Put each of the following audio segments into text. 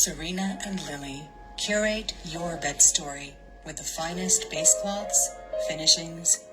Serena and Lily curate your bed story with the finest base cloths, finishings,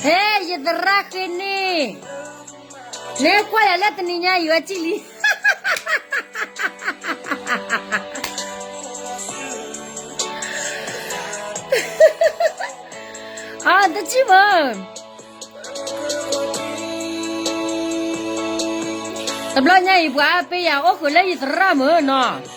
Hey, ယသရၣ်ဃ့န့ၣ်, နကွၢ်ယၤလၢတနံၤညါအံၤဝဲကံၣ်လံ. အတကံၣ်မး, တဘျီညါအံၤ ပှၤအါပ့ယၤအိၣ်ဃုာ်လၢယသရၣ်မုၢ်နီၤ.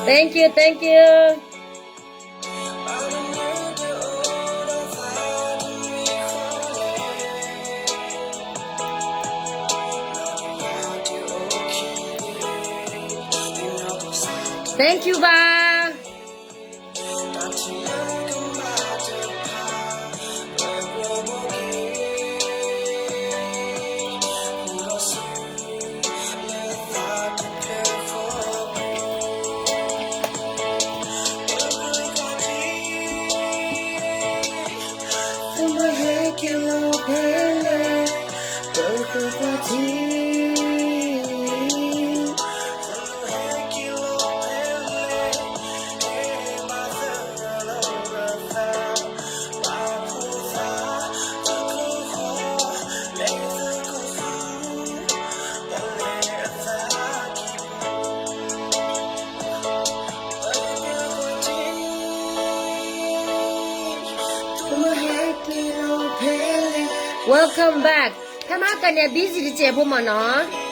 Thank you, thank you. Thank you ဘၣ်. Welcome back. ဖဲမဟါကန့ၣ် busy တစဲးဖိမ့ၢ်နီၤ.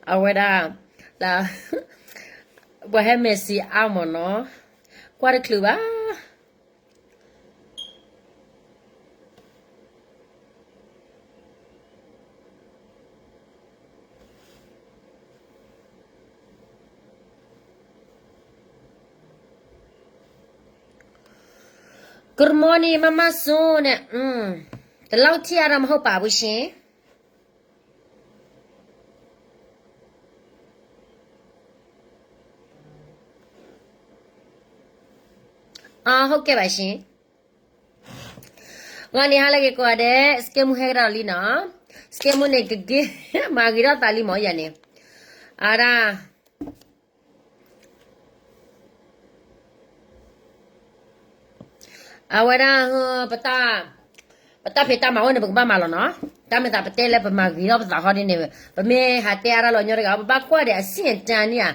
အဝဲဒၣ် လၢ ပှၤဟဲမဲာ်ဆံးအါမးနီၤ, ကွၢ်တချုးဘၣ်. Good morning 妈妈桑 เนี่ย อืม แต่เล่าที่อารามาเข้าป่าบุชิ အဟိကဲဘၣ်ဆ့, ဂီၤနံၤဟါလၢဂ့ၤကိးဂၤဒဲး, စကဲမူဟဲကဒီးလံနီၤ, စကဲမူန့ၣ်ကက့ၤ မၤဂ့ၤထီၣ်သးလံမးယၤန့ၣ်, အဒၣ် အဝဲဒၣ် ပတၢ်ဖံးတၢ်မၤအိၣ်န့ၣ် ပကဘၣ်မၤလီၤနီၤ, တၢ်မ့ၢ်သးပတဲလၢပမၤဂ့ၤထီၣ်ပသးဟီဒ်န့ၣ်, ပမ့ၢ်ဟးတဲအါဒၣ်လီၤညီတဂၤ ပဘၣ်ကွၢ်ဒီးအဆင့်အတန်းန့ၣ်ဧါ,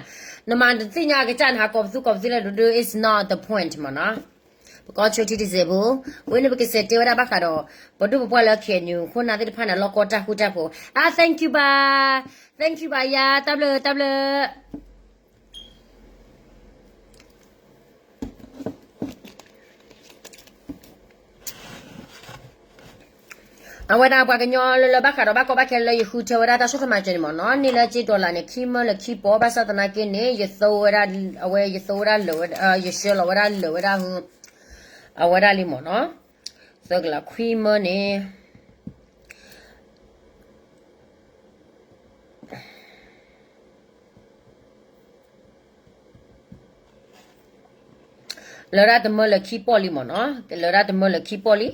နမၤတသ့ၣ်ညါအကစၢ်န့ၣ် ဟးကိးပသူကိးပသ့လၢဒိဒိ is not the point မးနီၤ, ပကီၢ်ဆိထံတစဲးဖိ, ဝဲန့ၣ်ပကစဲးတဲဝဲဒၣ်ဘၣ်ဃးဒီး ပဒိၣ်ပပှၢ်လၢ KNU ခိၣ်နၢ်သ့ၣ်တဖၣ်န့ၣ် လီၢ်ကီတၢ်ဃူတၢ်ဖိး, အ thank you ဘၣ်, thank you ဘၣ်ယၤ, တၢ်ဘျုးတၢ်ဘျုး အဝဲဒၣ်ပှၤကညီလၢလၢဘၣ်ဃးဒီးဘၣ်ကီဘၣ်ခဲလၢယဃုထၢဝဲဒၣ်တၢ်ဆိကမိၣ်ကၢန့ၣ်မးနီၤ, န့ၢ်လၢကၠ့တီၤလၢ်န့ၣ် ခံမၢလၢခံပီ ဘၣ်ဆၣ်သနာ်က့န့ၣ် ယသိဝဲဒၣ်, အဝဲယသိဝဲဒၣ်လၢာ်ဝဲ, ယဆှၢလီၤဝဲဒၣ်လၢာ်ဝဲဒၣ်, အဝဲဒၣ်လံမးနီၤ, သၢကလးခွံမၢန့ၣ် လၢာ်ဒၣ်တမၢလၢာ်ခံပီၢ်လံမးနီၤ, လၢာ်ဒၣ်တမၢလၢာ်ခံပီၢ်လံ,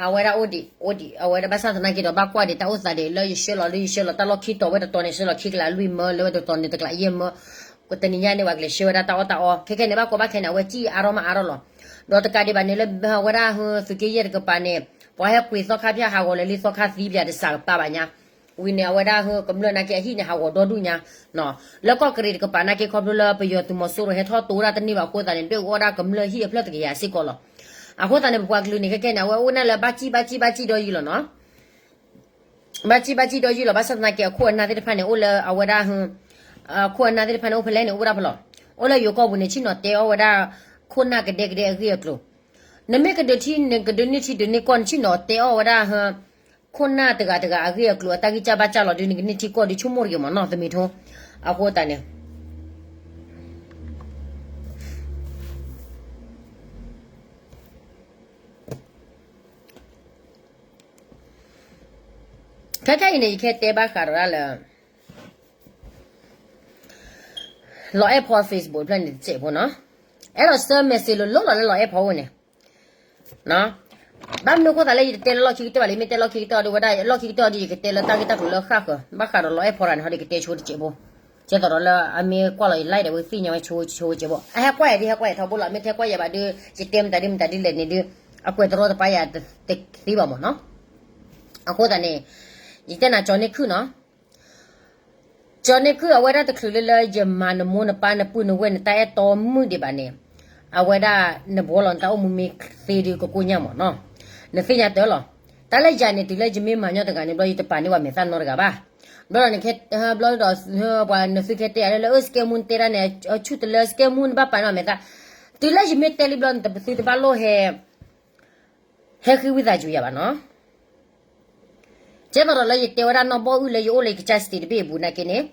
အဝဲဒၣ်အိၣ်ဒံး, အိၣ်ဒံး, အဝဲဒၣ်ဘၣ်ဆၣ်သနာ်က့ဒီး ဘၣ်ကွၢ်ဒံးတၢ်အိၣ်သးဒံးလၢယဆှၢလီၤ လၢယဆှၢလီၤတၢ်လီၢ်ခံတီၤဝဲတတီၤန့ၣ် ဆှၢလီၤခံကလးလွံၢ်မၢ လၢဝဲတတီၤန့ၣ် တကလးယဲၢ်မၢ, တနံၤညါန့ၣ် ပှၤကလဲၤဆှၢဝဲဒၣ်တၢ်အီၣ်တၢ်အီ, ခဲခဲန့ၣ် ဘၣ်ကီဘၣ်ခဲန့ၣ် အဝဲစံၣ်အါထီၣ်မးအါထီၣ်လီၤ, ဒီးတကးဒံးဘၣ်န့ၣ်လၢဝဲဒၣ်သုးက့ယဲၢ်တကပၤန့ၣ် ပှၤဟဲကွံာ်သီခါဖၠၣ်ဟးဂီၤလၢာ်လံသီခါသံပၠးတစးကပၤဘၣ်ညါ ဝံၤန့ၣ် အဝဲဒၣ်ဟၢကမျၢၢ်နာ်က့အဟံၣ်န့ၣ် ဟးဂီၤဒီဒူၣ်ညါ, လၢကီၢ်ကရံၣ်တကပၤနာ်က့ ခီဖျိလၢပယီၤသုးမီၤစိရိၤဟဲထီၣ်တိၤဝဲဒၣ်တန့ၢ်ဘၣ်အဃိသတးန့ၣ် ဒွဲၣ်အီၣ်ဒၣ်ကမျၢၢ်ဟံၣ်အဖျၢၣ်တကယၤစ့ၢ်ကီးလီၤ. အဃိသတးန့ၣ် ပပှၤကလုာ်န့ၣ် ခဲခဲန့ၣ် အဝဲအိၣ်နၢ်လၢဘၣ်စံၣ်ဘၣ်စံၣ်ဘၣ်စံၣ်ဒီးယုၢ်လီၤနီၤ, ဘၣ်စံၣ်ဘၣ်စံၣ်ဒီးယုၢ်လီၤ ဘၣ်ဆၣ်သနာ်က့အခိၣ်အနၢ်သ့ၣ်တဖၣ်န့ၣ် အိၣ်လၢအဝဲဒၣ်ဟ ခိၣ်အနၢ်သ့ၣ်တဖၣ်န့ၣ် အိၣ်ဖဲလဲၣ်န့ၣ် အိၣ်ဝဲဒၣ်ဖဲလဲၣ်, အိၣ်လၢယိၤကီၢ်ပူၤန့ၣ် ဆ့ၣ်နီၤတဲအီၣ်ဝဲဒၣ် ခိၣ်နၢ်ကဒဲကဒဲအဂ့ၢ်အကျိၤ, နမ့ၢ်ကဒုးထံ နကဒုးန့ၢ်ထံဒုးန့ၢ်ကီၢ် နဆ့ၣ်နီၤတဲအီၣ်ဝဲဒၣ် ခိၣ်နၢ်တဂၤတဂၤအဂ့ၢ်အကျိၤ အတၢ်ဂံၢ်စၢ်ဘါစၢ်လီၤဒုး နကန့ၢ်ထံကီၢ်ဒုး ဆိကမိၣ်တဂ့ၤမးနီၤ သမံၤထိ, အဃိသတးန့ၣ် ခဲခဲအံၤန့ၣ် ယကဟဲတဲဘၣ်ဃးဒီးဒၣ်လၢ လီၤအဲၣ်ဖီ Facebook ဖျၢၣ်န့ၣ်တစဲးဖိနီၤ, အဲၣ်ဒိးဆှၢ message လိၤလိၤလီၤလၢလီၤအဲၣ်ဖီအိၣ်န့ၣ်, ဘၣ်မနုၤအဃိသတးလၢယတတဲလၢလီၢ်ခံကတၢၢ်ဘၣ်လံ, မ့ၢ်တဲလီၢ်ခံကတၢၢ်ဒီး ဝဲဒၣ်လီၢ်ခံကတၢၢ်ဒီး ယကတဲလၢတၢ်ဂ့ၢ်တၢ်ကျိၤလၢဃၣ်ဃၢၤ, ဘၣ်ဃးဒီးလီၤအဲၣ်ဖီတဂၤန့ၣ် ဟီဒီးကတဲဆိတစဲးဖိ, ကဲသိးဒီးလၢအမ့ၢ်ကွၢ်လီၤယ live ဒီး ဝဲသ့ၣ်ညါဝဲဆိဆိဝဲစဲးဖိ, အဟဲကွၢ်ယၤဒ်ဟဲကွၢ်ယၤထီဘိလီၤ, မ့ၢ်ထဲကွၢ်ယၤဘၣ်ဒီး ယတဲမတၤဒ်မတၤဒ်လဲၣ်န့ၣ်ဒီး အကွဲးတရီတပါယၤတသ့ဘၣ်မးနီၤ, အဃိသတးန့ၣ် ယတဲနၤကၠီၤန့ၢ်ခုၣ်နီၤ ကၠီၤန့ၢ်ခုၣ် အဝဲဒၣ်တချုးလၢလၢယမၤနမိၢ်နပၢ်နပုၢ်နဝဲၢ်နတၢ်အဲၣ်တီမုၣ်ဒံးဘၣ်န့ၣ်, အဝဲဒၣ်နဘှီလီၤနတၢ်အိၣ်မူမ့ၢ်သ့ဒုးကကိညၢ်မးနီၤ, နသ့ၣ်ညါတၢ်လီၤ, တၢ်လၢယၤန့ၣ် တုၤလၢယမ့ၢ်မၤညီတဂၤန့ၣ် ဘျီယတပာ်န့ၢ်ဘၣ်မဲာ်သၣ်နီတဂၤဘၣ်, ဘျီဒီးနကဲ ဘျီဒီး ပှၤနသုခဲတဲယၤလၢလၢ အၢ စကဲမူနတဲဒၣ်န့ၣ် အဆူၣ်တလၢ စကဲမူနဘၣ်ပာ်န့ၢ်ဘၣ်မဲာ်သၣ်, တုၤလၢယမ့ၢ်တဲလံဘျီန့ၣ် တပသုတဘၣ်လိၣ်ဟဲ ဟဲဃ့ဝံသးစူၤယၤဘၣ်နီၤ. ကဲသိးဒီးလၢယတဲဝဲဒၣ်နီၢ်ဘီၣ်အုၣ်လၢယအိၣ်လၢယကစၢ် state တဘ့ၣ်အပူၤနာ်က့န့ၣ်,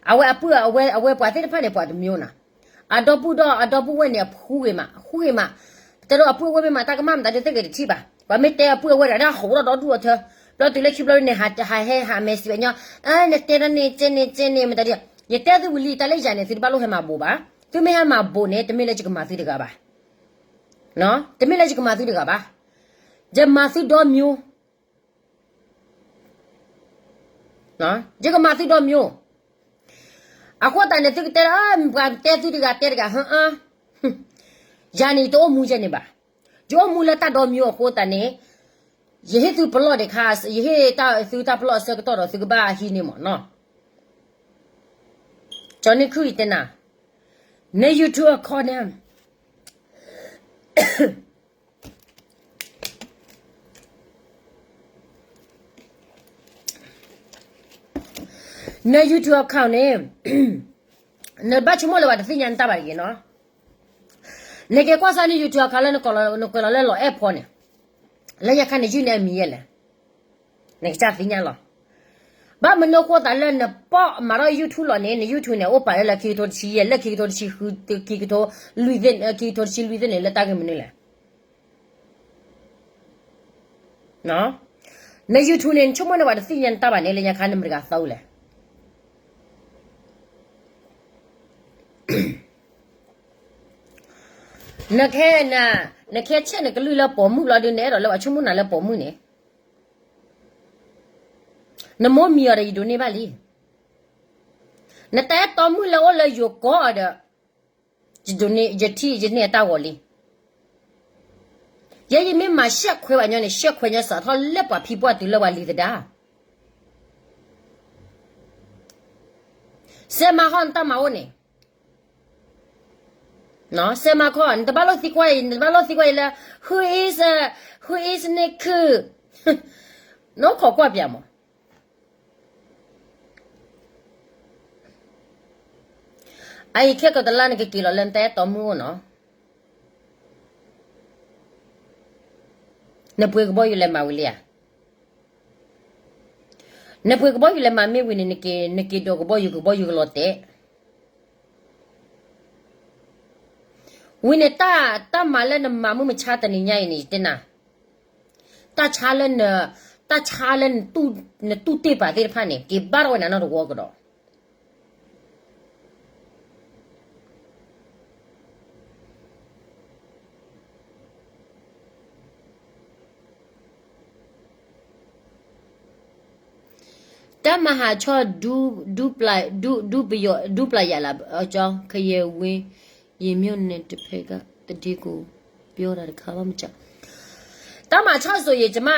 အဝဲအပုၢ်အဝဲၢ် အဝဲပှၤသ့ၣ်တဖၣ်န့ၣ် ပှၤတမျိုးနီၤ, အဒီပုၢ်ဒီးအဒီပုၢ်ဝဲၢ်န့ၣ် အဖှူဂ့ၤမး ဃူဂ့ၤမး, ပတဲဒိးအပုၢ်အဝဲၢ်မ့ၢ်မၤတၢ်ကမၣ်မတၤဒုးသ့ၣ်ဂ့ၤတထံၣ်ဘၣ်, ပှၤမ့ၢ်တဲအပုၢ်အဝဲၢ်ဒီး ဟးဟးဒီဒူၣ်အီၤထၢ, ဘျီတုၤလၢခံဘျီန့ၣ် ဟးဟဲဟးမဲာ်စံးဘၣ်ညီ, နတဲဒၣ်န့ၣ် ကဲန့ၣ် ကဲန့ၣ် မတၤဒုး, ယတဲသုဝံၤလံ တၢ်လၢယၤန့ၣ် သုတဘၣ်လိၣ်ဟဲမၤဘိးဘၣ်, သုမ့ၢ်ဟဲမၤဘိးန့ၣ် တမ့ၢ်လၢယကမၤသုတဂၤဘၣ် တမ့ၢ်လၢယကမၤသုတဂၤဘၣ်, ယမၤသုဒီမျိုး, ယကမၤသုဒီမျိုး, အဃိသတးန့ၣ် သုကတဲလၢ ပှၤတဲသုတဂၤတဲတဂၤ, ယၤန့ၣ် ယတအိၣ်မူယဲန့ၣ်ဘၣ်, ယအိၣ်မူလၢတၢ်ဒီမျိုးအဃိသတးန့ၣ်, ယဟ့ၣ်သုပလီၢ်ဒံးခါ, ယဟ့ၣ်သုတၢ်ပလီၢ်အဆၢကတီၢ်ဒီး သုကဘၣ်ဟံးန့ၢ်မးနီၤ, ကၠီၤန့ၢ်ခုၣ်အံၤတဲနၤ, န YouTube account န့ၣ် န န YouTube account န့ၣ် နဘၣ်ဆိကမိၣ်လၢပှၤတသ့ၣ်ညါနတၢ်ဘၣ်တဂ့ၤနီၤ. နက့ၤကွၢ်စၢ်န YouTube account လၢနကွဲးလီၤလၢလီၤအဲၣ်ဖီန့ၣ်, လၢညါခါန့ၣ်ယုၢ်န့ၢ်အမံၤယဲလဲၣ်, နကစၢ်သ့ၣ်ညါလီၤ. ဘၣ်မနုၤဃိသးလၢနပီၣ်မၤထီၣ် YouTube လီၤန့ၣ် န YouTube န့ၣ် အိၣ်ပာ်လၢလၢခံကထိတဆံယဲၢ် လၢခံကထိတဆံဃု ခံကထိလွံၢ်သ့ၣ် ခံကထိတဆံလွံၢ်သ့ၣ်န့ၣ် လၢတၢ်ဂ့ၢ်မနုၤလဲၣ်. န YouTube န့ၣ် နဆိကမိၣ်န့ၣ် ပှၤတသ့ၣ်ညါနတၢ်ဘၣ်န့ၣ် လၢညါခါနမတၤတဂၤသီလဲၣ်. နခဲ နခဲဆဲးနကလုၢ်လၢပိာ်မုၣ်လီၤဒုး နအဲၣ်ဒိးလၢပှၤဆိကမိၣ်နၤလၢပိာ်မုၣ်န့ၣ်, နမိၢ်မံၤအီၤဒီးယဒိးန့ၢ်ဘၣ်လံ. နတၢ်အဲၣ်တီမုၣ်လၢအိၣ်လၢယိၤကီၢ်အီၤဒီး ယထံၣ်ယန့ၢ်အတၢ်ဂီၤလံ. ယဲယမ့ၢ်မၤရှဲၣ်ခွဲးဘၣ်ညီန့ၣ် ရှဲၣ်ခွဲးညီစးထီၣ်လၢပှၤဖံပှၢ်တုၤလၢပှၤလံၤသဒါ စဲးမၤဟီၣ်နတၢ်မၤအိၣ်န့ၣ်, စဲးမၤခီ နတဘၣ်လိၣ်သံကွၢ်အံၤ နတဘၣ်လိၣ်သံကွၢ်အံၤလၢ who is, who is န့ၣ်ခု, နအိၣ်ခိးကွၢ်ပၠးမး. အအံၤခဲကီးတလါနကက့ၤလီၤလၢ နတၢ်အဲၣ်တီမုၣ်အိၣ်နီၤ. နပှ့ၤကဘီယူၤလဲၤမၤဝံၤလံဧါ. နပှ့ၤကဘီယူၤလဲၤမၤမ့ၢ်ဝံၤန့ၣ် နက့ၤဒိးကဘီယူၤ ကဘီယူၤကလီၤတဲာ်. ဝံၤန့ၣ် တၢ်မၤလၢနမၤမုၢ်မဆါတနံၤညါအံၤန့ၣ် ယတဲနၤ, တၢ်ဆါလၢ တၢ်ဆါလၢ နတူၢ်တ့ၢ်ပာ်သ့ၣ်တဖၣ်န့ၣ် က့ၤဘၣ်ထီၣ်ဝဲနၤနီတဝီကဒီး. တၢ်မၤဟးဆီၣ် ဒူပျၢ်ယၤလၢ ကယဲၢ်ဝ့ ယ့ၤမၠိၣ်န့ၣ်တဖဲက တဒ့ကိး ပြောတာတခါမှမကြား တၢ်မၤဆီၣ်စိၤယံၤ ကျမ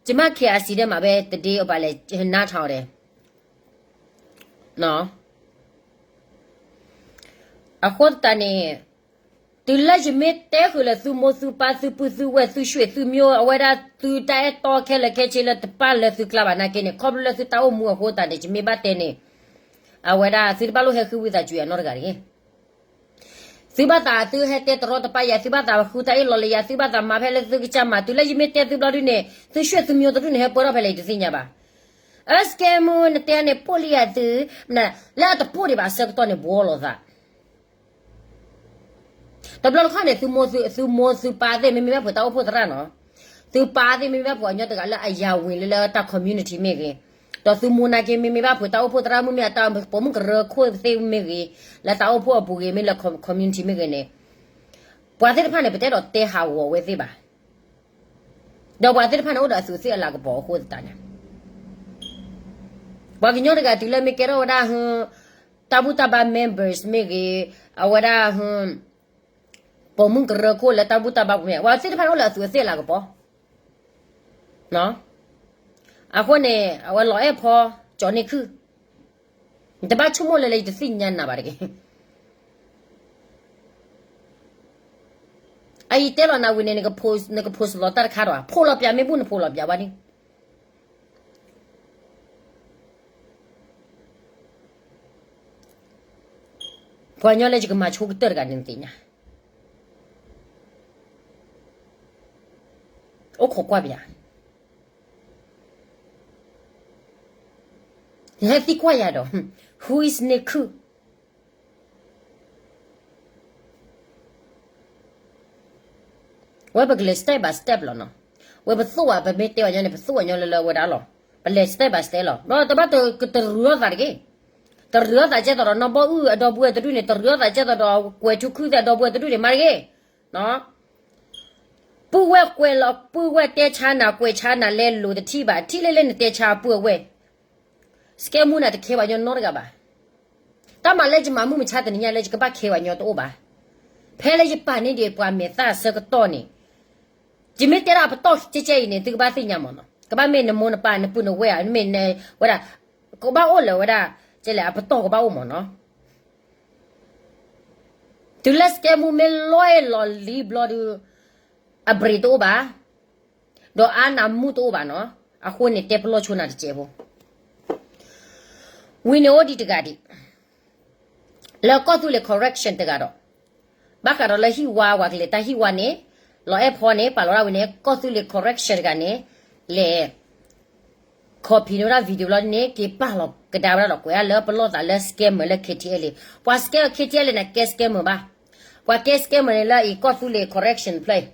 ကျမ ခဲအစံးဒဲးမး ဘဲတဒ့အဘၣ်လဲၣ် နါထီၣ်ဒဲး အဃိသတးန့ၣ် တုၤလၢယမ့ၢ်တဲဃုာ်လၢသုမိၢ်သုပၢ်သုပုၢ်သုဝဲၢ်သုဆွေသုမျိုး အဝဲဒၣ်သုတၢ်အဲၣ်တီခဲလၢာ်ခဲဆ့လၢတပာ်လၢသုကျါဘၣ်နာ်က့န့ၣ် ခီဖျိလၢသုတၢ်အိၣ်မူအဃိသတးန့ၣ် ယမ့ၢ်ဘၣ်တဲန့ၣ် အဝဲဒၣ်သုတဘၣ်လိၣ်ဟဲဃုဝံသးစူၤယၤနီတဂၤတဂ့ၤ. သုဘၣ်သးသုဟဲတဲတရီတပါယၤ သုဘၣ်သးဃုတၢ်အ့ၣ်လီၤလၢယၤ သုဘၣ်သးမၤဖဲလၢသုကစၢ်မၤ တုၤလၢယမ့ၢ်တဲသုဘျီဒုန့ၣ် သုဆွေသုမျိုးတဒုန့ၣ် ဟဲပၢထီၣ်ဖဲလဲၣ် ယတသ့ၣ်ညါဘၣ်. အၢ စကဲမူ နတဲန့ၣ် ပိၢ်လံယၤသု လၢအတပိၢ်ဒံးဘၣ်အဆၢကတီၢ်န့ၣ် ဘှီလိာ်သး တဘျီတခီၣ်န့ၣ် သုမိၢ်သုပၢ်သ့ၣ် မ့မ့ၢ်ဘၣ်ဖုးတၢ်အိၣ်ဖှိၣ်သရၣ်နီၤ, သုပၢ်သ့ၣ်မ့မ့ၢ်ဘၣ်ဖုးအညီတဂၤလၢအယၤဝ့ၤလၢလၢတၢ် community မ့ၢ်ဂ့ၤ, ဒီးသုမိၢ်နာ်က့ မ့မ့ၢ်ဘၣ်ဖုးတၢ်အိၣ်ဖှိၣ်သရၣ်မုၣ်မ့ၢ်အတၢ်ပိာ်မုၣ်ကရၢခိၣ်သ့ၣ်မ့ၢ်ဂ့ၤ, လၢတၢ်အိၣ်ဖှိၣ်အပူၤဂ့ၤ မ့ၢ်လၢ community မ့ၢ်ဂ့ၤန့ၣ်, ပှၤသ့ၣ်တဖၣ်န့ၣ် ပတဲဒီးတဲဟးဂီၤဝဲသ့ၣ်ဘၣ်. ဒီးပှၤသ့ၣ်တဖၣ်န့ၣ် အိၣ်ဒီးအသူးသ့ၣ်အလၤကပီၤအဃိသတးန့ၣ် ပှၤကညီတဂၤတုၤလၢမ့ၢ်ကဲထီၣ်ဝဲဒၣ် တၢ်ဘူၣ်တၢ်ဘါ members မ့ၢ်ဂ့ၤ, အဝဲဒၣ် ပိာ်မုၣ်ကရၢခိၣ်လၢတၢ်ဘူၣ်တၢ်ဘါပူၤမ့ၢ် ပှၤသ့ၣ်တဖၣ်န့ၣ်အိၣ်လၢအသူးအသ့ၣ်အလၤကပီၤ. အဃိန့ၣ် အဝဲလီၤအဲၣ်ဖီ ကၠီၤန့ၢ်ခုၣ်, နတဘၣ်ဆိကမိၣ်လၢလၢယတသ့ၣ်ညါနၤဘၣ်တဂ့ၤ. အအံၤတဲလီၤနၤဝံၤန့ၣ် နက post လီၤတၢ်တခါဒီး ဖိးလီၤပၠးမ့ၢ်ဘူၣ်နဖိးလီၤပၠးဝဲန့ၣ် ပှၤကညီလၢယကမၤဆိကတၢၢ်တဂၤန့ၣ်နသ့ၣ်ညါ, အိၣ်ခိးကွၢ်ပယၤ, နဟဲသံကွၢ်ယၤဒီး who is န့ၢ်ခုၣ် ဝဲပကလဲၤ step by step လီၤနီၤ, ဝဲပသိၣ်ဝဲ ပမ့ၢ်တဲဝဲညီန့ၣ် ပသိၣ်ဝဲညီလၢလၢဝဲဒၣ်လီၤ, ပလဲၤ step by step လီၤ, တဘၣ်တရူးအသးတဂ့ၤ, တရူးအသးကဲသိးဒီးနီၢ်ဘီၣ်အုၣ်အဒီပုၢ်ဝဲၢ်တဒူၣ်န့ၣ် တရူးအသးကဲသိးဒီး ကွဲးထူခုၣ်သ့ၣ်အဒီပုၢ်ဝဲၢ်တဒူၣ်န့ၣ် မၤတဂ့ၤ ပုၢ်ဝဲၢ်ကွဲးလီၤ ပုၢ်ဝဲၢ်တဲဆါနၤ ကွဲးဆါနၤလဲၤလိာ်တထံၣ်ဘၣ် ထံၣ်လၢလၢနတဲဆါအပုၢ်အဝဲၢ်, စကဲမူနၤတခဲပှၤညီနီတဂၤဘၣ်, တၢ်မၤလၢယမၤမုၢ်မဆါတနံၤညါလၢယကဘၣ်ခဲပှၤညီတအိၣ်ဘၣ်, ဖဲလၢယပာ်န့ၢ်ဒံးပှၤမဲာ်သၣ်အဆၢကတီၢ်န့ၣ်, ယမ့ၢ်တဲဒၣ်အပတီၢ်ကဲကဲအံၤန့ၣ် သုကဘၣ်သ့ၣ်ညါမးနီၤ, ကဘၣ်မ့ၢ်နမိၢ်နပၢ်နပုၢ်နဝဲၢ်ဧါ မ့ၢ်ဝဲဒၣ်, ကဘၣ်အိၣ်လၢဝဲဒၣ်, ကဲလဲၣ် အပတီၢ်ကဘၣ်အိၣ်မးနီၤ တုၤလၢစကဲမူမ့ၢ်လီၤအဲၣ်လီၤလံဘျီဒုး, အ brain တအိၣ်ဘၣ်, ဒီးအါနၤမူတအိၣ်ဘၣ်နီၤ, အဃိန့ၣ်တဲပလီၢ်ဆိနၤတစဲးဖိ, ဝံၤန့ၣ်အိၣ်ဒံးတဂၤဒံး လၢကီၢ်သူလ့ၤ correction တဂၤဒီး ဘၣ်ဃးဒီးလၢဟံၣ်ဝါ ပှၤကလဲၤတၢ်ဟံၣ်ဝါန့ၣ် လီၤအဲၣ်ဖီန့ၣ် ပာ်လီၤဒၣ်ဝံၤန့ၣ် ကီၢ်သူလ့ၤ correction တဂၤန့ၣ် လဲၤ copy န့ၢ်ဝဲဒၣ် video လီၤန့ၣ် က့ၤပာ်လီၤကဒါဝဲဒၣ်ဒီး ကွဲးဒၣ်လၢပလီၢ်သးလၢ scammer လၢ K T L လံ ပှၤ scam K T L န့ၣ် ကဲ scammer ဘၣ် ပှၤကဲ scammer န့ၣ်လၢအံၤ ကီၢ်သူလ့ၤ correction တဖျၢၣ်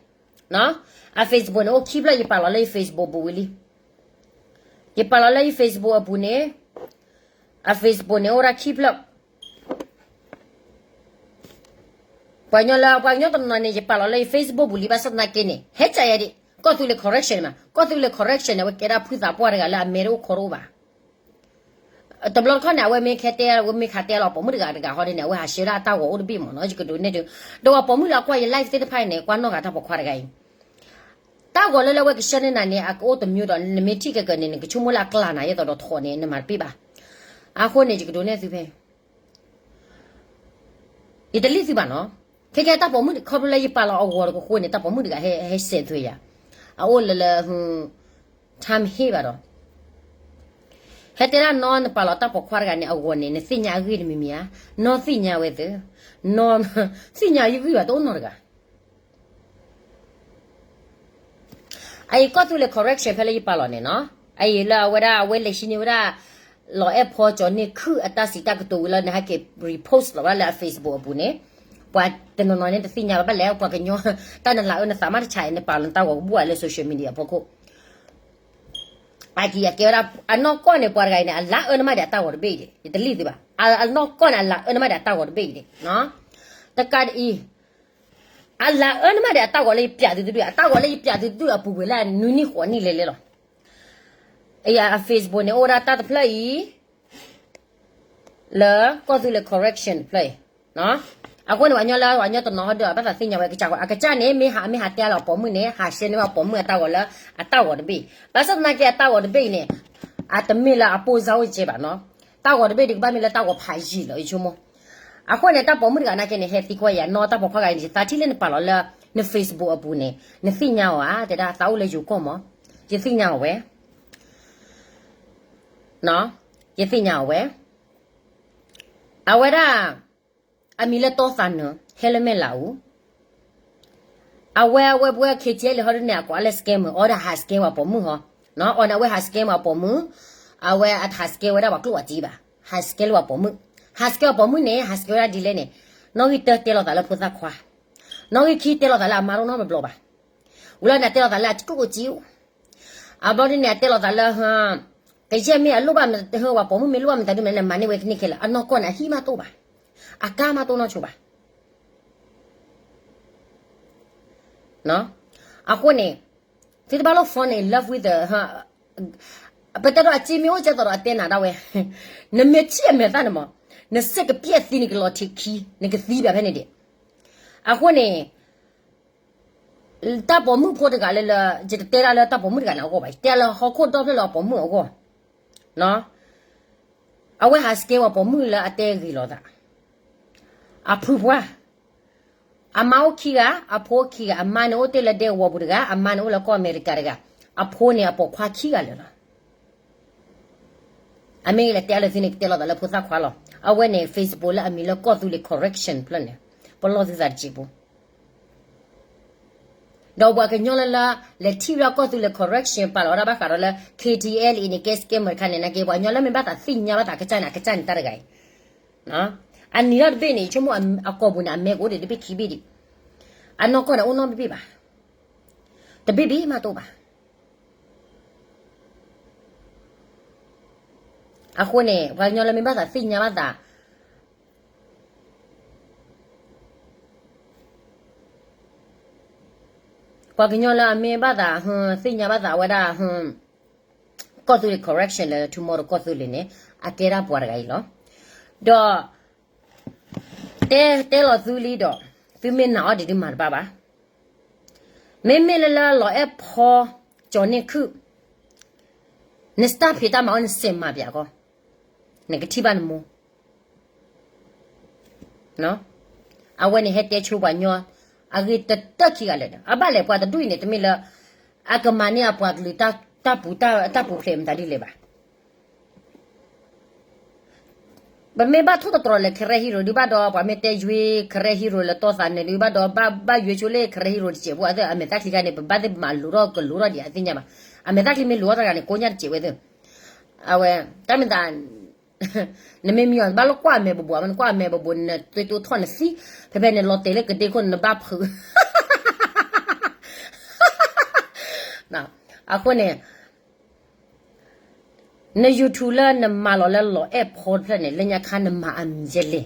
အံၤ အ Facebook န့ၣ် အိၣ်ခံဖျၢၣ် ယပာ်လီၤလၢယ Facebook ပူၤဝံၤလံ ယပာ်လီၤလၢယ Facebook အပူၤန့ၣ် အ Facebook န့ၣ် အိၣ်ဒၣ်ခံဖျၢၣ် ပှၤကညီလၢ ပှၤကညီတနီၤန့ၣ် ယပာ်လီၤလၢယ Facebook ပူၤလံ ဘၣ်ဆၣ်သနာ်က့န့ၣ် ဟဲကၢ်ယဲဒၣ် ကီၢ်သူလ့ၤ correction မး ကီၢ်သူလ့ၤ correction န့ၣ် အဝဲကဲဒၣ်ဖုသးပှၢ်တဂၤလၢအမဲတအိၣ်ခီတအိၣ်ဘၣ် တဘျီတခီၣ်န့ၣ် အဝဲမ့ၢ်ခဲတဲ အဝဲမ့ၢ်ခးတဲလီၤပိာ်မုၣ်တဂၤတဂၤဟီဒ်န့ၣ် အဝဲဟးဆှဲဒၣ်အတၢ်ဂီၤအိၣ်တဘ့ၣ်မးနီၤ ယကဒုးနဲၣ်ဒုး ဒီးပှၤပိာ်မုၣ်လၢအကွၢ်ယ live သ့ၣ်တဖၣ်အံၤန့ၣ် ကွၢ်နီၣ်ဂၤတၢ်ပိာ်ခွါတဂၤအံၤ တၢ်ဂီၤလၢလၢအဝဲကဆှၢန့ၢ်နၤန့ၣ် အကအိၣ်တမျိုးဒီး နမ့ၢ်ထံၣ်ကကန့ၣ် နကဆိကမိၣ်လၢအကျါနၤ ယဲသိးဒီးထိးန့ၣ် နမၤတပ့ၢ်ဘၣ်. အဃိန့ၣ် ယကဒုးနဲၣ်သုဖဲ ယတလံၣ်သုဘၣ်နီၤ. ခဲကဲတၢ်ပိာ်မုၣ် ခီဖျိလၢယပာ်လီၤအဂီၤတကဃိန့ၣ် တၢ်ပိာ်မုၣ်တဂၤဟဲ ဟဲစဲးသွဲယၤ အအိၣ်လၢလၢ ထါမဟ့ၣ်ဘၣ်ဒီး ဟဲတဲဒၣ်နီၢ် နပာ်လီၤတၢ်ပိာ်ခွါတဂၤန့ၣ်အဂီၤန့ၣ် နသ့ၣ်ညါအဂ့ၢ်တမံၤမံၤဧါ. နီၢ်သ့ၣ်ညါဝဲသ့, နီၢ် သ့ၣ်ညါယဂံၢ်ဘၣ်တအိၣ်နီတဂၤ. အအံၤကီၢ်သူလ့ၤ correction ဖဲလၢယပာ်လီၤန့ၣ်နီၤ, အအံၤလၢအဝဲဒၣ်အဝဲလဲၤဟံးန့ၢ်ဝဲဒၣ် လီၤအဲၣ်ဖီကၠီၤန့ၢ်ခုၣ်အတၢ်စံးတၢ်ကတိၤဝံၤလၢနဟဲက့ၤ repost လီၤဝဲဒၣ်လၢအ Facebook အပူၤန့ၣ်, ပှၤတနီၤနီၤန့ၣ်တသ့ၣ်ညါဘၣ် ဘၣ်လဲၣ်ပှၤကညီ တၢ်နလၤအၢနသးမးတဆးအံၤ နပာ်လီၤနတၢ်ဂီၤကဘူၣ်ဧါလၢ social media အဖီခိၣ် အက့ၤအကဲဝဲဒၣ် အနီၢ်ကီၢ်န့ၣ် ပှၤတဂၤအံၤန့ၣ် အလၤအၢနမးဒီးအတၢ်ဂီၤတဘ့ၣ်အံၤန့ၣ် ယတလံၣ်သုဘၣ်. အနီၢ်ကီၢ်န့ၣ် အလၤအၢနမးဒီးအတၢ်ဂီၤတဘ့ၣ်အံၤန့ၣ် တကးဒ်အံၤ အလၤအၢနမးဒီးအတၢ်ဂီၤလၢယပျးသုတဒူၣ်, အတၢ်ဂီၤလၢယပျးသုတဒူၣ်အပူၤကွံာ်လၢနွံနံၣ်ဃိးနံၣ်လဲၤလဲၤလီၤ. အ Facebook န့ၣ် အိၣ်ဝဲဒၣ်တၢ်တဖျၢၣ်အံၤ လၢကီၢ်သူလ့ၤ correction တဖျၢၣ်အံၤ, အဃိန့ၣ် ပှၤကညီလၢပှၤကညီတနီၤဟီဒီး ဘၣ်သးသ့ၣ်ညါဝဲကစၢ်ဃိ အကစၢ်န့ၣ် မ့ၢ်ဟး မ့ၢ်ဟးတဲလီၤပိာ်မုၣ်န့ၣ် ဟးရှဲန့ၢ်ဘၣ်ပိာ်မုၣ်အတၢ်ဂီၤလၢ အတၢ်ဂီၤတဘ့ၣ်, ဘၣ်ဆၣ်သနာ်က့အတၢ်ဂီၤတဘ့ၣ်အံၤန့ၣ် အတမ့ၢ်လၢအပိၢ်စၢ်အိၣ်ကဲဘၣ်နီၤ. တၢ်ဂီၤတဘ့ၣ်ဒုးကဘၣ်မ့ၢ်လၢတၢ်ဂီၤဖးယံာ်လီၤ ယဆိကမိၣ်. အဃိန့ၣ် တၢ်ပိာ်မုၣ်တဂၤနာ်က့န့ၣ် ဟဲသံကွၢ်ယၤ နီၢ်တၢ်ပိာ်ခွါဂၤအံၤန့ၣ် ယသးထံၣ်လၢနပာ်လီၤလၢ န Facebook အပူၤန့ၣ် နသ့ၣ်ညါအီၤဧါ, တဲဒၣ်သးအိၣ်လၢယိၤကီၢ်မး, ယသ့ၣ်ညါအီၤဝဲ ယသ့ၣ်ညါအီၤဝဲ, အဝဲဒၣ် အမံၤလၢတီသးနၢၤ ဟဲလၢမဲာ်လးအူ, အဝဲ အဝဲပဝဲ KTLA ဟီဒ်န့ၣ် အကိးလၢ scammer အီၤဒီးဟး scam ပှၤပိာ်မုၣ်ဟီ, အီၤန့ၣ် အဝဲဟး scam ပှၤပိာ်မုၣ်, အဝဲအတဟး scam ဝဲဒၣ်ပှၤကျိၣ်ပှၤစ့ဘၣ်, ဟး scam လၢပှၤပိာ်မုၣ်, ဟး scam ပှၤပိာ်မုၣ်န့ၣ် ဟး scam ဝဲဒၣ်ဒ်လဲၣ်န့ၣ်, နီၣ်ဂံၢ်တၢတဲလီၤသးလၢဖိသၣ်ခွါ, နီၣ်ဂံၢ်ခံတဲလီၤသးလၢအမါတအိၣ်နီတဘျီဘၣ်, ဝံၤလီၤန့ၣ် အတဲလီၤသးလၢအကျိၣ်အိၣ်စ့အိၣ် အဘျီဒ်န့ၣ် အတဲလီၤသးလၢ ကယဲၢ်မ့ၢ်အလိၣ်ဘၣ်မတၤ ပှၤပိာ်မုၣ်မ့ၢ်လိၣ်ဘၣ်မတၤဒ်မတၤန့ၣ် မၤန့ၢ်ဝဲကန့ၢ်ခဲလၢာ်, အနီၢ်ကီၢ်န့ၣ် အဟံၣ်မးတအိၣ်ဘၣ်, အကါမးတအိၣ်နီတဂၤဘၣ်. အဃိန့ၣ် သုတဘၣ်လိၣ် fall in love with the ပတဲဒီးအစ့မ့ၢ်အိၣ်ကဲသိးဒီးအတဲနၤဒၣ်ဝဲ, နမ့ၢ်ထံၣ်အမဲာ်သၣ်န့ၣ်မး, နစ့ကပျဲၢ်သံ နကလီၤထံးခံ နကသံဘၣ်ဖဲန့ၣ်ဒံး. အဃိန့ၣ် တၢ်ပိာ်မုၣ်ဖိတဂၤလၢလၢ ယတတဲဒၣ်လၢတၢ်ပိာ်မုၣ်တဂၤန့ၣ်အဂီၢ်ဘၣ်, ယတဲလၢဟီၣ်ခိၣ်ဒီဖျၢၣ်လၢအပိာ်မုၣ်အဂီၢ်, အဝဲဟး scam ပှၤပိာ်မုၣ်လၢအတဲဂ့ၤလိာ်သး, အဖုပှၢ်, အမါအိၣ်ခံဂၤ, အဖိအိၣ်ခံဂၤ, အမါန့ၣ်အိၣ်တ့ၢ်လၢဒဲကဝီၤပူၤတဂၤ, အမါန့ၣ်အိၣ်လၢကီၢ်အမဲရကၤတဂၤ, အဖိန့ၣ်အပိာ်ခွါခံဂၤလၢာ်လီၤ. အမ့ၢ်လဲၤတဲအါလၢသုန့ၣ် ကတဲလီၤသးလၢဖိသၣ်ခွါလီၤ. အဝဲန့ၣ် Facebook လၢအမံၤလၢကီၢ်သူလ့ၤ correction တဖျၢၣ်န့ၣ် ပလီၢ်သုသးတစဲးဖိ ဒီးပှၤကညီလၢလၢ လဲၤထံၣ်ဝဲဒၣ်ကီၢ်သူလ့ၤ correction ပာ်လီၤဝဲဒၣ်ဘၣ်ဃးဒီးလၢ KTLA အံၤန့ၣ် ကဲ scammer တခါန့ၣ် နာ်က့ ပှၤကညီလၢမ့ၢ်ဘၣ်သးသ့ၣ်ညါဘၣ်သးကစၢ်န့ၣ် အကစၢ်န့ၣ်တၢ်တဂၤအံၤ, အနံၤထီၣ်တဘ့ၣ်န့ၣ် ဆိကမိၣ်အကိာ်ပူၤန့ၣ် အမဲကအိၣ်ဒံးတဘ့ၣ်ခံဘ့ၣ်ဒံး, အနီၢ်ကီၢ်န့ၣ် အိၣ်နီတဘ့ၣ်ဘၣ်, တဘ့ၣ်ဘ့ၣ်မးတအိၣ်ဘၣ်. အဃိန့ၣ် ပှၤကညီလၢမ့ၢ်ဘၣ်သးသ့ၣ်ညါဘၣ်သး ပှၤကညီလၢအမ့ၢ်ဘၣ်သး သ့ၣ်ညါဘၣ်သးဝဲဒၣ် ကီၢ်သူလ့ၤ correction လၢ tomorrow ကီၢ်သူလ့ၤန့ၣ် အကဲဒၣ်ပှၤတဂၤအံၤလီၤ. ဒီး တဲ တဲလီၤသုလံဒီး သုမ့ၢ်နာ်အီၤဒ်ဒုးမၤတဘၣ်ဘၣ်. မ့မ့ၢ်လၢလၢလီၤအဲၣ်ဖီ ကၠီၤန့ၢ်ခုၣ် နစတၢ်ဖံးတၢ်မၤအီၤ နစဲးမၤပၠးကီး နကထံၣ်ဘၣ်နမိၢ်. အဝဲန့ၣ်ဟဲတဲဆိပှၤကညီ အဂ့ၢ်တတၢၢ်ခံဂၤလၢာ်န့ၣ် အဘၣ်လဲၣ်ပှၤတဒူၣ်အံၤန့ၣ် တမ့ၢ်လၢ အကမၤန့ၢ်အပှၤကလုာ်တၢ်ပူၤ တၢ်ပူၤဖျဲးမတၤဒ်လဲၣ်ဘၣ်. ပမ့ၢ်ဘၣ်ထိၣ်သတြီၤလၢ Karen Hero ဒုးဘၣ်ဒီး ပှၤမ့ၢ်တဲယွ့ Karen Hero လၢတီသးန့ၣ်ဒုးဘၣ်ဒီး ဘၣ်ယွ့ဆိလၢ Karen Hero တစဲးဖိအသး အမဲာ်သၣ်ချံခါန့ၣ် ပဘၣ်သ့ၣ်မၤလိၤထီၣ်ကလိၤထီၣ်ဒံးအသ့ၣ်ညါဘၣ်. အမဲာ်သၣ်ချံမ့ၢ်လိၤထီၣ်တဂၤန့ၣ် ကိညၣ်တစဲးဝဲသ့ၣ်. အဝဲ တၢ်မ့ၢ်သး နမ့ၢ်မံအီၤ ဘၣ်လၢကွၢ်အမဲာ်ဘိးဘိး မ့ၢ်နကွၢ်အမဲာ်ဘိးဘိး နသွ့တိထီၣ်နသံ, ဖဲဖဲန့ၣ် လီၤတဲာ်လၢကဒ့ခိၣ်န့ၣ် နဘၣ်ဖုး အဃိန့ၣ် န YouTube လၢနမၤလီၤလၢလီၤအဲၣ်ဖီတဖျၢၣ်န့ၣ် လၢညါခါနမၤအမံၤကဲလဲၣ်.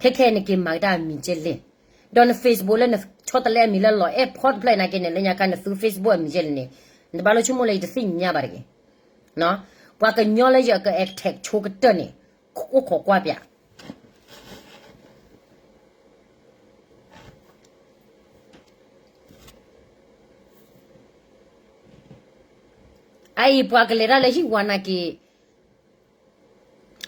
ခဲခဲနက့ၤမၤကဒါအမံၤကဲလဲၣ်. ဒီးန Facebook လၢနဆီတလဲအမံၤလၢလီၤအဲၣ်ဖီတဖျၢၣ်နာ်က့န့ၣ် လၢညါခါနသူ Facebook အမံၤကဲလဲၣ်န့ၣ် နဘၣ်လိာ်ဆိကမိၣ်လၢယတသ့ၣ်ညါဘၣ်တဂ့ၤ. ပှၤကညီလၢယက attack ဆိကတၢၢ်န့ၣ် အိၣ်ခိးကွၢ်ပၠး အအံၤ ပှၤကလဲၤတၢ်လၢဟံၣ်ဝါနာ်က့,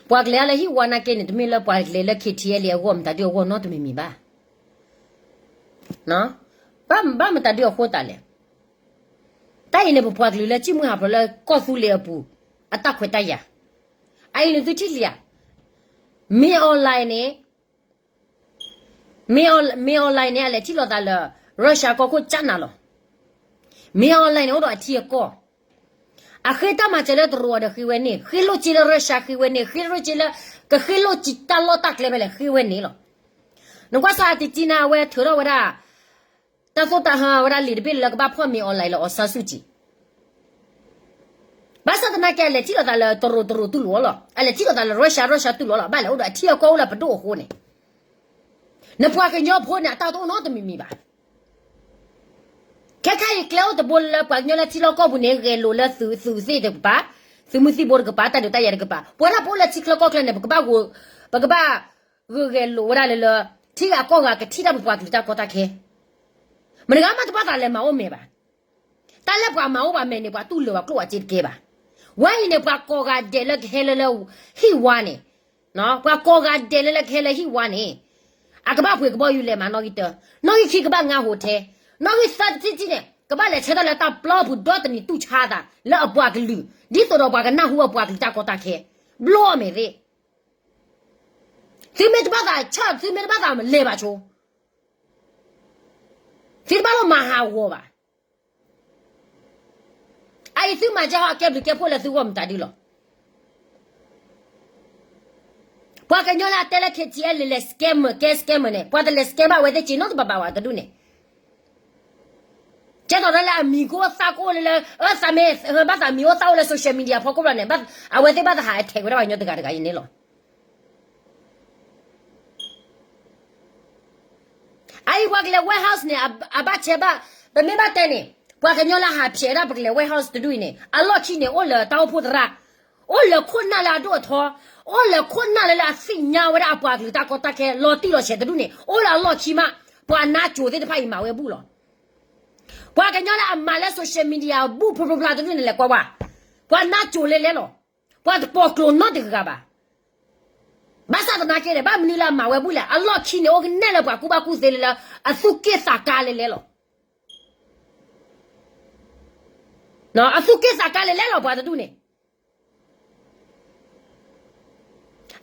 ပှၤကလဲၤတၢ်လၢဟံၣ်ဝါနာ်က့န့ၣ် တမ့ၢ်လၢပှၤကလဲၤလၢ KTLA အဂီၢ် မတၤဒုအဂီၢ်နီတမံၤမံၤဘၣ်. ဘၣ်မတၤဒုအဃိသးလဲၣ်. တၢ်အံၤန့ၣ် ပပှၤကလုာ်လၢစံၣ်မုၢ်ဟးဖျိးလၢကီၢ်သူလ့ၤအပူၤ အတၢ်ခွဲးတၢ်ယာ်, အအံၤန့ၣ်သုထံၣ်လံဧါ. မင်းအောင်လှိုင်န့ၣ် မင်းအောင်လှိုင်န့ၣ် အလဲၤထံၣ်လိာ်သးလၢ Russia ကီၢ်ခိၣ်ကၠၣ်နၤလီၤ. မင်းအောင်လှိုင်န့ၣ် အိၣ်ဒီးအထံအကီၢ်, အဃ့တၢ်မၤစၢၤလၢတရူးအီၤဒီးဃ့ဝဲန့ၣ်, ဃ့လိၢ်က့လၢ Russia ဃ့ဝဲန့ၣ်, ဃ့လိၢ်က့လၢ ကဃ့လိၢ်က့တၢ်လီၢ်တၢ်ကျဲဖဲလဲၣ် ဃ့ဝဲန့ၣ်လီၤ. နကွၢ်စးတကံနၤ အဝဲထုးထီၣ်ဝဲဒၣ် တၢ်သိၣ်တၢ်ဟါဝဲဒၣ်လံာ်တဘ့ၣ်လၢကဘၣ်ဖီၣ် မင်းအောင်လှိုင် လၢ အောင်ဆန်းစုကြည် ဘၣ်ဆၣ်သနာ်က့ အလဲၤထံၣ်လိာ်သးလၢတရူး တရူးတူၢ်လိာ်လီၤ, အလဲၤထံၣ်လိာ်သးလၢ Russia Russia တူၢ်လိာ်လီၤ, ဘၣ်လဲၣ်အိၣ်ဒီးအထံအကီၢ်အိၣ်လၢပဒိၣ်အဃိန့ၣ်, နပှၤကညီဖိန့ၣ် အတၢ်တအိၣ်နီတမံၤမံၤဘၣ်. ခဲခါအံၤကျဲအိၣ်တဘိလၢပှၤကညီလၢထံလီၢ်ကီၢ်ပူၤန့ၣ် ဂဲၤလိာ်လၢသုး သုးသ့ၣ်တကပၤ, သုးမုၢ်သံၣ်ဘိတကပၤ, တၢ်ဒုးတၢ်ယၤတကပၤ, ပဝဲဒၣ်ပအိၣ်လၢထံချၢကီၢ်ချၢန့ၣ် ပကဘၣ်ဂုာ်, ပကဘၣ်ဂုာ်ဂဲၤလိာ်ဝဲဒၣ်လၢလၢ ထံဂၤကီၢ်ဂၤကထံၣ်တၢ်ပပှၤကလုာ်တၢ်ကီတၢ်ခဲ, မတၤဂၤမးတဘၣ်သးလဲၤမၤအိၣ်မဲာ်ဘၣ်. တၢ်လၢပှၤမၤအိၣ်ဘၣ်မဲာ်န့ၣ် ပှၤတူၢ်လၢာ်ပှၤကျိၣ်ဝဲစ့တကဲဘၣ်. ဝဲအံၤန့ၣ် ပှၤကိးဂၤဒဲးလၢကဟဲလၢလၢဟံၣ်ဝါန့ၣ်, ပှၤကိးဂၤဒဲးလၢလၢကဟဲလၢဟံၣ်ဝါန့ၣ်, အကဘၣ်ပှ့ၤကဘီယူၤလဲၤမးနီၣ်ဂံၢ်တၢ, နီၣ်ဂံၢ်ခံကဘၣ်ငါဟိးထဲ, နီၣ်ဂံၢ်သၢတထံၣ်ထံၣ်န့ၣ် ကဘၣ်လဲၤဆၢထၢၣ်လၢတၢ်ပျီပူၤဒီတနံၤတူၢ်ဆါအသးလၢအပှၤကလုာ်, ဒ်သိးဒီးပှၤကနၢ်ဟူအပှၤကလုာ်တၢ်ကီတၢ်ခဲ, ဘျီအီၤမဲာ်သ့ၣ် သုမ့ၢ်တဘၣ်သးဆၢ သုမ့ၢ်တဘၣ်သးလဲၤဘၣ်ဆိ, သုတဘၣ်လီၤမၤဟးဂီၤဘၣ်. အအံၤသုမၤကဲဟီၣ်ကဲဘျုးကဲဖှိၣ်လၢသုဂီၢ်မတၤဒုလီၤ. ပှၤကညီလၢအတဲလၢ KTLA လဲၤ scammer ကဲ scammer န့ၣ် ပှၤတလဲၤ scam ဘၣ်ဝဲသ့ၣ်က့နီတဘးဘၣ်ဝဲတဒူၣ်န့ၣ်, ကဲသိးဒီးလၢအမံၤကအိၣ်သၣ်ကအိၣ်လၢလၢ အၢသးမ့ၢ်ဘၣ်သးမံၤအိၣ်သၣ်အိၣ်လၢ social media ဖီခိၣ်ဘျီန့ၣ် အဝဲသ့ၣ်ဘၣ်သးဟး attack ဝဲဒၣ်ပှၤကညီတဂၤတဂၤအံၤန့ၣ်လီၤ. အအံၤပှၤကလဲၤ White House န့ၣ် အဘၣ်ဆဲးဘၣ်, ပမ့ၢ်ဘၣ်တဲန့ၣ် ပှၤကညီလၢဟးဖျဲးဒၣ်ပကလဲၤ White House တဒူၣ်အံၤန့ၣ် အလီၢ်ခံန့ၣ် အိၣ်လၢတၢ်အိၣ်ဖှိၣ်သရၣ်, အိၣ်လၢခိၣ်နၢ်လၢအဒိၣ်အထီ, အိၣ်လၢခိၣ်နၢ်လၢလၢအသ့ၣ်ညါဝဲဒၣ်အပှၤကလုာ်တၢ်ကီတၢ်ခဲ လီၤတံၢ်လီၤဆဲးတဒူၣ်န့ၣ် အိၣ်လၢအလီၢ်ခံမး, ပှၤနါကိၤသ့ၣ်တဖၣ်အံၤမၤဝဲဘူၣ်လီၤ. ပှၤကညီလၢအမၤလၢ social media ဘူၣ်ဖျိဖျိဖျါတဒူၣ်န့ၣ် လဲၤကွၢ်ဝဲ, ပှၤနါကိၤလဲၤလဲၤလီၤ. ပှၤတပိာ်ကျိၤနီတဂၤဘၣ်. ဘၣ်ဆၣ်သနာ်က့န့ၣ် ဘၣ်မနုၤလၢအမၤဝဲဘူၣ်လဲၣ်, အလီၢ်ခံန့ၣ် အိၣ်ကနဲၣ်လၢပှၤကူၣ်ဘၣ်ကူၣ်သ့လၢလၢ အသူၣ်က့ၣ်သးကါလဲၤလဲၤလီၤ. အသူၣ်က့ၣ်သးကါလဲၤလဲၤလီၤ ပှၤတဒူၣ်န့ၣ်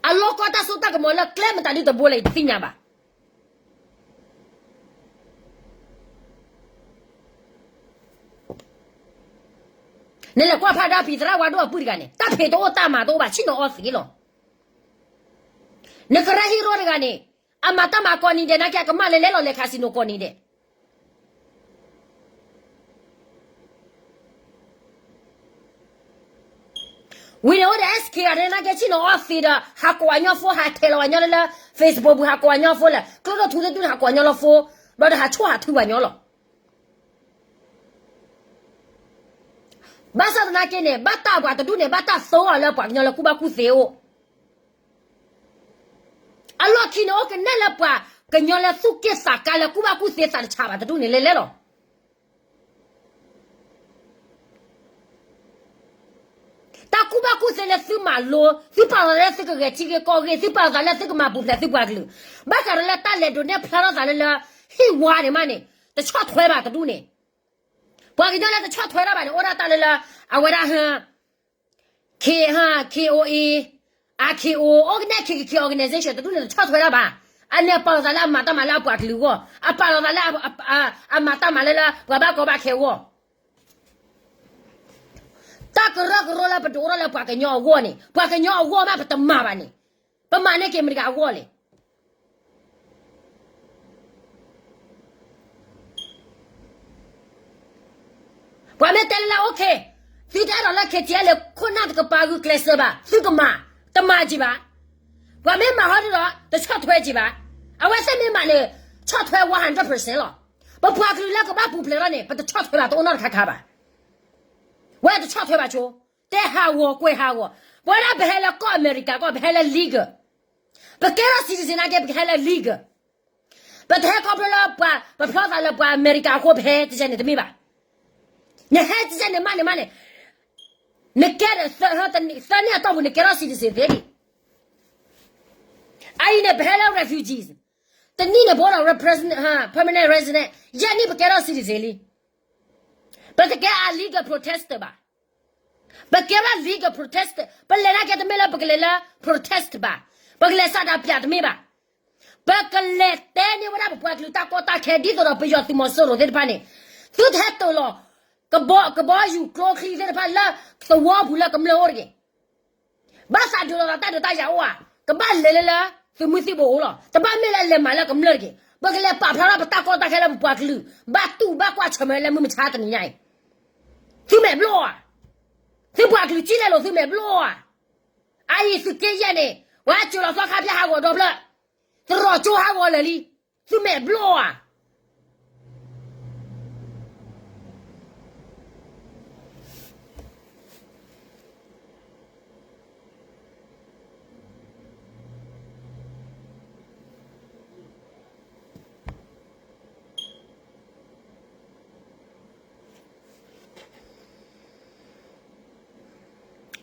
အလီၢ်ကီတၢ်စိတၢ်ကမီၤလၢကျဲမတၤဒုတဘိလဲၣ် ယတသ့ၣ်ညါဘၣ်. နလဲၤကွၢ်ဖးဒၣ်ဖံးသရၣ်ဝါဒိၣ်အပုၢ်တဂၤန့ၣ် တၢ်ဖံးတအိၣ်တၢ်မၤတအိၣ်ဘၣ် ဆ့ၣ်နီၤအီသံးလီၤ. နကရၢဟံၣ်ရိတဂၤန့ၣ် အမၤတၢ်မၤကိးနံၤဒဲးနာ်က့ အကမၣ်လဲၤလဲၤလီၤလဲၤ casino ကိးနံၤဒဲး ဝံၤန့ၣ်အိၣ်ဒီး SK ဂၤန့ၣ်နာ်က့ ဆ့ၣ်နီၤအီသံးဒီး ဟးကိးအညီ phone ဟးထဲးလီၤအညီလၢလၢ Facebook ပူၤ ဟးကိးအညီ phone လဲၣ်, ကျိဒိၣ်ထူသ့ၣ်ဒုန့ၣ် ဟးကိးအညီလီၤ phone ဘျီဒီးဟးဆိၣ်ဟးထုပှၤညီလီၤ. ဘၣ်ဆၣ်သနာ်က့န့ၣ် ဘၣ်တၢ်ပှၤတဒူၣ်န့ၣ် ဘၣ်တၢ်သိအီၤလၢပှၤကညီလၢကူၣ်ဘၣ်ကူၣ်သ့အိၣ် အလီၢ်ခံန့ၣ် အိၣ်ကနဲၣ်လၢပှၤကညီလၢသူၣ်က့ၣ်သးကါလၢကူၣ်ဘၣ်ကူၣ်သ့သးတဆးဘၣ်တဒူၣ်န့ၣ်လဲၤလဲၤလီၤ. တၢ်ကူၣ်ဘၣ်ကူၣ်သ့လၢသုမၤလိ, သုပာ်သးလၢသုကဂဲၤထံဂ့ၢ်ကီၢ်ဂ့ၢ်, သုပာ်သးလၢသုကမၤပူၤဖျဲးသုပှၤကလုာ်, ဘၣ်ဃးဒီးလၢတၢ်လဲၤဒိးန့ၢ်ဖျါထီၣ်သးလၢလၢ ဟံၣ်ဝါန့ၣ်မးန့ၣ် တဆီၣ်ထွဲဘၣ်တဒူၣ်န့ၣ်, ပှၤကညီလၢတဆီၣ်ထွဲတၢ်ဘၣ်န့ၣ် အိၣ်ဒၣ်တၢ်လၢလၢ အဝဲဒၣ် K, K O A, အ K O အိၣ်ကနဲ K K K organization တဒူၣ်န့ၣ်တဆီၣ်ထွဲတၢ်ဘၣ်. အန့ၣ်အပာ်လီၤသးလၢအမၤတၢ်မၤလၢအပှၤကလုာ်အဂီၢ်, အပာ်လီၤသးလၢ အမၤတၢ်မၤလၢလၢပှၤဘၣ်ကီဘၣ်ခဲအဂီၢ်. တၢ်ကရၢကရိလၢပဒိးအိၣ်ထီၣ်လၢပှၤကညီအဂီၢ်န့ၣ် ပှၤကညီအဂီၢ်မးပတမၤဘၣ်န့ၣ်, ပမၤန့ၢ်က့ၤမတၤတဂၤအဂီၢ်လဲၣ်. ပှၤမ့ၢ်တဲလၢ okay, သုတအဲၣ်ဒိးလၢ K T L ခိၣ်နၢ်တကပၤဂုာ်ကျဲးစၢးဘၣ်, သုကမၤ, တမၤက့ၤဘၣ်. ပှၤမ့ၢ်မၤဟီဒ်ဒီး တဆီၣ်ထွဲက့ၤဘၣ်. အဝဲသ့ၣ်မ့ၢ်မၤန့ၣ် ဆီၣ်ထွဲ one hundred percent လီၤ. ပပှၤကလုာ်လၢကဘၣ်ပူၤဖျဲးထီၣ်န့ၣ် ပတဆီၣ်ထွဲဘၣ် တအိၣ်နီတခါခါဘၣ်. ဝဲတဆီၣ်ထွဲဘၣ်ဆိ, တဲဟးဂီၤကွဲးဟးဂီၤ. ပဝဲဒၣ်ပဟဲလၢကီၢ်အမဲရကၤကီၢ် ပဟဲလၢ legal, ပကဲထီၣ် citizen နာ်က့ ပကဟဲလၢ legal. ပတဟဲခီဖျိလၢပှၤ ပဖျီသးလၢပှၤအမဲရကၤအဃိ ပဟဲတကဲန့ၣ်တမ့ၢ်ဘၣ်. နဟဲတကဲန့ၣ်မးန့ၣ်မးန့ၣ်, နကဲဒီး သၢနံၣ်အတီၢ်ပူၤ နကဲထီၣ် citizen သ့လံ. အအံၤန့ၣ် ပဟဲလၢ refugees, တနံၣ်န့ၣ် ပအိၣ်ဒီး represent, permanent resident, ယဲၢ်နံၣ်ပကဲထီၣ် citizen လံ. ပတကဲ illegal protester ဘၣ်. ပကဲဝဲ legal protest, ပလဲၤနာ်က့တမ့ၢ်လၢပကလဲၤလၢ protest ဘၣ်, ပကလဲၤဆန္ဒပြတမ့ၢ်ဘၣ်. ပကလဲၤတဲန့ၢ်ဝဲဒၣ်ပပှၤကလုာ်တၢ်ကီတၢ်ခဲ ဒ်သိးဒီးပယီၤသုးမီၤစိရိၤသ့ၣ်တဖၣ်န့ၣ်, သုတဟဲတိာ်လီၤ ကဘီယူၤကျိချံသ့ၣ်တဖၣ်လၢသဝီပူၤလၢကမျၢၢ်အိၣ်တဂ့ၤ. ဘၣ်သးဒုးလီၤသးတၢ်ဒုးတၢ်ယၤအိၣ်ဧါ, ကဘၣ်လဲၤလၢလၢ သုးမုၢ်သံၣ်ဘိအိၣ်လီၤ. တဘၣ်မ့ၢ်လၢလဲၤမၤလၢကမျၢၢ်တဂ့ၤ. ပကလဲၤပာ်ဖျါထီၣ်ပတၢ်ကီတၢ်ခဲလၢပပှၤကလုာ် ဘၣ်တူၢ်ဘၣ်ကွၢ်ဆၢၣ်မဲာ်လၢမုၢ်မဆါတနံၤညါအံၤ. သုမဲာ်ဘျီၣ်ဧါ. သုပှၤကလုာ်ကံၣ်လဲလိာ်သုမဲာ်ဘျီၣ်ဧါ. အအံၤသုးက့ယဲၢ်န့ၣ် ပှၤစၢၤလီၤသီခါဖၠၣ်ဟးဂီၤဒီဖျၢၣ်, သရိာ်ကၠိဟးဂီၤလၢာ်လံ, သုမဲာ်ဘျီၣ်ဧါ.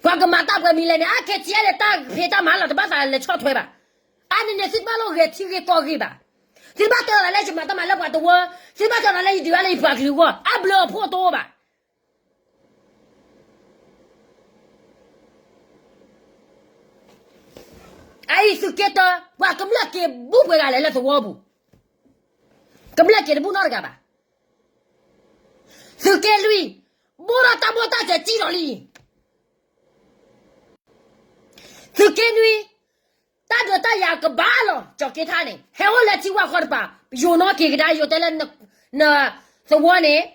ပှၤကမၤတၢ်ပှဲၤမံၤလဲၣ်န့ၣ် အခဲဆံးအါလဲၣ် တၢ်ဖံးတၢ်မၤလီၤ တဘၣ်သးလဲၤဆီၣ်ထွဲဘၣ်. အါန့ၣ်န့ၣ် သုတဘၣ်လိၣ်ဂဲၤထံဂ့ၢ်ကီၢ်ဂ့ၢ်ဘၣ်. သုတဘၣ်တဲလီၤသးလၢယမၤတၢ်မၤလၢပှၤတဝၢ, သုတဘၣ်တဲလီၤသးလၢယဒုးအါလၢယပှၤကလုာ်အဂီၢ်, အါဘျုးအဖှိၣ်တအိၣ်ဘၣ်. အအံၤသုးက့တၢ, ပှၤကမျၢၢ်က့ၤဘူးပှဲၤဂၤလဲၣ်လၢသဝီပူၤ, ကမျၢၢ်က့ၤတဘူးနီတဂၤဘၣ်. သုးက့လွံၢ်, ဘိၣ်ထီၣ်တၢ်ဘိၣ်တၢ်စဲၤကံၣ်ဒီးလံ. သုးက့နွံ, တၢ်ဒုးတၢ်ယၤကဘၣ်လီၤ ကၠီၤက့ထါန့ၣ် ဟဲအိၣ်လၢထံဝၣ်ဃီတပၤ, ယိၤနီၣ်က့ၤကဒါ ယိၤတဲလၢ နသဝီန့ၣ်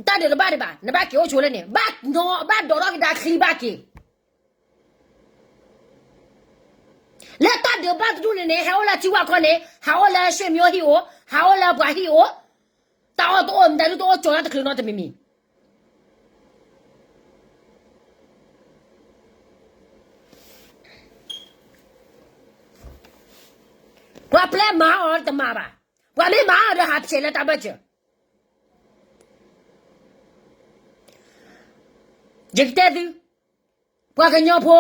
တၢ်ဒုးတဘၣ်ဒံးဘၣ်, နဘၣ်က့ၤအိၣ်ဆိလၢန့ၣ်, ဘၣ်ဒိးထီၣ်ကဒါချံဘၣ်က့ၤ လၢတၢ်ဒုးဘၣ်တဒူၣ်န့ၣ်န့ၣ် ဟဲအိၣ်လၢထံဝၣ်ခီန့ၣ် ဟးအိၣ်လၢရွှေမြို့ဟံၣ်အိၣ်, ဟးအိၣ်လၢပှၤဟံၣ်အိၣ်, တၢ်အီၣ်တအိၣ် မတၤဒုတအိၣ် ကၠီၤတၢ်တချုးနီတမံၤမံၤ. ပှၤပျဲမၤအီၤ တမၤဘၣ်. ပှၤမ့ၢ်မၤအီၤဒီး ဟးဖျဲးလၢတၢ်ဘၢၣ်စၢၤ. ယကတဲသု, ပှၤကညီဖိ,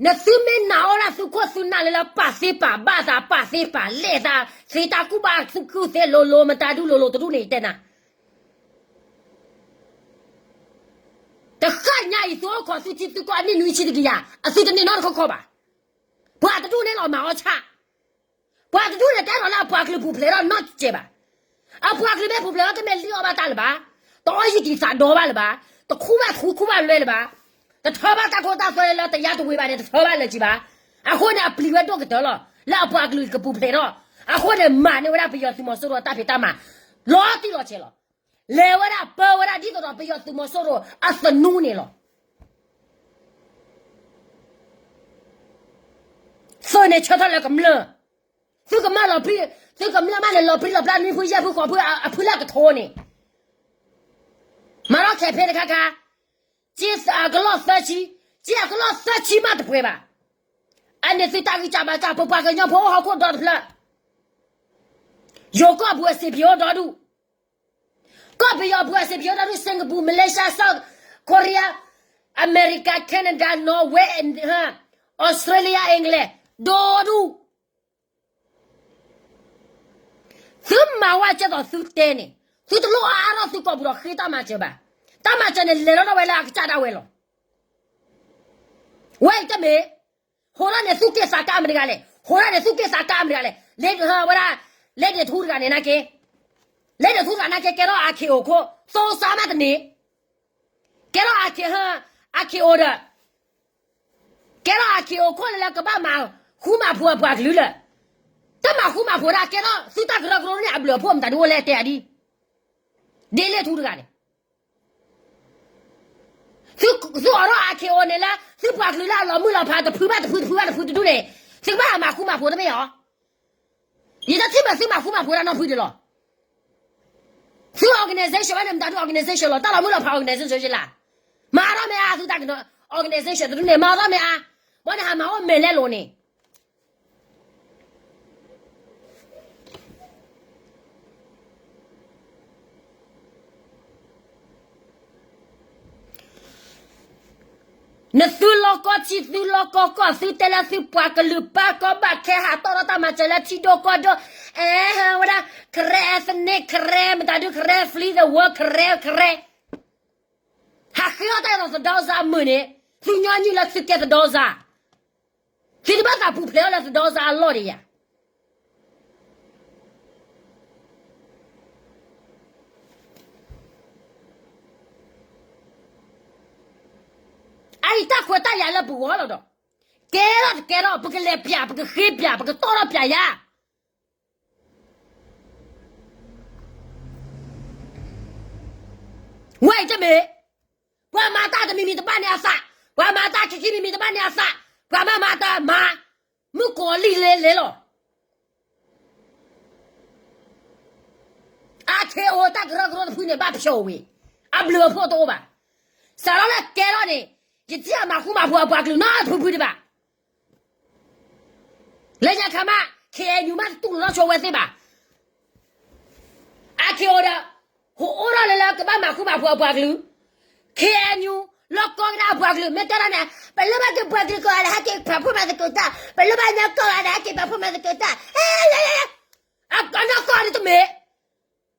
နသုမ့ၢ်နာ်အီၤဒၣ်သုခိၣ်သုနၢ်လၢလၢ ပာ်သ့ပာ်ဘၣ်သး ပာ်သ့ပာ်လဲၣ်သး, သ့တၢ်ကူၣ်ဘၣ်သုကုၢ်သ့လိၤလိၤ မတၤဒုလိၤလိၤတဒူၣ်န့ၣ် ယတဲနၤ တဃၣ်ညါအံၤ သုအိၣ်ခိးသုထံသုကီၢ်အနံၣ်နွံဆံတကယၤ, အသုတန့ၢ်နီတခီခီဘၣ်. ပှၤတဒူၣ်န့ၣ်လီၤမၤအီၤဆၣ်. ပှၤတဒူၣ်န့ၣ်တအဲၣ်ဒိးလၢအပှၤကလုာ်ပူၤဖျဲးထီၣ်နီတစဲးဘၣ်. အပှၤကလုာ်မ့ၢ်ပူၤဖျဲးထီၣ် တမ့ၢ်လံၣ်အီၣ်ဘၣ်တၢ်လၢၤဘၣ်, တအီၣ်ယံာ်တံာ်သးဒီဘၣ်လၢၤဘၣ်, တခူၣ်ဘၣ်ထူခူၣ်ဘၣ်လွဲလၢၤဘၣ်, တထၢဘၣ်တၢ်ခိတၢ်သွဲလၢတယါတဝ့ၤဘၣ်န့ၣ် တထၢဘၣ်လၢၤကံဘၣ်. အဃိန့ၣ် အပျံၤဝဲဒိၣ်ကတၢၢ်လီၤ လၢအပှၤကလုာ်ကပူၤဖျဲးထီၣ်. အဃိန့ၣ် မၤန့ၢ်ဝဲဒၣ်ပယီၤသုးမီၤစိရိၤအတၢ်ဖံးတၢ်မၤ လီၤတံၢ်လီၤဆဲးလီၤ. လဲၤဝဲဒၣ်ပၢဝဲဒၣ်ဒ်သိးဒီးပယီၤသုးမီၤစိရိၤအသနူန့ၣ်လီၤ. သုးန့ၣ်ဆၢထၢၣ်လၢကမျၢၢ်, သုကမၢလီၤဖံး, သုကမျၢၢ်မးန့ၣ် လီၤပြံလီၤပြါ နွံဖုယဲၢ်ဖုဃိးဖု အဖုလၢကထိန့ၣ်, မၤလီၤခဲးဖဲတခါခါ, က့အကလီၢ်သၢဆံ, က့အကလီၢ်သၢဆံမးတပှဲၤဘၣ်. အန့ၣ်သုတၢ်ဂံၢ်စၢ်ဘါစၢ် ပပှၤကညီဖိဟီၣ်ခိၣ်ဒီတဖျၢၣ်, ယိၤကီၢ်ပူၤအစံးပယိၤဒီဒူၣ် ကီၢ်ပယီၤပူၤအစံးပယိၤဒီဒူၣ် Singapore, Malaysia, South Korea, America, Canada, Norway, Australia, England, ဒီဒူၣ်. သုမၤဝဲကဲသိးသုတဲန့ၣ်, သုတလိၣ်အါထီၣ်သုကီၢ်ပူၤဒီးဃ့တၢ်မၤစၢၤဘၣ်. တၢ်မၤစၢၤန့ၣ် လဲၤလီၤဒၣ်ဝဲလၢအကစၢ်ဒၣ်ဝဲလီၤ. ဝဲအံၤတမ့ၢ် ဟိးထီၣ်န့ၣ်သူၣ်က့ၣ်သးကါမတဂၤလဲၣ်, ဟိးထီၣ်န့ၣ်သူၣ်က့ၣ်သးကါမတဂၤလဲၣ်, လၢဝဲဒၣ် လဲဒ့ၣ်ထူတဂၤန့ၣ်နာ်က့, လဲဒ့ၣ်ထူတဂၤနာ်က့ ကဲထီၣ် အာ ခ့အိၣ်ခိၣ် သိစါမးတန့ၢ်, ကဲထီၣ် အာ ခ့အိၣ်ဒီး ကဲထီၣ် အာ ခ့အိၣ်ခိၣ်လၢကဘၣ်မၤဃူမၤဖိးအပှၤကလုာ်လၢာ်, တမၤဃူမၤဖိးဒၣ် ကဲထီၣ်သုတၢ်ကရၢကရိန့ၣ် အဘျုးအဖှိၣ်မတၤဒုအိၣ်လဲၣ်တဲအဒံး, ဒ်လဲထူတဂၤန့ၣ် သုအိးထီၣ် အာ ခ့အိၣ်န့ၣ်လၢ သုပှၤကလုာ်လၢအလီၤမုၢ်လီၤဖး တဖုဘၣ်တဖု တဖုဘၣ်တဖုတဒူၣ်န့ၣ်, သုကဘၣ်မၤဃူမၤဖိးတမ့ၢ်ဧါ. ယတထံၣ်ဘၣ်သုမၤဃူမၤဖိးတၢ်နီတဖုဒံးလီၤ. သု organization ဝဲန့ၣ် မတၤဒု organization လီၤ, တၢ်လီၤမုၢ်လီၤဖး organization ယလၢ မၤထီၣ်မ့ၢ်အါ သုတၢ်က organization တဒူၣ်န့ၣ် မၤထီၣ်မ့ၢ်အါ, ဘၣ်န့ၣ်ဟးမၤအိၣ်မဲာ်လဲလိာ်န့ၣ် နသုလီၢ်ကီၢ်ထံ သုလီၢ်ကီၢ်ကီၢ် သုတဲလၢသုပှၤကလုာ်ဘၣ်ကီဘၣ်ခဲ ဟးတီၣ်ထီၣ်တၢ်မၤစၢၤလၢထံဒိၣ်ကီၢ်ဒိၣ်, အဲ ဝဲဒၣ် Karen ethnic, Karen မတၤဒု Karen flee the world, Karen, Karen ဟးဃ့အီၣ်တၢ်ဒီးသဒီစါအမုာ်န့ၣ်, သုညီနုၢ်လၢသုကဲသဒီစါ, သုတဘၣ်သးပူၤဖျဲးအီၤလၢသဒီစါအလီၢ်ဒံးယၤ အအံၤတၢ်ခွဲးတၢ်ယာ်လၢပဂီၢ်လီၤဒီး, ကဲထီၣ်တကဲထီၣ် ပကလဲၤပျး ပကဃ့ပျး ပကတီၢ်ထီၣ်ပျးယၤ ဝဲအံၤတမ့ၢ်, ပှၤမၤတၢ်တမံၤမံၤတဘၣ်န့ၣ်အသး, ပှၤမၤတၢ်ခံခံမံၤမံၤတဘၣ်န့ၣ်အသး, ပှၤမၤမၤတၢ်မၤ, မုၣ်ကီၤလံၢ်လဲလဲလီၤ. အါခဲအိၣ်တၢ်ကရၢကရိတဖုန့ၣ် ဘၣ်ဖျိးဝံၤ, အဘျုးအဖှိၣ်တအိၣ်ဘၣ်. စးထီၣ်လၢကဲထီၣ်န့ၣ်, ယထံၣ်အမၤဃူမၤဖိးအပှၤကလုာ်နီတဖုဖုဒံးဘၣ်. လၢညါခါမး ခ့ၣ်အဲၣ်ယူၣ် မ့ၢ်တတူၢ်လိာ်ထီၣ်ဆိဝဲသ့ၣ်ဘၣ်. အါခဲအိၣ်ဒီး, ဟိအိၣ်ထီၣ်လၢလၢကဘၣ်မၤဃူမၤဖိးအပှၤကလုာ်, ခ့ၣ်အဲၣ်ယူၣ် လီၢ်ကီကဒါအပှၤကလုာ် မ့ၢ်တဲဒၣ်န့ၣ် ပလိၣ်ဘၣ်က့ၤပှၤကလုာ်ကိးဂၤဒဲး ဟဲက့ၤပာ်ဖှိၣ်မၤသကိးတၢ်, ပလိၣ်ဘၣ်ညီကိးဂၤဒဲး ဟဲက့ၤပာ်ဖှိၣ်မၤသကိးတၢ်, အနီၢ်ကီၢ်န့ၣ်တမ့ၢ်,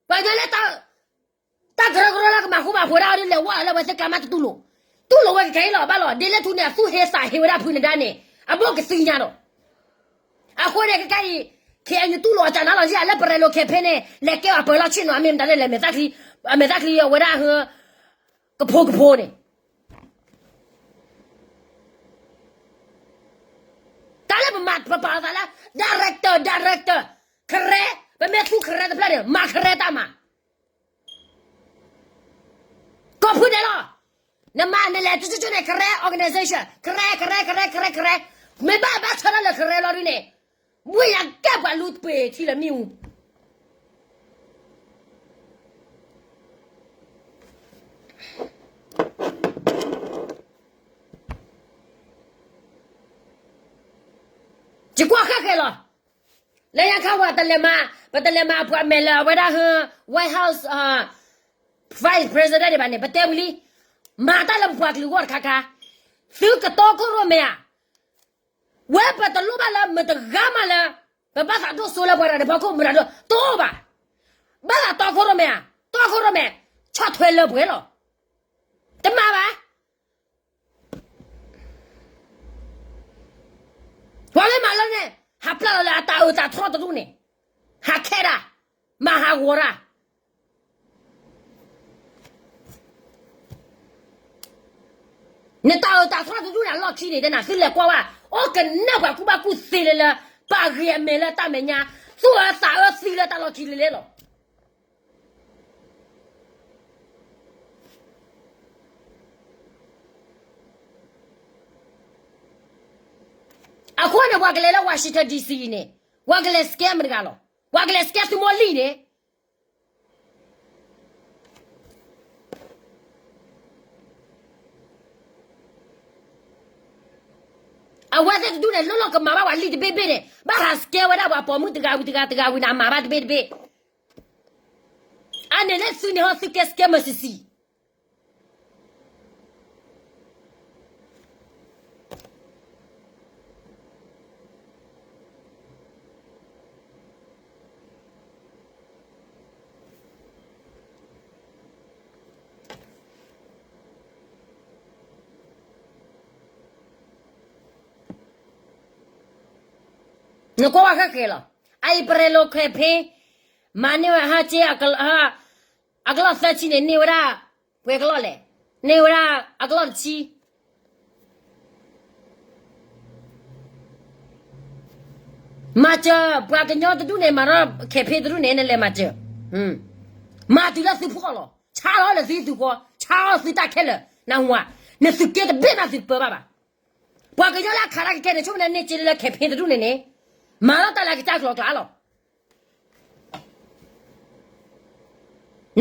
ပှၤညီလၢ တၢ်ကရၢကရိလၢကမၤဃူမၤဖိးဒၣ်အီၤဒ်လဲၣ်ဝဲလၢဝဲသ့ၣ်ကျါမးတတူၢ်လိာ်, တူၢ်လိာ်ဝဲကခဲအံၤလီၤဘၣ်လီၤ. ဒ်လဲၣ်ထူန့ၣ် အသူၣ်ဟ့သးဟ့ဝဲဒၣ်ဖုနဒါန့ၣ်, အဘိၣ်ကသံညါဒီး, အဃိန့ၣ် ခဲကနံၣ်အံၤ ခ့ၣ်အဲၣ်ယူၣ် တူၢ်လိာ်အတၢ်နါလီၤ ယလၢပရဲလိာ်ခဲဖဲန့ၣ် လဲၤကဲအပၢၤလီၢ်ဆ့ၣ်နီၤ အမ့ၢ်မတၤလဲၣ် လဲၤမဲာ်သၣ်ချံ, အမဲာ်သၣ်ချံအဝဲဒၣ်ဟၢ ကဖိကဖိန့ၣ် တၢ်လၢပမၤပပာ်အသးလၢ director director, ခရဲ, ပမ့ၢ်သူၣ်ခရဲတဖျၢၣ်န့ၣ် မၤခရဲတၢ်မၤ, ကိးဖုဒဲးလီၤ. နမၤနလဲၤကၠိကၠိန့ၣ် ခရဲ organization, ခရဲ ခရဲ ခရဲ ခရဲ ခရဲ, မ့ၢ်ဘၣ်ဘၣ်ဆၢထၢၣ်လၢခရဲလီၤဒုန့ၣ်, ဘှ့ၣ်ယၤကဲပှၤလူတပှ့ၤထံလၢမ့ၣ်အူ ယကွၢ်ဃဲဃဲလီၤ. လၢညါခါဝဲတလဲၤမၤ, ပတလဲၤမၤအပှၤမဲာ်လၢအဝဲဒၣ်ဟၢ White House Vice President န့ၣ်ဘၣ်န့ၣ် ပတဲဝံၤလံ, မၤတၢ်လၢပပှၤကလုာ်ဂီၢ်တခါခါ, သုကတီခိၣ်ရိၣ်မဲာ်ဧါ, ဝဲပတလိၣ်ဘၣ်လၢမတဂၤမးလၢ ပဘၣ်သးဒိၣ်စိလၢပှၤတၢ်ဒဲးဖီခိၣ်မတၤဒိၣ်တအိၣ်ဘၣ်, ဘၣ်သးတီခိၣ်ရိၣ်မဲာ်ဧါ, တီခိၣ်ရိၣ်မဲာ်, ဆီၣ်ထွဲလၢပှဲၤလီၤ. တမၤဘၣ် ပှၤမ့ၢ်မၤလၢန့ၣ် ဟးပျၢ်လီၤလၢအတၢ်အၢတၢ်သီတဒူၣ်န့ၣ်, ဟးခဲဒၣ်, မၤဟးဂီၤဒၣ်, နတၢ်အၢတၢ်သီတဒူၣ်န့ၣ် အလီၢ်ခံန့ၣ် တဲနၤ သုလဲၤကွၢ်ဘၣ်, အိၣ်ကနၢ်ပှၤကူၣ်ဘၣ်ကူၣ်သ့လၢလၢ ပာ်ဂ့ၤအမဲာ်လၢတၢ်မဲာ်ညါ, သူၣ်အၢသးအၢသံလၢတၢ်လီၢ်ခံလၢလဲၣ်လီၤ. အဃိန့ၣ် ပှၤကလဲၤလၢ Washington D C အံၤန့ၣ်, ပှၤကလဲၤ scam မတဂၤလီၤ. ပှၤကလဲၤ scam သုမိၢ်လံၢ်န့ၣ်, အဝဲသ့ၣ်တဒူၣ်န့ၣ် လီၢ်လီၢ်ကမၤဘၣ်ပှၤလံၢ်တဘ့ၣ်ဘ့ၣ်န့ၣ်, ဘၣ်ဟး scam ဝဲဒၣ်ပှၤပိာ်မုၣ်တဂၤဝံၤတဂၤတဂၤဝံၤန့ၣ် အမၤဘၣ်တဘ့ၣ်တဘ့ၣ်. အန့ၣ်န့ၣ်သုန့ၣ်ဟီ သုကဲ scam မၤစံးစံး နကွၢ်ဝဲဃဲဃဲလီၤ. အအံၤ ပရဲလိာ် campaign မၤန့ၢ်ဝဲဟါက့ အကလီၢ်သၢဆံန့ၣ် န့ၢ်ဝဲဒၣ် ပှဲၤကလီၢ်လဲၣ်, န့ၢ်ဝဲဒၣ်အကလီၢ်တဆံ. မၤစၢၤ ပှၤကညီတဒူၣ်န့ၣ် မၤထီၣ် campaign တဒူၣ်န့ၣ် နလဲၤမၤစၢၤ, မၤတုၤလၢသုဖှီၣ်လီၤ, ဆါလီၤလၢသုဟံၣ်သုဃီ, ဆါလီၤသုတၢ်ခဲလၢာ်, နဝၤ, နသုးက့တဘ့ၣ်နၤသုပၢဘၣ်ဘၣ်. ပှၤကညီလၢအခးတၢ်ကကဲန့ၣ် ဆိကမိၣ်န့ၣ် န့ၢ်စ့လၢ campaign တဒူၣ်န့ၣ်န့ၣ်, မၤထီၣ်တၢ်လၢကစၢ်ကျိၤကျါလီၤ.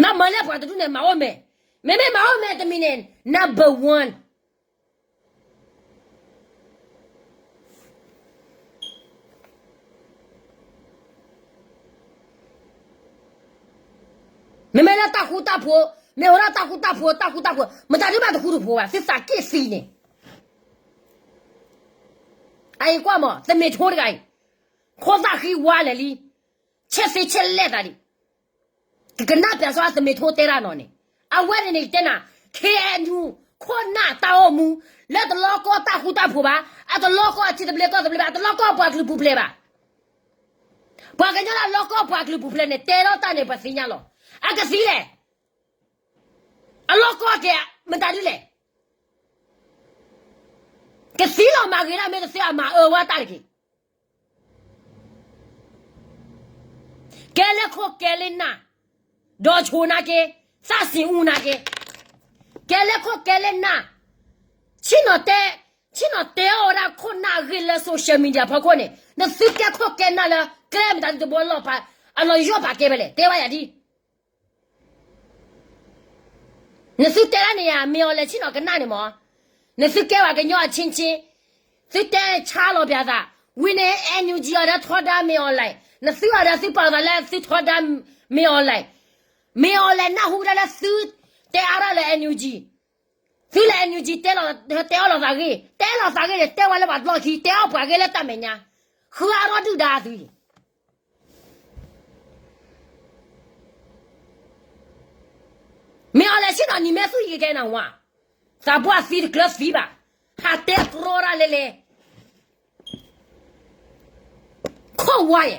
နမၤလၢပှၤတဒူၣ်န့ၣ် မၤအိၣ်မဲာ်, မ့မ့ၢ်မၤအိၣ်မဲာ်တမံၤန့ၣ် number one. မ့မ့ၢ်လၢတၢ်ဃူတၢ်ဖိး, မ့ၢ်ဝဲဒၣ်တၢ်ဃူတၢ်ဖိး, တၢ်ဃူတၢ်ဖိး, မတၤဒုးဘၣ်တဃူတဖိးဘၣ်, သုသးက့ၣ်သံန့ၣ်. အအံၤကွၢ်မး သမဲထိတဂၤအံၤ, ခိၣ်သၣ်ဃံဝါလဲာ်လံ, ဆဲးသ့ဆဲးလဲၣ်သးဒံး, ကကနၣ်ပျးစီသမဲထိတဲတၢ်နီၤန့ၣ်, အဝဲန့ၣ်န့ၣ်တဲနၤ, KNU ခိၣ်နၢ်တၢ်အိၣ်မူ, လၢတလီကီၢ်တၢ်ဃူတၢ်ဖိးဘၣ်, အတလီကီၢ်အထံသဘျ့ကီၢ်သဘျ့ဘၣ်, အတလီကီၢ်ပှၤကလုာ်ပူၤဖျဲးဘၣ်. ပှၤကညီလၢအလီကီၢ်ပှၤကလုာ်ပူၤဖျဲးန့ၣ် တဲလီၤတၢ်န့ၣ် ပှၤသ့ၣ်ညါလီၤ. အကသံလဲၣ်, အလီကီၢ်ကဲမတၤဒုးလဲၣ်, ကသံလီၤမၤဂ့ၤဒၣ်မ့ၢ်တသ့အမၤအၢဝဲတၢ်တက့ၢ်. ကဲလၢခိၣ်ကဲလၢနၢ်, ဒီးဆိနာ်က့, သၣ်စံးအူနာ်က့, ကဲလၢခိၣ်ကဲလၢနၢ်, ဆ့ၣ်နီၤတဲ, ဆ့ၣ်နီၤတဲအီၣ်ဝဲဒၣ်ခိၣ်နၢ်အဂ့ၢ်လၢ social media ဖီခိၣ်န့ၣ်, နသုကဲခိၣ်ကဲနၢ်လၢ ကျဲမတၤဒုးတဘိလီၤ, အလီၤယီၢ်ပာ်ကဲဖဲလဲၣ်, တဲဘၣ်ယၤဒ် နသုတဲဒၣ်န့ၣ်ယါ မ့ၢ်အီၤလဲၣ်ဆ့ၣ်နီၤကနၣ်န့ၣ်မး, နသုကဲဝဲကညီအဆ့ဆ့, သုတဲဆါလီၤပျးသး, ဝံၤန့ၣ် NUG အီၤဒီးထီဒါမ့ၢ်အီၤလဲၣ်, နသုအီၤဒီးသုပာ်သးလၢသုထီဒါမ့ၢ်အီၤလဲၣ်, မ့ၢ်အီၤလဲၣ်နၢ်ဟူဒၣ်လၢသုတဲအါထီၣ်လၢ NUG, သုလၢ NUG တဲလီၤ, တဲအီၣ်လီၤသးဂ့ၢ်, တဲလီၤသးဂ့ၢ်န့ၣ် တဲဝဲလၢပှၤတဘျီခံ, တဲအီၣ်ပှၤဂ့ၢ်လၢတၢ်မဲာ်ညါ, ဃုအါထီၣ်ဒုၣ်ဒါသုအံၤ မ့ၢ်အီၤလဲၣ်ဆ့ၣ်နီၤနံၤမဲာ်သူၣ်ယံၤကကဲနဝါ, သးပှၢ်သံတကျၢၤသံဘၣ်, ဟးတဲကြီတၢ်လဲၤလဲၤ, ခိၣ်ဝါယဲ,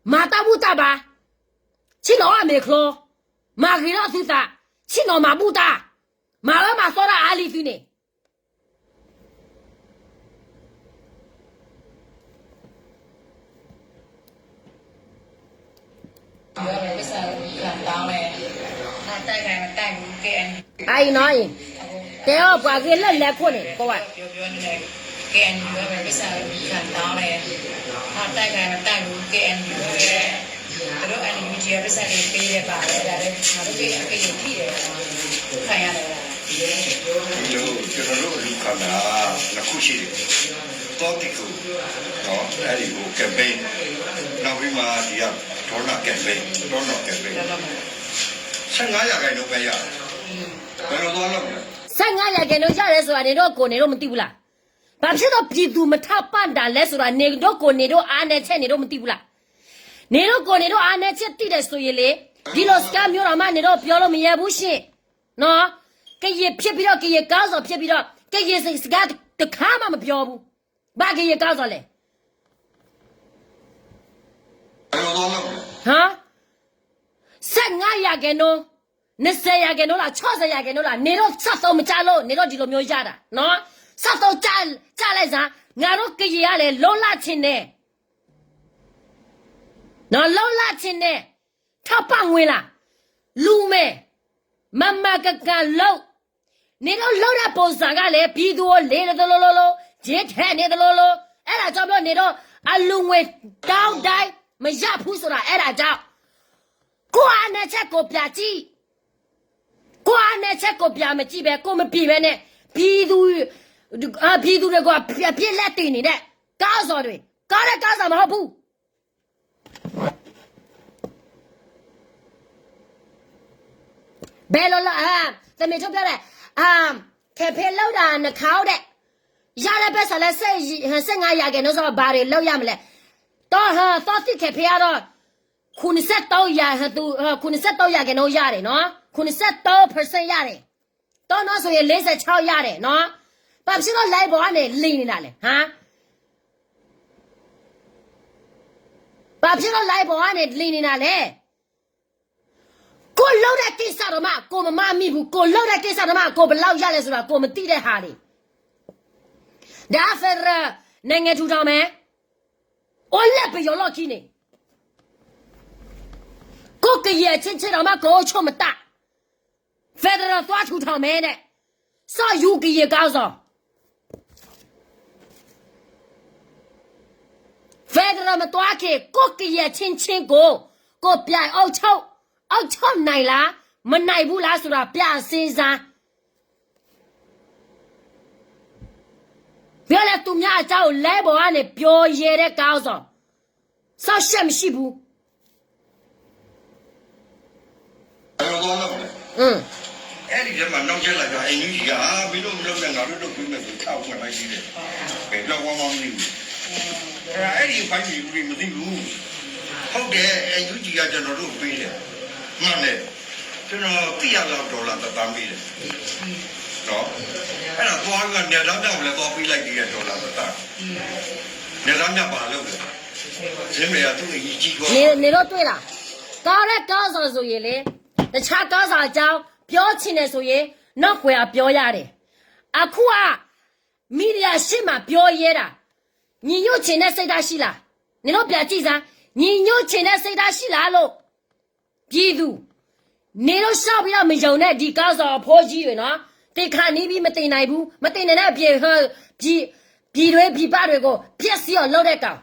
မၤတၢ်ဘူၣ်တၢ်ဘါ, ဆ့ၣ်နီၤအီၣ်မဲာ်ချီ, မၤဂ့ၤထီၣ်သုသး, ဆ့ၣ်နီၤမၤဘူၣ်တၢ်, မၤအၢမၤသီတၢ်အါလံသုန့ၣ် အံၤနီၤအံၤ, တဲအီၣ်ပှၤဂ့ၢ်လၢလဲၤခိၣ်န့ၣ် ကိးဝဲ, ကရၢကရိအလူၤခးနၤ နခိၣ်ဆံးန့ၣ် သီတံၢ်ခိၣ် အဲၣ်ဒိး campaign နီၢ်ဝံမၤဒံး တီနီၢ် campaign တီနီၢ် campaign ဆယ့်ငါးရာခိုင်နှုန်းပဲရ ဘယ်လိုသွားလုပ်မလဲ ဆယ့်ငါးရာခိုင်နှုန်းရတယ်ဆိုတာ နေတော့ကိုယ်နေတော့မသိဘူးလား ဘာဖြစ်လို့ပြည်သူမထောက်ပံ့တာလဲဆိုတာ နေတော့ကိုယ်နေတော့ အားနည်းချက်နေတော့မသိဘူးလား နေတော့ကိုယ်နေတော့ အားနည်းချက်သိတယ်ဆိုရင်လေ ဒီလိုစကားမျိုးတောင်မှ နေတော့ပြောလို့မရဘူးရှင့်နော် ကရင်ဖြစ်ပြီးတော့ ကရင်ခေါင်းဆောင်ဖြစ်ပြီးတော့ ကရင်စကားတစ်ခါမှမပြောဘူး ဘာကရင်ခေါင်းဆောင်လဲ ဟာ ဆယ့်ငါးရာခိုင်နှုန်း နှစ်ဆယ်ရာခိုင်နှုန်းလား ခြောက်ဆယ်ရာခိုင်နှုန်းလား နေတော့စက်သုံးမကျလို့ နေတော့ဒီလိုမျိုးရတာနော် စက်သုံးကျကျလိုက်စမ်း ငါတို့ကရင်ကလည်း လိုလားချင်တယ်နော် လိုလားချင်တယ် ထောက်ပံ့ငွေလား လူမယ် မမကကလုပ် နေတော့လုပ်တဲ့ပုံစံကလည်း ပြည်သူကိုလေတလိုလိုလို ရေထဲနေတလိုလို အဲ့ဒါကြောင့်မလို့နေတော့ အလူငွေတောင်းတိုင်းမရဘူးဆိုတာ အဲ့ဒါကြောင့် ကိုယ့်အားနည်းချက်ကိုပြကြည့် ကိုယ့်အားနည်းချက်ကိုပြမကြည့်ပဲ ကိုယ်မပြင်ပဲနဲ့ ပြည်သူအာပြည်သူတွေကိုအပြစ်အပြစ်လက်တင်နေတဲ့ကောင်းဆောင်တွေကောင်းတဲ့ကောင်းဆောင်မဟုတ်ဘူး ဘယ်လိုလဲအာသမင်ထုတ်ပြောတယ်အာခဲဖဲလောက်တာနှခေါက်တဲ့ရတဲ့ဘက်ဆိုလဲစိတ်စိတ်ငါရခဲ့လို့ဆိုဘာတွေလောက်ရမလဲတော့ဟသောသိခဲဖဲကတော့ခုနှစ်ဆယ့်သုံးရာဟသူခုနှစ်ဆယ့်သုံးရာကနော်ရတယ်နော်ခုနှစ်ဆယ့်သုံး percent ရတယ်တော့နော်ဆိုရင်လေးဆယ့်ခြောက်ရတယ်နော်ဘာဖြစ်လို့လဲပေါ်ကနေလိမ်နေတာလဲဟမ် ဘာဖြစ်လို့လဲ ဘဝကနေ လီၤနံၤနၤလဲၣ်. ကိုယ်လုပ်တဲ့ကိစ္စတောင်မှ ကိုယ်မမှတ်မိဘူး, ကိုယ်လုပ်တဲ့ကိစ္စတောင်မှ ကိုယ်ဘယ်လောက်ရလဲဆိုတာ ကိုယ်မသိတဲ့ဟာတွေ. ဒါ federal နိုင်ငံထူထောင်မယ်. အိုးလၢပယီၤလီၢ်ခံန့ၣ် ကိုယ့်ကရင်အချင်းချင်းတောင်မှ ကိုယ်အုပ်ချုပ်မတတ်. federal သွားထူထောင်မယ်တဲ့. စော့ယူကရင်ခေါင်းဆောင်. federal မသွားခင် ကိုယ့်ကရင်အချင်းချင်းကို ကိုယ်ပြန်အုပ်ချုပ်, အုပ်ချုပ်နိုင်လား, မနိုင်ဘူးလားဆိုတာ ပြန်စဉ်းစား. ပြောလဲ သူများအကြောင်းကို live ပေါ်ကနေ ပြောရဲတဲ့ ခေါင်းဆောင်. စောင့်ရှက်မရှိဘူး. อืม အဲ့ဒီထဲမှာ နောက်ကျလာကြ NUG က မင်းတို့မလုပ်နဲ့ ငါတို့လုပ်ပေးမယ်ဆို ချောက်ဝင်လိုက်သေးတယ်။ ဘယ်တော့မှမသိဘူး။ အဲ့ဒါ အဲ့ဒီအပိုင်းတွေ မသိဘူး။ ဟုတ်တယ် NUG က ကျွန်တော်တို့ပေးတယ်။ မှန်တယ်။ ကျွန်တော်သိရလောက် ဒေါ်လာတစ်သန်းပေးတယ်။ နော်။ အဲ့ဒါသွားပြီးတော့ နယ်သားများကိုလည်း သွားပေးလိုက်သေးတယ် ဒေါ်လာတစ်သန်း။ နယ်သားများ ဘာလုပ်လဲ။ ဇင်းမေက သူ့အရေးကြီးသွား နေ, နေတော့တွေ့လား. ကောင်းတဲ့ခေါင်းဆောင်ဆိုရင်လေ, တခြားခေါင်းဆောင်အကြောင်းပြောချင်တယ်ဆိုရင် နောက်ကွယ်ကပြောရတယ်. အခုက မီဒီယာရှေ့မှာပြောရဲတာ, ညီညွတ်ချင်တဲ့စိတ်ဓာတ်ရှိလား. နင်တို့ပြန်ကြည့်စမ်း, ညီညွတ်ချင်တဲ့စိတ်ဓာတ်ရှိလားလို့ ပြည်သူ. နင်တို့လျှောက်ပြီးတော့ မယုံနဲ့ ဒီခေါင်းဆောင်အဖိကြီးတွေနော်. သေခါနီးပြီး မသေနိုင်ဘူး, မသေနိုင်တဲ့အပြင် ပြည်, ပြည်တွင်းပြည်ပတွေကို ဖျက်ဆီးအောင်လုပ်တဲ့ကောင်.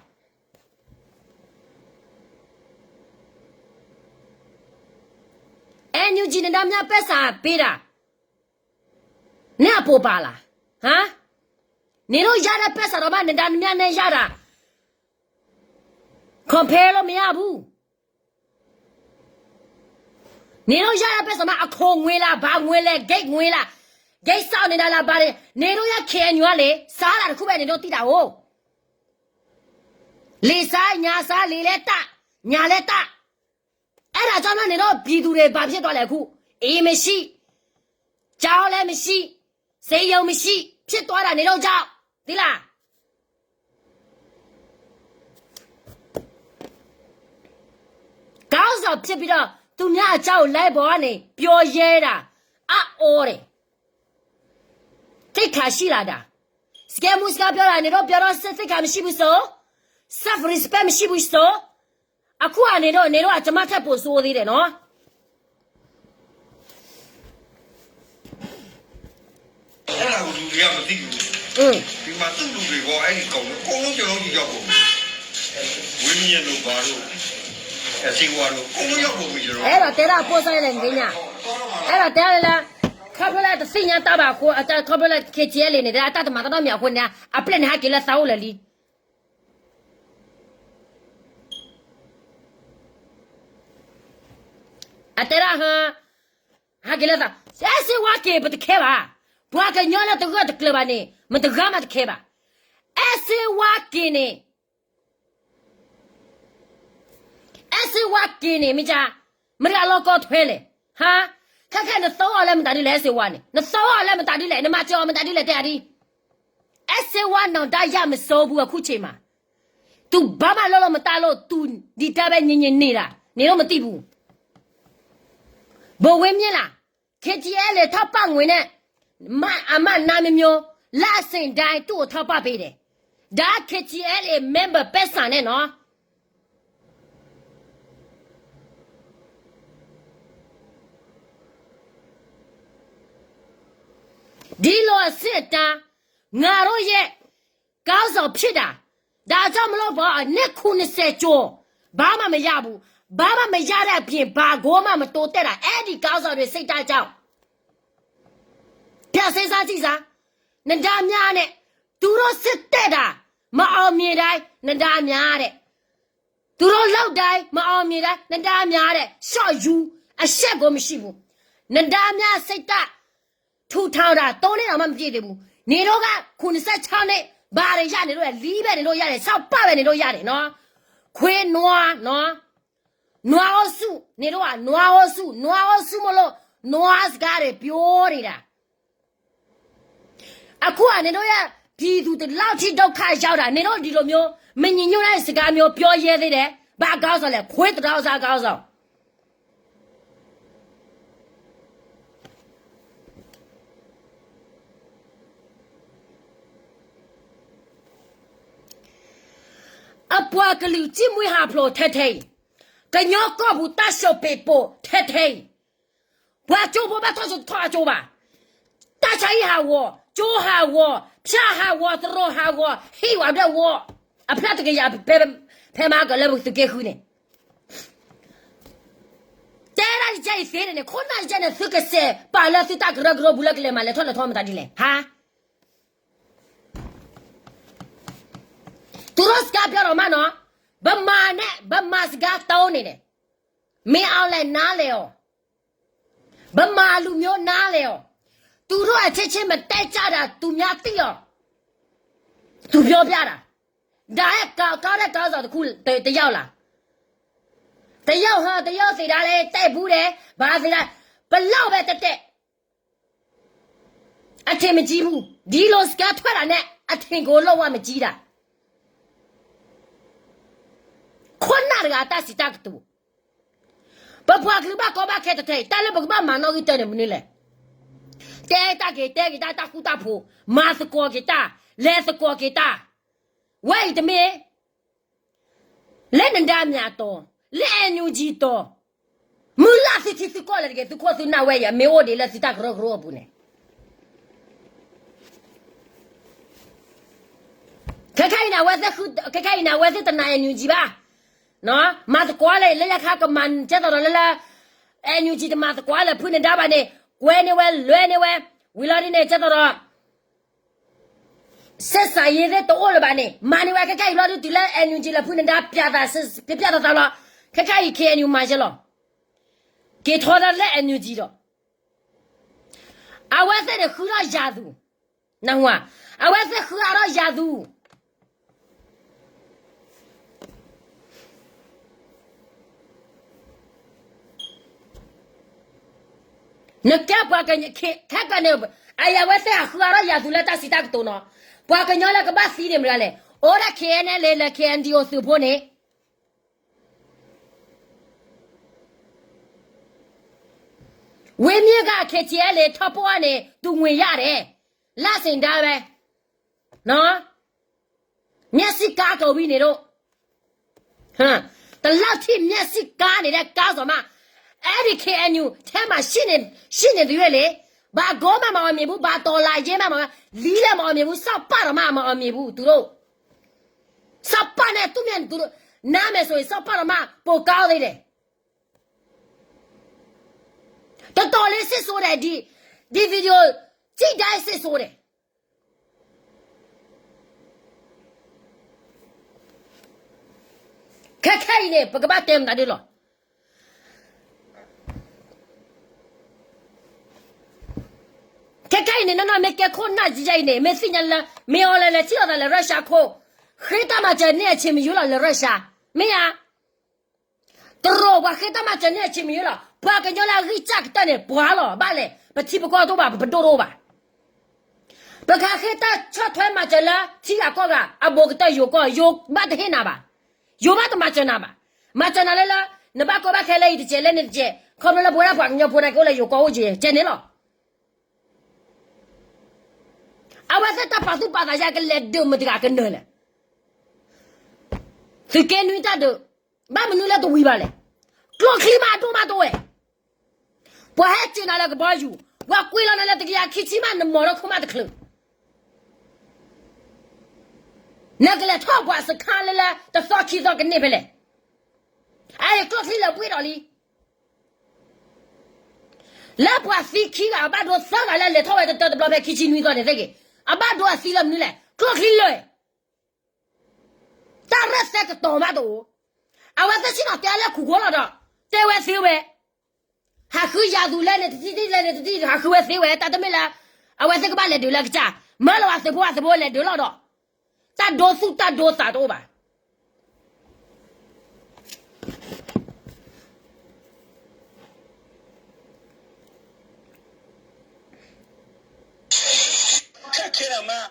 NUG နဲ့ များများပိုက်ဆံပေးတာ နအပူၤပါလား. ဟမ်. နင်တို့ရတဲ့ပိုက်ဆံတောင်မှ နဒါနများနဲ့ရတာ compare လို့မရဘူး. နင်တို့ရတဲ့ပိုက်ဆံမှ အခိၣ်ငွေလား, ဘာငွေလဲ, gate ငွေလား, gate ဆောက်နေတာလား, ဘာလဲ. နင်တို့ရ KNU ကလေ, စားတာတစ်ခုပဲ နင်တို့သိတာကို. လေစား, ညစား, လေလည်းတတ်, ညလည်းတတ်. အဲ့ဒါကြောင့် နင်တို့ပြည်သူတွေ ဘာဖြစ်သွားလဲအခု. အိမ်မရှိ, ကျောင်းလည်းမရှိ, ဆေးရုံမရှိ, ဖြစ်သွားတာ နင်တို့ကြောင့်, သိလား. ခေါင်းဆောင်ဖြစ်ပြီးတော့ သူများအကြောင်းကို live ပေါ်ကနေ ပြောရဲတာ အံ့ဩတယ်. သိက္ခာရှိလားဒါ. စကဲမူစကားပြောတာ နင်တို့ပြောတော့ စိတ်သိက္ခာမရှိဘူးဆို, self respect မရှိဘူးဆို, အခုက နင်တို့, နင်တို့က ကျွန်မထက်ပိုဆိုးသေးတယ်နော်. အဲ့ဒါကို လူတွေက မသိဘူး. ဒီမှာ သူ့လူတွေကော အဲ့ဒီကောင်တွေ အကုန်လုံး ကျွန်တော်တို့ ရောက်ကုန်ပြီ. ဝင်းမြင့်တို့ ဘာတို့, အဲ, စေဝါတို့ အကုန်လုံး ရောက်ကုန်ပြီ ကျွန်တော်တို့. အဲ့ဒါတဲတာ အပို့စလဲ နကည, အဲ့ဒါတဲလၢ ခီဖျိလၢ တသ့ၣ်ညါတၢ်ဘၣ်အဃိ, ခီဖျိလၢ KTLA န့ၣ် အတၢ်တမၤတၢ်နီတမံၤအဃိန့ၣ် အပျဲၢ်န့ၣ် ဟဲက့ၤလၢသးအိၣ်လၢာ်လံ. အတဲဒၣ်ဟါ, ဟဲက့ၤလၢသး, အဲၣ်စ့ဝါက့ၤ ပတခဲဘၣ်. ပှၤကညီလၢတဂၢၢ်တကျၢၤဘၣ်န့ၣ် မတဂၤမးတခဲဘၣ်. အဲၣ်စ့ဝါက့ၤန့ၣ်, အဲၣ်စ့ဝါက့ၤန့ၣ် မ့ၢ်က, မတၤလီၤကီထွဲလဲၣ်. ဟါ, ခဲခဲ နသီအီၤလၢမတၤဒ်လဲၣ် အဲၣ်စ့ဝါန့ၣ်, နသီအီၤလၢမတၤဒ်လဲၣ်, နမၤစၢၤအီၤမတၤဒ်လဲၣ် တဲအါဒံ. အဲၣ်စ့ဝါ နောင်တရမစိုးဘူး အခုချိန်မှာ. သူဘာမှလုပ်လို့မတတ်လို့ သူဒီတိုင်းပဲ ငြိမ်ငြိမ်နေတာ နင်တို့မသိဘူး. ဘိုဝင်းမြင့်လား, KTLA ထောက်ပံ့ငွေနဲ့ မ, အမနာမည်မျိုး, လစဉ်တိုင်း သူ့ကိုထောက်ပံ့ပေးတယ်. ဒါ KTLA member ပိုက်ဆံနဲ့နော်. ဒီလိုအဆင့်အတန်း, ငါတို့ရဲ့ ခေါင်းဆောင်ဖြစ်တာ, ဒါကြောင့်မလို့ပေါ့, နှစ်ခုနှစ်ဆယ်ကျော်, ဘာမှမရဘူး. ဘာမှမရတဲ့အပြင် ဘာကိုမှမတိုးတက်တာ, အဲ့ဒီခေါင်းဆောင်တွေ စိတ်ဓာတ်ကြောင့်. ပြန်စဉ်းစားကြည့်စမ်း, နဒါမြားနဲ့, သူတို့စစ်တက်တာ, မအောင်မြင်တိုင်း, နဒါမြားတဲ့. သူတို့လုပ်တိုင်း, မအောင်မြင်တိုင်း, နဒါမြားတဲ့, လျှော့ယူ, အရှက်ကိုမရှိဘူး. နဒါမြား စိတ်ဓာတ် ထူထောင်တာ သုံးနှစ်တောင်မှမပြည့်သေးဘူး. နင်တို့က ခုနှစ်ဆယ့်ခြောက်နှစ်, ဘာတွေရနေလို့လဲ, လီပဲနေလို့ရတယ်, ဆောက်ပါပဲနေလို့ရတယ်နော်. ခွေးနွားနော်. နွားအုပ်စု, နင်တို့က နွားအုပ်စု, နွားအုပ်စုမို့လို့, နွားစကားတွေပြောနေတာ. အခုက နင်တို့ရဲ့ ပြည်သူ ဒီလောက်ထိ ဒုက္ခရောက်တာ, နင်တို့ဒီလိုမျိုး မညီညွတ်တဲ့စကားမျိုး ပြောရဲသေးတယ်. ဘၣ်ကီစီၤလဲၣ် ခွ့တရီစါကီစီၤ အပှၤကလုာ်စံၣ်မှံဟးဖျိးထဲထဲအံၤ, ကညီကီၢ်ပူၤတၢ်ရှုံးပ့းပိာ်ထဲထဲအံၤ, ပှၤကၠိဖိဘၣ်ထီၣ်ကၠိထီၣ်အကၠိဘၣ်, တၢ်ဆါဟံၣ်ဟးဂီၤ, ကၠိဟးဂီၤ, ဖၠၣ်ဟးဂီၤ, သရိာ်ဟးဂီၤ, ဟံၣ်ဝဲဒၣ်ဝီ, အဖျၢၣ်တကယၤ ဖဲမၤကလၢပသုးက့ဃုန့ၣ် တဲဒၣ်တကဲအံၤသ့န့ၣ် ခိၣ်နၢ်တကဲန့ၣ် သုကစဲးပာ်လၢသုတၢ်ကရၢကရိပူၤလၢကလဲၤမၤလဲၤထီၣ်လဲၤထီမတၤဒ်လဲၣ် ဟါ သူတို့စကားပြောတော့မှနော်, ဗမာနဲ့ ဗမာစကားသုံးနေတယ်, မင်းအောင်လှိုင်နားလည်အောင်, ဗမာလူမျိုးနားလည်အောင်, သူတို့အချင်းချင်းမတိုက်ကြတာ သူများသိအောင်, သူပြောပြတာ, ဒါကကောင်းတဲ့ခေါင်းဆောင်တစ်ခု တစ်ယောက်လား, တစ်ယောက်ဟော တစ်ယောက်သေတာလဲ တိုက်ဘူးတယ်, ဘာသေတာ, ဘယ်လောက်ပဲတက်တက် အထင်မကြီးဘူး, ဒီလိုစကားထွက်တာနဲ့ အထင်ကိုလုံးဝမကြီးတာ, ခိၣ်နၢ်တဂၤတၢ်စံးတၢ်ကတိၤ, ပပှၤကလုာ်ဘၣ်ကီဘၣ်ခဲတထဲအံၤ တၢ်လၢပကဘၣ်မၤနီၣ်ဂံၢ်တၢန့ၣ်မနုၤလဲၣ်, တဲတၢ်က့ၤ တဲက့ၤတၢ် တၢ်ဃူတၢ်ဖိး, မၤသကိးက့ၤတၢ်, လဲၤသကိးက့ၤတၢ်, ဝဲအံၤတမ့ၢ် လၢနဒါမြးတီၤ, လၢ NUG တီၤ, မုၢ်လၢ်သုထံသုကီၢ်လၢတက့ၢ် သုခိၣ်သုနၢ်ဝဲအံၤ အမ့ၢ်အိၣ်ဒံးလၢသုတၢ်ကရၢကရိအပူၤန့ၣ်, ခဲခါအံၤန့ၣ် အဝဲသ့ၣ်ဃု, ခဲခါအံၤန့ၣ် အဝဲသ့ၣ်တနာ် NUG ဘၣ်, မၤသကိးလၢ လၢယခါကမၤကဲသိးဒီးလၢလၢ NUG တမၤသကိးလၢ ဖုၣ်နဒါဘၣ်န့ၣ် ကွဲန့ၢ်ဝဲ လွဲန့ၢ်ဝဲ, ဝံၤလီၤဒ်န့ၣ် ကဲသိးဒီး ဆက်ဆံရေးသ့ၣ်တအိၣ်လၢၤဘၣ်န့ၣ် မၤန့ၢ်ဝဲခဲခါအံၤဘျီဒုးတုၤလၢ NUG လၢဖုၣ်နဒါ ပြတ်သား, ပြတ်သားသးလီၤ, ခဲခါအံၤ KNU မၤယဲလီၤ, က့ၤထီဒါလၢ NUG ဒီး အဝဲသ့ၣ်န့ၣ်ဃုထီၣ်ယၤသူ, နၢ်ဟူဧါ, အဝဲသ့ၣ်ဃုအါထီၣ်ယၤသူ နကဲပှၤကညီ ခဲကနံၣ် အယဝဲသ့ၣ်အဃုအါထီၣ်ယၤသူလၢတၢ်စံးတၢ်ကတိၤနီၤ, ပှၤကညီလၢကဘၣ်သံန့ၣ်မတၤလဲၣ်, အိၣ်ဒၣ် KNLA လၢ KNDO သုးဖိန့ၣ် ဝ့ၢ်မ့ၢ်ဂ့ၤ KTLA ထီၣ်ပှၢ်န့ၣ် သူငွေရတယ်, လၢစ့ၣ်ဒါဝဲ, မျက်စိကါကဝံၤန့ၣ်ဒိၣ်, တလောက်ထိမျက်စိကါနေတဲ့ ကါစီၤမး, အဲဒီ KNU ထဲမှာ ရှိနေ, ရှိနေသရွေ့လေ, ဘာကိုမှမအောင်မြင်ဘူး, ဘာတော်လှန်ရေးမှမအောင်, လီလဲမအောင်မြင်ဘူး, စောက်ပာ်တောင်မှမအောင်မြင်ဘူး, သူတို့, စောက်ပာ်နဲ့ သူ့မျက်, သူတို့, နားမယ်ဆိုရင် စောက်ပာ်တောင်မှ ပိုကောင်းသေးတယ်. တော်တော်လေး စိတ်ဆိုးတယ်, ဒီ, ဒီ video ကြည့်တိုင်း စိတ်ဆိုးတယ်. ခဲခဲအံၤန့ၣ် ပကဘၣ်တဲမတၤဒ်လီၤ. ခဲခဲအံၤန့ၣ် နီၢ်နီၢ်မ့ၢ်ကဲခိၣ်နၢ်ယဲအံၤန့ၣ် မ့ၢ်သ့ၣ်ညါလၢ မ့ၢ်အီၤလဲၤလဲၤထံၣ်လိာ်သးလၢ Russia ခိၣ်, ဃ့တၢ်မၤစၢၤန့ၢ်အဆံးမယုၤလီၤလၢ Russia, မ့ၢ်ဧါ. တရူးပှၤဃ့တၢ်မၤစၢၤန့ၢ်အဆံးမယုၤလီၤ. ပှၤကညီလၢအဂံၢ်စၢ်ကတၢၢ်န့ၣ် ပှၤလီၤ. ဘၣ်လဲၣ်, ပထံပကီၢ်တအိၣ်ဘၣ်, ပပဒိၣ်တအိၣ်ဘၣ်. ပကဃ့တၢ်ဆီၣ်ထွဲမၤစၢၤလၢ ထံဂၤကီၢ်ဂၤ အဘူးကတၢၢ်ယိၤကီၢ်, ယိၤဘၣ်တဟ့ၣ်နၤဘၣ်. ယိၤဘၣ်တမၤစၢၤနၤဘၣ်. မၤစၢၤနၤလၢလၢ နဘၣ်ကီဘၣ်ခဲလၢအံၤတစဲးလၢန့ၣ်တစဲး, ခီဖျိလၢပဝဲဒၣ်ပှၤကညီဖိန့ၣ်ကအိၣ်လၢယိၤကီၢ်အိၣ်ကဲ, ကဲန့ၣ်လီၤ. အဝဲသ့ၣ်တၢ်ပာ်သူၣ်ပာ်သးယါကလဲၤဒုးမတၤတဂၤကနၢၤလဲၣ်. သုးက့နွံတၢ်ဒုး, ဘၣ်မနုၤလၢတဝံၤဘၣ်လဲၣ်. ကျိချံမးအဒိၣ်မးတအိၣ်ဝဲ. ပှၤဟဲစၢၤနၤလၢကဘီယူၤ, ပှၤကွံာ်လီၤနၤလၢတကယၤခံဆံမး နမီၤထီၣ်ခိၣ်မးတချုး. နကလဲၤထီၣ်ပှၤစခါလၢလၢတသီခံသီကန့ၢ်ဖဲလဲၣ်. အအံၤကျိချံလၢာ်ဘှ့ၣ်ဒီးလံ. လၢပှၤသံခံဂၤ အဘၣ်ဒိသၢဂၤလၢလဲၤထီၣ်ဝဲတတၢတဘျီဖဲခံဆံနွံသီန့ၣ်သ့ၣ်ဂ့ၤ, အဘၣ်ဒိအသံလၢမနုၤလဲၣ်, ကျိချံလၢာ်. တၢ်ရဲၣ်သဲကတီၤမးတအိၣ်. အဝဲသ့ၣ်ဆ့ၣ်နီၤတဲလၢခူၣ်ခိၣ်လီၤဒီး တဲဝဲသ့ဝဲ, ဟးဃုယၤသူလဲန့ၣ်တထံၣ် လဲန့ၣ်တထံၣ် ဟးဃုဝဲသ့ဝဲ, တၢ်တမ့ၢ်လၢ အဝဲသ့ၣ်ကဘၣ်လဲၤဒုးလၢကစၢ်, မၢလီၤအသုးဖိအသုးဖိလဲၤဒုးလီၤဒီး တၢ်ဒိသူၣ်တၢ်ဒိသးတအိၣ်ဘၣ်. ခက်ခဲမး.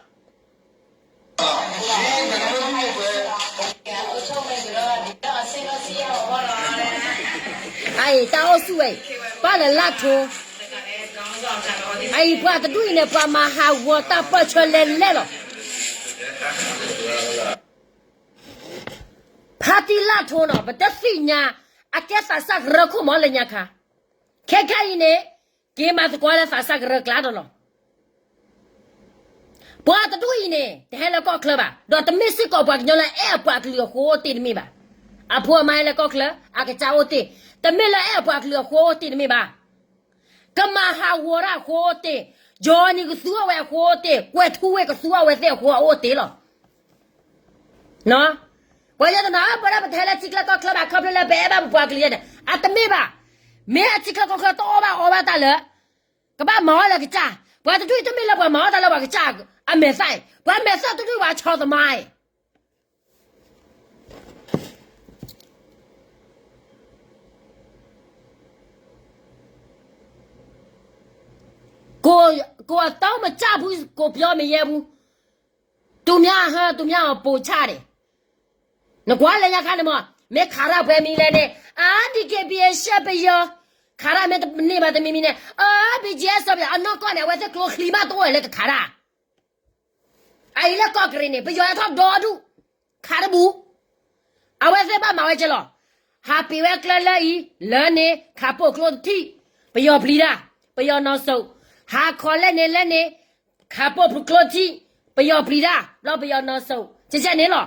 အအံၤ တၢ်အိၣ်ဆူၣ်ဝဲအံၤ, ပၢ်လၢလၢ်ထိ, အအံၤ ပှၤတဒူၣ်အံၤန့ၣ် ပှၤမၤဟးဂီၤတၢ်ပၢၢ်ဆၢလဲၤလဲၣ်လီၤ. ဖါတံၢ်လၢ်ထိနီၤ ပတသ့ၣ်ညါ, အကဲသးစၢ်ကရၢခိၣ်မီၤလၢညါခါ, ခဲခဲအံၤန့ၣ် က့ၤမၤသကိးလၢသးစၢ်ကရၢကျါဒီးလီၤ. ပှၤတဒူၣ်အံၤန့ၣ် တဟဲလၢကီၢ်ချၢဘၣ်, ဒီးတမ့ၢ်စ့ၢ်ကီးပှၤကညီလၢအဲၣ်အပှၤကလုာ်အဃိတ့ၢ်တမ့ၢ်ဘၣ်. အဖိအမါဟဲလၢကီၢ်ချၢ အကစၢ်အိၣ်တ့ၢ်, တမ့ၢ်လၢအဲၣ်အပှၤကလုာ်အဃိတ့ၢ်တမ့ၢ်ဘၣ်. ကမၤဟးဂီၤတၢ်အဃိတ့ၢ်, ကၠီနံၤကသူအီၤဝဲအဃိတ့ၢ်, ကွဲၤထူဝ့ၣ်ကသူအီၤဝဲသ့ၣ်အဃိအအိၣ်တ့ၢ်လီၤ. ပှၤယတနာ်ပဝဲဒၣ်ပတဟဲလၢထံချၢကီၢ်ချၢဘၣ် ခီဖျိလၢပအဲၣ်ဘၣ်ပပှၤကလုာ်ယဲန့ၣ် အတမ့ၢ်ဘၣ်. မ့ၢ်အထံချၢကီၢ်ချၢတအီၣ်ဘၣ်အီဘၣ်တၢ်လၢ ကဘၣ်မၤအီၣ်လၢကစၢ်, ပှၤတဒူၣ်အံၤတမ့ၢ်လၢပှၤမၤအီၣ်တၢ်လၢပှၤကစၢ်အမဲာ်သၣ်အံၤ, ပှၤမဲာ်သၣ်တဒူၣ်ပှၤဆီသမါအံၤ ကိုယ်အသုံးမကျဘူး ကိုယ်ပြောမရဲဘူး. သူများဟင်း သူများအပုံချတယ်. နကွၢ်လၢညါခါန့ၣ်မး မ့ၢ်ခးရၢ်ပှဲၤမံၤလဲၣ်န့ၣ် အါ DKBA ရှက်ပယီၤ, ခးရၢ်မ့ၢ်တန့ၢ်ဘၣ်တမံၤမံၤန့ၣ် အါ BGF ရှက်ပယီၤ အနီၢ်ကီၢ်န့ၣ် အဝဲသ့ၣ်ကျိချံမးတအိၣ်လၢကခးရၢ် အအံၤလၢကီၢ်ကရံၣ်န့ၣ် ပယီၤဟဲထီၣ်ဒီဒူၣ်, ခးတဘူး, အဝဲသ့ၣ်ဘၣ်မၤဝဲကဲလီၤ. ဟးပ့ၤဝဲကျၢလၢအံၤ လၢန့ၣ် ခးပိာ်ကျိတထံၣ်, ပယီၤပျံၤတၢ်, ပယီၤနီၢ်စိး, ဟးခီလဲၣ်န့ၣ်လဲၣ်န့ၣ်, ခးပိာ်ကျိတထံၣ်, ပယီၤပျံၤတၢ်, ဘျီပယီၤနီၢ်စိး, ကကဲန့ၣ်လီၤ.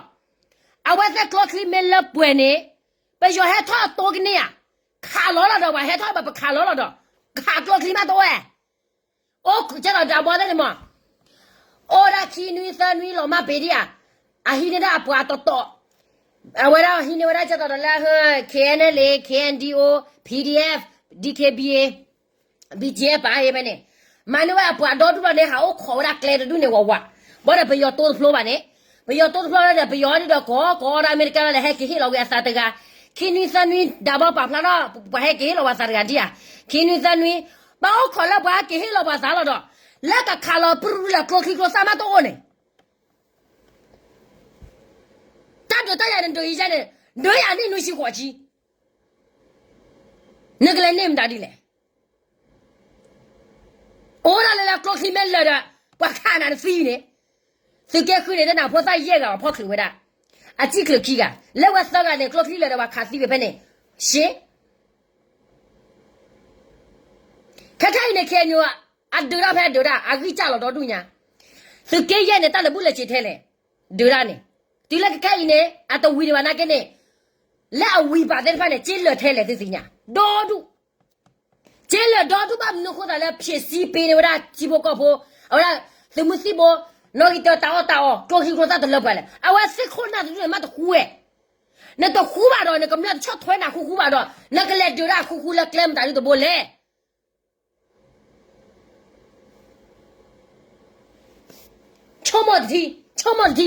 အဝဲသ့ၣ်ကျိချံမ့ၢ်လၢပှဲၤန့ၣ် ပယီၤဟဲထီၣ်အသိကန့ၢ်ဧါ, ခးလီၤလီၤဒီး ပှၤဟဲထီၣ်ဘၣ်ပခးလီၤလီၤဒီး, ခးကျိချံမးတအိၣ်ဝဲ အိၣ်ကဲသိးဒီးဘီသ့ၣ်န့ၣ်မး, အိၣ်ဒၣ်ခံနွံသၢနွံလီၤမၢ်ပ့ၤဒံးဧါ, အဟံးန့ၢ်ဒၣ်အပှၤတီတီ, အဝဲဒၣ်ဟံးန့ၢ်ဝဲဒၣ်ကဲသိးဒီးလၢ KNLA, KNDO, PDF, DKBA, BGF ပာ်အံၤဖဲန့ၣ်, မၤန့ၢ်ဝဲအပှၤဒီဒူၣ်လီၤန့ၣ် ဟးအိၣ်ခိးဝဲဒၣ်ကျဲတဒူၣ်န့ၣ်ဝးဝး, ဘၣ်ဒီးပယီၤတိတဖျိဘၣ်န့ၣ်, ပယီၤတိတဖျိဒီး ပယီၤဒ်ဒီးကီကီဒၣ်အမဲရကၤလီၤဒီး ဟဲက့ၤဟ့ၣ်လီၤဝဲအသးတဂၤ, ခံနွံသၢနွံ ဒၣ်ဘီပာ်ဖျါထီၣ် ပှၤဟဲက့ၤဟ့ၣ်လီၤဝဲသးတဂၤဒံးဧါ, ခံနွံသၢနွံ, ဘၣ်အိၣ်ခိးလၢပှၤဟဲက့ၤဟ့ၣ်လီၤပှၤသးလီၤဒီး, လၢကခးလီၤပြူလၢကျိချံကျိသၣ်မးတအိၣ်န့ၣ် တၢ်ဒုးတၢ်ယၤန့ၣ်ဒုးယဲန့ၣ်, ဒုးယၤန့ၣ်နွံဆံဃိးဆံ, နကလဲၤန့ၢ်မတၤဒ်လဲၣ်. အိၣ်ဒၣ်လၢလၢကျိချံမ့ၢ်လၢာ်ဒီး, ပှၤခးနၤတသံန့ၣ်, သုးက့ဃုန့ၣ် တနၢ်ဖိသၣ်ယဲၢ်ဂၤအဖီၣ်ချုးဝဲဒၣ်, အစံၣ်ချုးခံဂၤ, လၢဝဲသၢဂၤန့ၣ် ကျိချံလၢာ်ဒီးပှၤခးသံဝဲဖဲန့ၣ်, ရှ့ ခဲခဲအံၤန့ၣ် KNU အဒုးတၢ်ဖဲအဒုးတၢ် အဂံၢ်စၢ်လီၤဒီဒူၣ်ညါ, သုးက့ယဲၢ်န့ၣ် တၢ်လၢာ်ဘူၣ်လၢာ်စ့ၤထဲလဲၣ်, ဒုးတၢ်န့ၣ်, တုၤလၢခဲခဲအံၤန့ၣ် အတဝံၤဒံးဘၣ်နာ်က့န့ၣ်, လၢအဝံၤပာ်သ့ၣ်တဖၣ်န့ၣ် က့လၢာ်ထဲလဲၣ်သုသ့ၣ်ညါ, ဒီဒူၣ် က့လၢာ်ဒီဒူၣ်ဘၣ်မနုၤအဃိသတးလၢ ဖြည့်ဆည်းပေး န့ၢ်ဝဲဒၣ်ထံဖိကီၢ်ဖိ, အဝဲဒၣ်သုးမုၢ်သံၣ်ဘိ, နီၣ်ဂံၢ်တၢတၢ်အီၣ်တၢ်အီ, ကျိချံကျိသၣ်တလၢပှဲၤလဲၣ်, အဝဲသ့ၣ်ခိၣ်နၢ်တဒူၣ်န့ၣ် မ့ၢ်တဃူဝဲ, နတဃူဘၣ်ဒီး နကမျၢၢ်တဆီၣ်ထွဲနၤဃူဃူဘၣ်ဒီး နကလဲၤဒုးတၢ်ဃူဃူလၢကျဲမတၤဒ်တဘိလဲၣ်. ဆိကမိၣ်တထံ, ဆိကမိၣ်တထံ,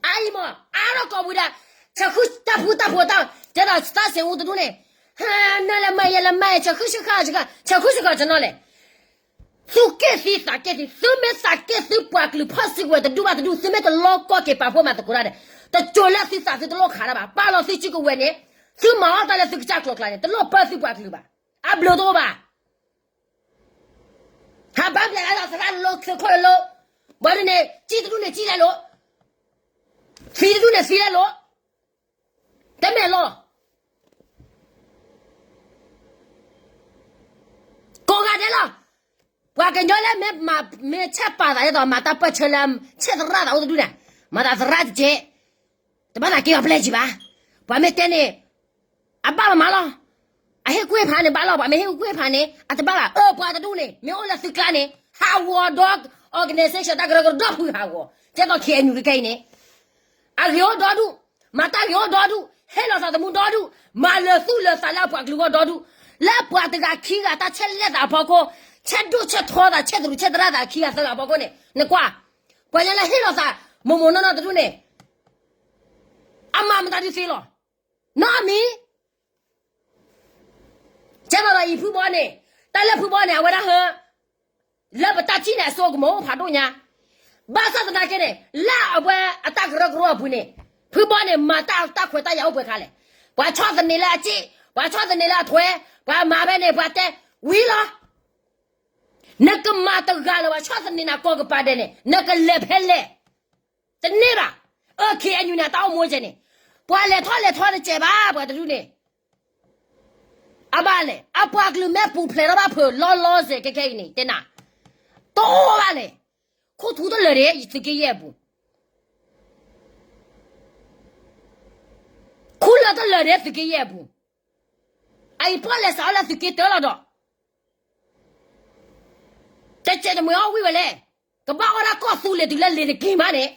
အအံၤမး အါထီၣ်ကိးပူၤဒၣ်, ဆဲးဃုတၢ်ဖူတၢ်ဖိတၢ်, ကဲဒီးတၢ်စ့ၣ်အူတဒူၣ်န့ၣ်, ဟါ, နလဲၤမၤယဲလဲၤမၤယဲ ဆဲးဃုဆဲးဃာ်, ဆဲးဃုဆဲးဃာ်တနီၤလဲၣ်, သုးက့ၢ်သံသးက့ၢ်သံ သုမ့ၢ်သးက့ၢ်သုပှၤကလုာ်ဖီၣ်စုကဝဲၤတဒူၣ်ဘၣ်တဒူၣ် သုမ့ၢ်တလီၢ်ကီၢ်က့ၤပာ်ဖှိၣ်မၤသကိးတၢ်ဒီး, တစိၤလၢသုသးသုတလိၣ်ခးတၢ်ဘၣ်, ပာ်လီၤသုစုကဝဲၤန့ၣ်, သုမၤအီၣ်တၢ်လၢသုကစၢ်ကျိၤကျါန့ၣ် တလိၣ်ပၢသုပှၤကလုာ်ဘၣ်, အဘျုးတအိၣ်ဘၣ်. ဟးဘၣ်ဘျဲးအသရၣ်လၢသုးခိၣ်လၢ, ဘၣ်ဒ်န့ၣ် ကံၣ်တဒူၣ်န့ၣ်ကံၣ်လဲၣ်လိၤ, သံတဒူၣ်န့ၣ်သံလဲၣ်လိၤ, တမ့ၢ်လီၤ. ကိးဂၤဒဲးလီၤ. ပှၤကညီလၢမ့ၢ်ဆဲးပာ်သးဒ်သိး မၤတၢ်ပၢၢ်ဆၢလၢ ဆဲးသရၣ်သးအိၣ်တဒူၣ်န့ၣ်, မၤသးသရၣ်တက့ၢ်, တဘၣ်သးက့ၤအီၤပျဲၢ်ကံဘၣ်. ပှၤမ့ၢ်တဲန့ၣ် အဘၣ်လီၤမးလီၤ. အဟ့ၣ်ကူၣ်ဟ့ၣ်ဖးန့ၣ်ဘၣ်လီၤ, ပှၤမ့ၢ်ဟ့ၣ်ကူၣ်ဟ့ၣ်ဖးန့ၣ် အတဘၣ်ဘၣ်. အၢ ပှၤတဒူၣ်န့ၣ် မ့ၢ်အိၣ်လၢသုကျါန့ၣ် ဟးဂီၤဒီး organization တၢ်ကရၢကရိဒီဖုဟးဂီၤ, ကဲသိး KNU ခဲအံၤန့ၣ် အဂ့ၤအိၣ်ဒီဒူၣ်, မၤတၢ်ဂ့ၤအိၣ်ဒီဒူၣ်, ဟ့ၣ်လီၤသးသမူဒီဒူၣ်, မၤလၢာ်သူၣ်လၢာ်သးလၢအပှၤကလုာ်ဂီၢ်ဒီဒူၣ်, လၢပှၤတဂၤခံဂၤတၢ်ဆဲးလဲၣ်သးအဖီခိၣ်, ဆဲးဒိၣ်ဆဲးထီသး ဆဲးသရူးဆဲးသရၣ်သးခံဂၤသၢဂၤအဖီခိၣ်န့ၣ် နကွၢ်, ပှၤညါလၢဟ့ၣ်လီၤသး မိၢ်မိၢ်နီၢ်နီၢ်တဒူၣ်န့ၣ် အမၤမတၤဒုးသ့လီၤ. နီၢ်မံၤ ကဲသိးဒီးအံၤဖုဘီန့ၣ်, တၢ်လၢဖုဘီန့ၣ် အဝဲဒၣ်ဟၢ, လၢပတၢ်ထံၣ်န့ၣ် အစိကမီၤအိၣ်ဖးဒိၣ်ညါ, ဘၣ်ဆၣ်သနာ်က့န့ၣ် လၢအဝဲအတၢ်ကရၢကရိအပူၤန့ၣ်, ဖုဘီန့ၣ် မၤတၢ်တၢ်ခွဲးတၢ်ယာ်အိၣ်ပှဲၤခါလဲၣ်. ပှၤဆီၣ်သနံးလၢအစ့ၣ်, ပှၤဆီၣ်သနံးလၢအထွဲ, ပှၤမၤဖဲန့ၣ် ပှၤတဲဝံၤလီၤ. နကမၤတဂၤလၢၤဘၣ် ဆီၣ်သနံးနၤကိးကပၤဒဲးန့ၣ် နကလဲၤဖဲလဲၣ်. တန့ၢ်ဘၣ်. အၢ KNU န့ၣ် အတၢ်အိၣ်မူကဲန့ၣ်, ပှၤလဲၤထီၣ်လဲၤထီတစဲးဘၣ် ပှၤတဒူၣ်န့ၣ် အဘၣ်လဲၣ် အပှၤကလုာ်မ့ၢ်ပူၤဖျဲးထီၣ်ဘၣ်ဖုးလီၤလီၤစဲးခဲခဲအံၤန့ၣ် တဲနၤ, တအိၣ်ဘၣ်လဲၣ်. ခူၣ်ထူတလၢာ်ဒံး သုးက့ယဲၢ်အပူၤ, ခူၣ်လၢတလၢာ်ဒံး သုးက့ယဲၢ်အပူၤ, အအံၤပီၣ်လဲၤစးအီၤလၢသုးက့တၢလီၤဒီး တစဲးတမှဲၤအီၣ်ဝံၣ်ဝဲလဲၣ်. ကဘၣ်အီၣ်ဒၣ်ကီၢ်သူလ့ၤတုၤလၢလ့ၤတက့ၤမးန့ၣ်,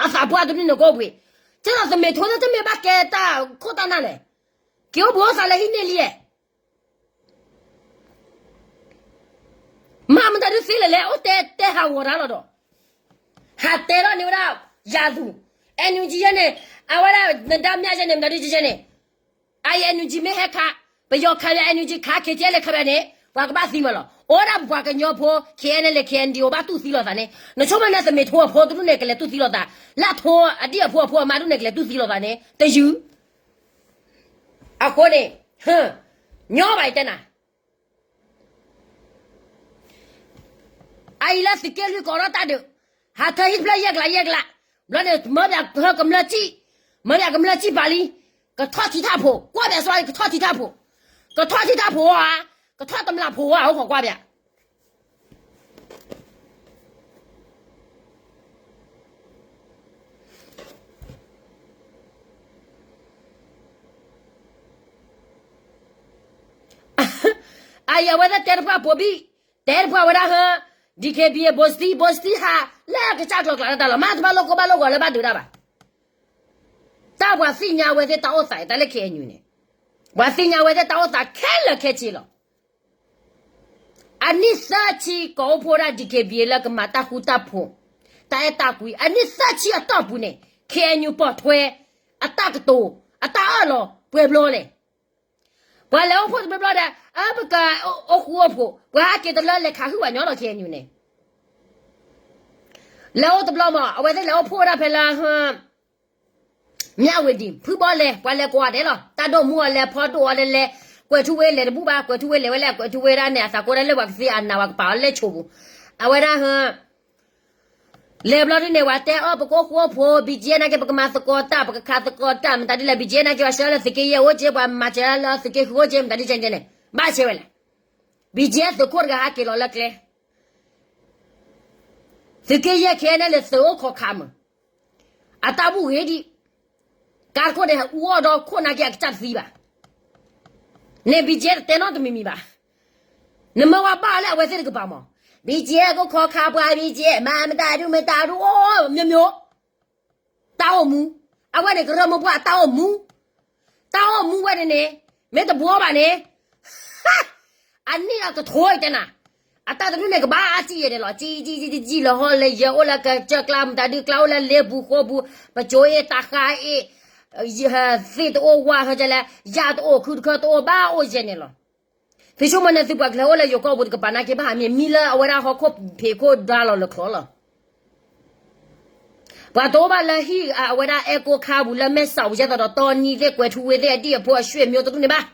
အသးပှၢ်တဒူၣ်န့ၣ်ကအိၣ်ဘှံး, ကဲဒီးသမဲးထိသ့ၣ်တမ့ၢ်ဘၣ်ကဲတၢ်ခိၣ်တၢ်နၢ်လဲၣ်, က့ၤအိၣ်ဘှံးအိၣ်သးလၢဟံၣ်န့ၣ်လံဧါ. မ့ၢ်မတၤဒုးသ့လဲၣ်လဲၣ် အိၣ်တဲတဲဟးဂီၤတၢ်လီၤဒီး, ဟးတဲထီၣ်န့ၢ်ဝဲဒၣ် ယၤသူ, NUG ယဲန့ၣ်, အဝဲဒၣ် နဒါမျၢ်ယဲန့ၣ် မတၤဒုးကဲန့ၣ်, အအံၤ NUG မ့ၢ်ဟဲခး, ပယီၤခးပယီၤ NUG ခး KTLA ခးပယီၤန့ၣ် ပှၤကဘၣ်သံမးလီၤ. အိၣ်ဒၣ်ပပှၤကညီဖိ KNLA KNDO ဘၣ်တူၢ်သံလိာ်သးန့ၣ်, နဆိကမိၣ်န့ၣ် သမဲးထိအဖိတဒူၣ်န့ၣ် ကလဲၤတူၢ်သံလိာ်သး, လၢထိအဒံၣ်အဖိအဖိအမါဒူၣ်န့ၣ် ကလဲၤတူၢ်သံလိာ်သးန့ၣ် တယုၢ် အဃိန့ၣ်, ညီဘၣ်ယတဲနၤ အအံၤလၢသုးက့လွံၢ်ကီးထီၣ်တၢ်ဒုး, ဟးထၢဟံၣ်တဖျၢၣ်ယဲၢ်ကလးယဲၢ်ကလး, ဘျီန့ၣ် မၢပၠးဟၢကမျၢၢ်စံၣ်, မၢပၠးကမျၢၢ်စံၣ်ပာ်လံ, ကထီၣ်ထံထၣ်ဖိး, ကွၢ်ပၠးစ့ၢ်ကီး ကထီၣ်ထံထၣ်ဖိး, ကထီၣ်ထံထၣ်ဖိးဧါ, ကထီၣ်တမျးဖိးဧါ အိၣ်ခိးကွၢ်ပၠး အအံၤအဝဲသ့ၣ်တဲတပှၢ်ပိာ်ဘံၣ်, တဲတပှၢ်ဝဲဒၣ်ဟၢ DKBA ဘိစတံ ဘိစတံဟးလၢအကစၢ်ကျိၤကျါတၢ်လီၤ, မ့ၢ်တဘၣ်လိၣ်ကိၢ်ဘၣ်လိၣ်ဂီၤလၢဘၣ်ဒုးတၢ်ဘၣ်. တၢ်ပှၤသ့ၣ်ညါအဝဲသ့ၣ်တၢ်အိၣ်သးအံၤ တၢ်လၢ KNU န့ၣ်, ပှၤသ့ၣ်ညါအဝဲသ့ၣ်တၢ်အိၣ်သးခဲလၢာ်ခဲဆ့လီၤ. အနံၣ်သၢဆံ ကိးအိၣ်ဖှိၣ်ဒၣ် DKBA လၢကမၤတၢ်ဃူတၢ်ဖိး, တၢ်အဲၣ်တၢ်ကွံ, အနံၣ်သၢဆံအတီၢ်ပူၤန့ၣ် KNU ပိာ်ထွဲ အတၢ်ကတိၤ, အတၢ်အၢၣ်လီၤပှဲၤဘျီလဲၣ်. ပှၤလဲၤအိၣ်ဖှိၣ်တဘျီဘျီဒီး အၢ ပကအိၣ်ဃူအိၣ်ဖိး, ပှၤဟဲက့ၤတလၢလဲၤခးဟုၣ်ပှၤညီလီၤ KNU န့ၣ် လဲၤအိၣ်တဘျီမး အဝဲသ့ၣ်လဲၤအိၣ်ဖှိၣ်ဝဲဒၣ်ဖဲလၢ မၠၣ်ဝတံၤ ဖုဘီလဲၤ ပှၤလဲၤကိးဂၤဒဲးလီၤ. တၢ်ဒိၣ်မူအီၤလဲၤ ဖီဒိၣ်အီၤလဲၤလဲၤ, ကွဲးထူဝ့လဲၤတဘူၣ်ဘၣ်, ကွဲးထူဝ့လဲၤဝဲလဲၣ်, ကွဲးထူဝ့ဒၣ်န့ၣ် အသးကိးဒၣ်လၢပှၤကသ့အနး ပှၤကပာ်အီၤလၢဆိးပူၤ, အဝဲဒၣ်ဟ လဲၤဘျီဒ်န့ၣ် ပှၤတဲအီၤ ပကအိၣ်ဃူအိၣ်ဖိး, BGF နာ်က့ ပကမၤသကိးတၢ်, ပကခးသကိးတၢ်, မတၤဒ်လဲၣ်, BGF နာ်က့ ပှၤဆှၢလၢသုးက့ယဲၢ်အိၣ်က့, ပှၤမၤစၢၤလၢသုးက့ဃုအိၣ်က့, မတၤဒ်ကဲန့ၣ်န့ၣ် ဘၣ်ဆဲးဝဲလဲၣ်. BGF သုးခိၣ်တဂၤဟးက့ၤလီၤလၢကျဲ သုးက့ယဲၢ် ခဲအံၤန့ၣ် လၢသုးအိၣ်ခိးခးမုၢ်, အတၢ်ဘူၣ်ဂ့ၤဒံး, ကါတခိၣ်န့ၣ် ဟးအူအီၣ်ဒီးခိၣ်နာ်က့ အကစၢ်တသံဘၣ်, န့ၣ် BGF တတဲနီတမံၤမံၤဘၣ်, နမၢဝဲဘၣ်လၢအဝဲသ့ၣ်တကပၤမး, BGF ကခိးခးပှၤ BGF မၤမတၤဒုမတၤဒု အိၣ် မျိုးမျိုး တၢ်အိၣ်မူ, အဝဲန့ၣ်ကရၢမိၢ်ပှၢ်အတၢ်အိၣ်မူ, တၢ်အိၣ်မူဝဲန့ၣ်န့ၣ်, မ့ၢ်တဘှီဘၣ်န့ၣ် အနံၣ်အကထိတဲနၤ, အတၢ်တဒူၣ်န့ၣ် ကဘၣ်အါစံၣ်ယဲၢ်န့ၣ်လီၤ. ကံကံကံကံလၢဟီၣ်လၢယဲၢ် အိၣ်လၢကစၢၢ်ကျါ မတၤဒုကျါ အိၣ်လၢလ့ပူၤဃီပူၤ, ပစိၤအ့ၣ်တၢ်ဃါအ့ၣ်, သ့ၣ်တအိၣ်ဝါဟဲကလဲၣ်, ယၣ်တအိၣ် ခုတခၢတအိၣ် ဘၣ်အိၣ်ယဲၢ်န့ၣ်လီၤ. သုဆိကမိၣ်န့ၣ် သုပှၤကလဲၤအိၣ်လၢယိၤကီၢ်ပူၤတကပၤနာ်က့ ဘၣ်ဟးမ့ၢ်မံလၢအဝဲဒၣ်ဟီၣ်ခိၣ်ဖံးခိၣ်ဒါလီၤလၢချီလီၤ. ပှၤတအိၣ်ဘၣ်လၢဟံၣ်အဝဲဒၣ်အဲၣ်ကိၢ်ခါပူၤ လၢမဲၢ်စးပူၤ ယဲၢ်သီဒီးတီနံၤသ့ၣ် ကွဲးထူဝ့သ့ၣ် အဒံၣ်အဖိအဆွေမျိုးတဒူၣ်န့ၣ်ဘၣ်.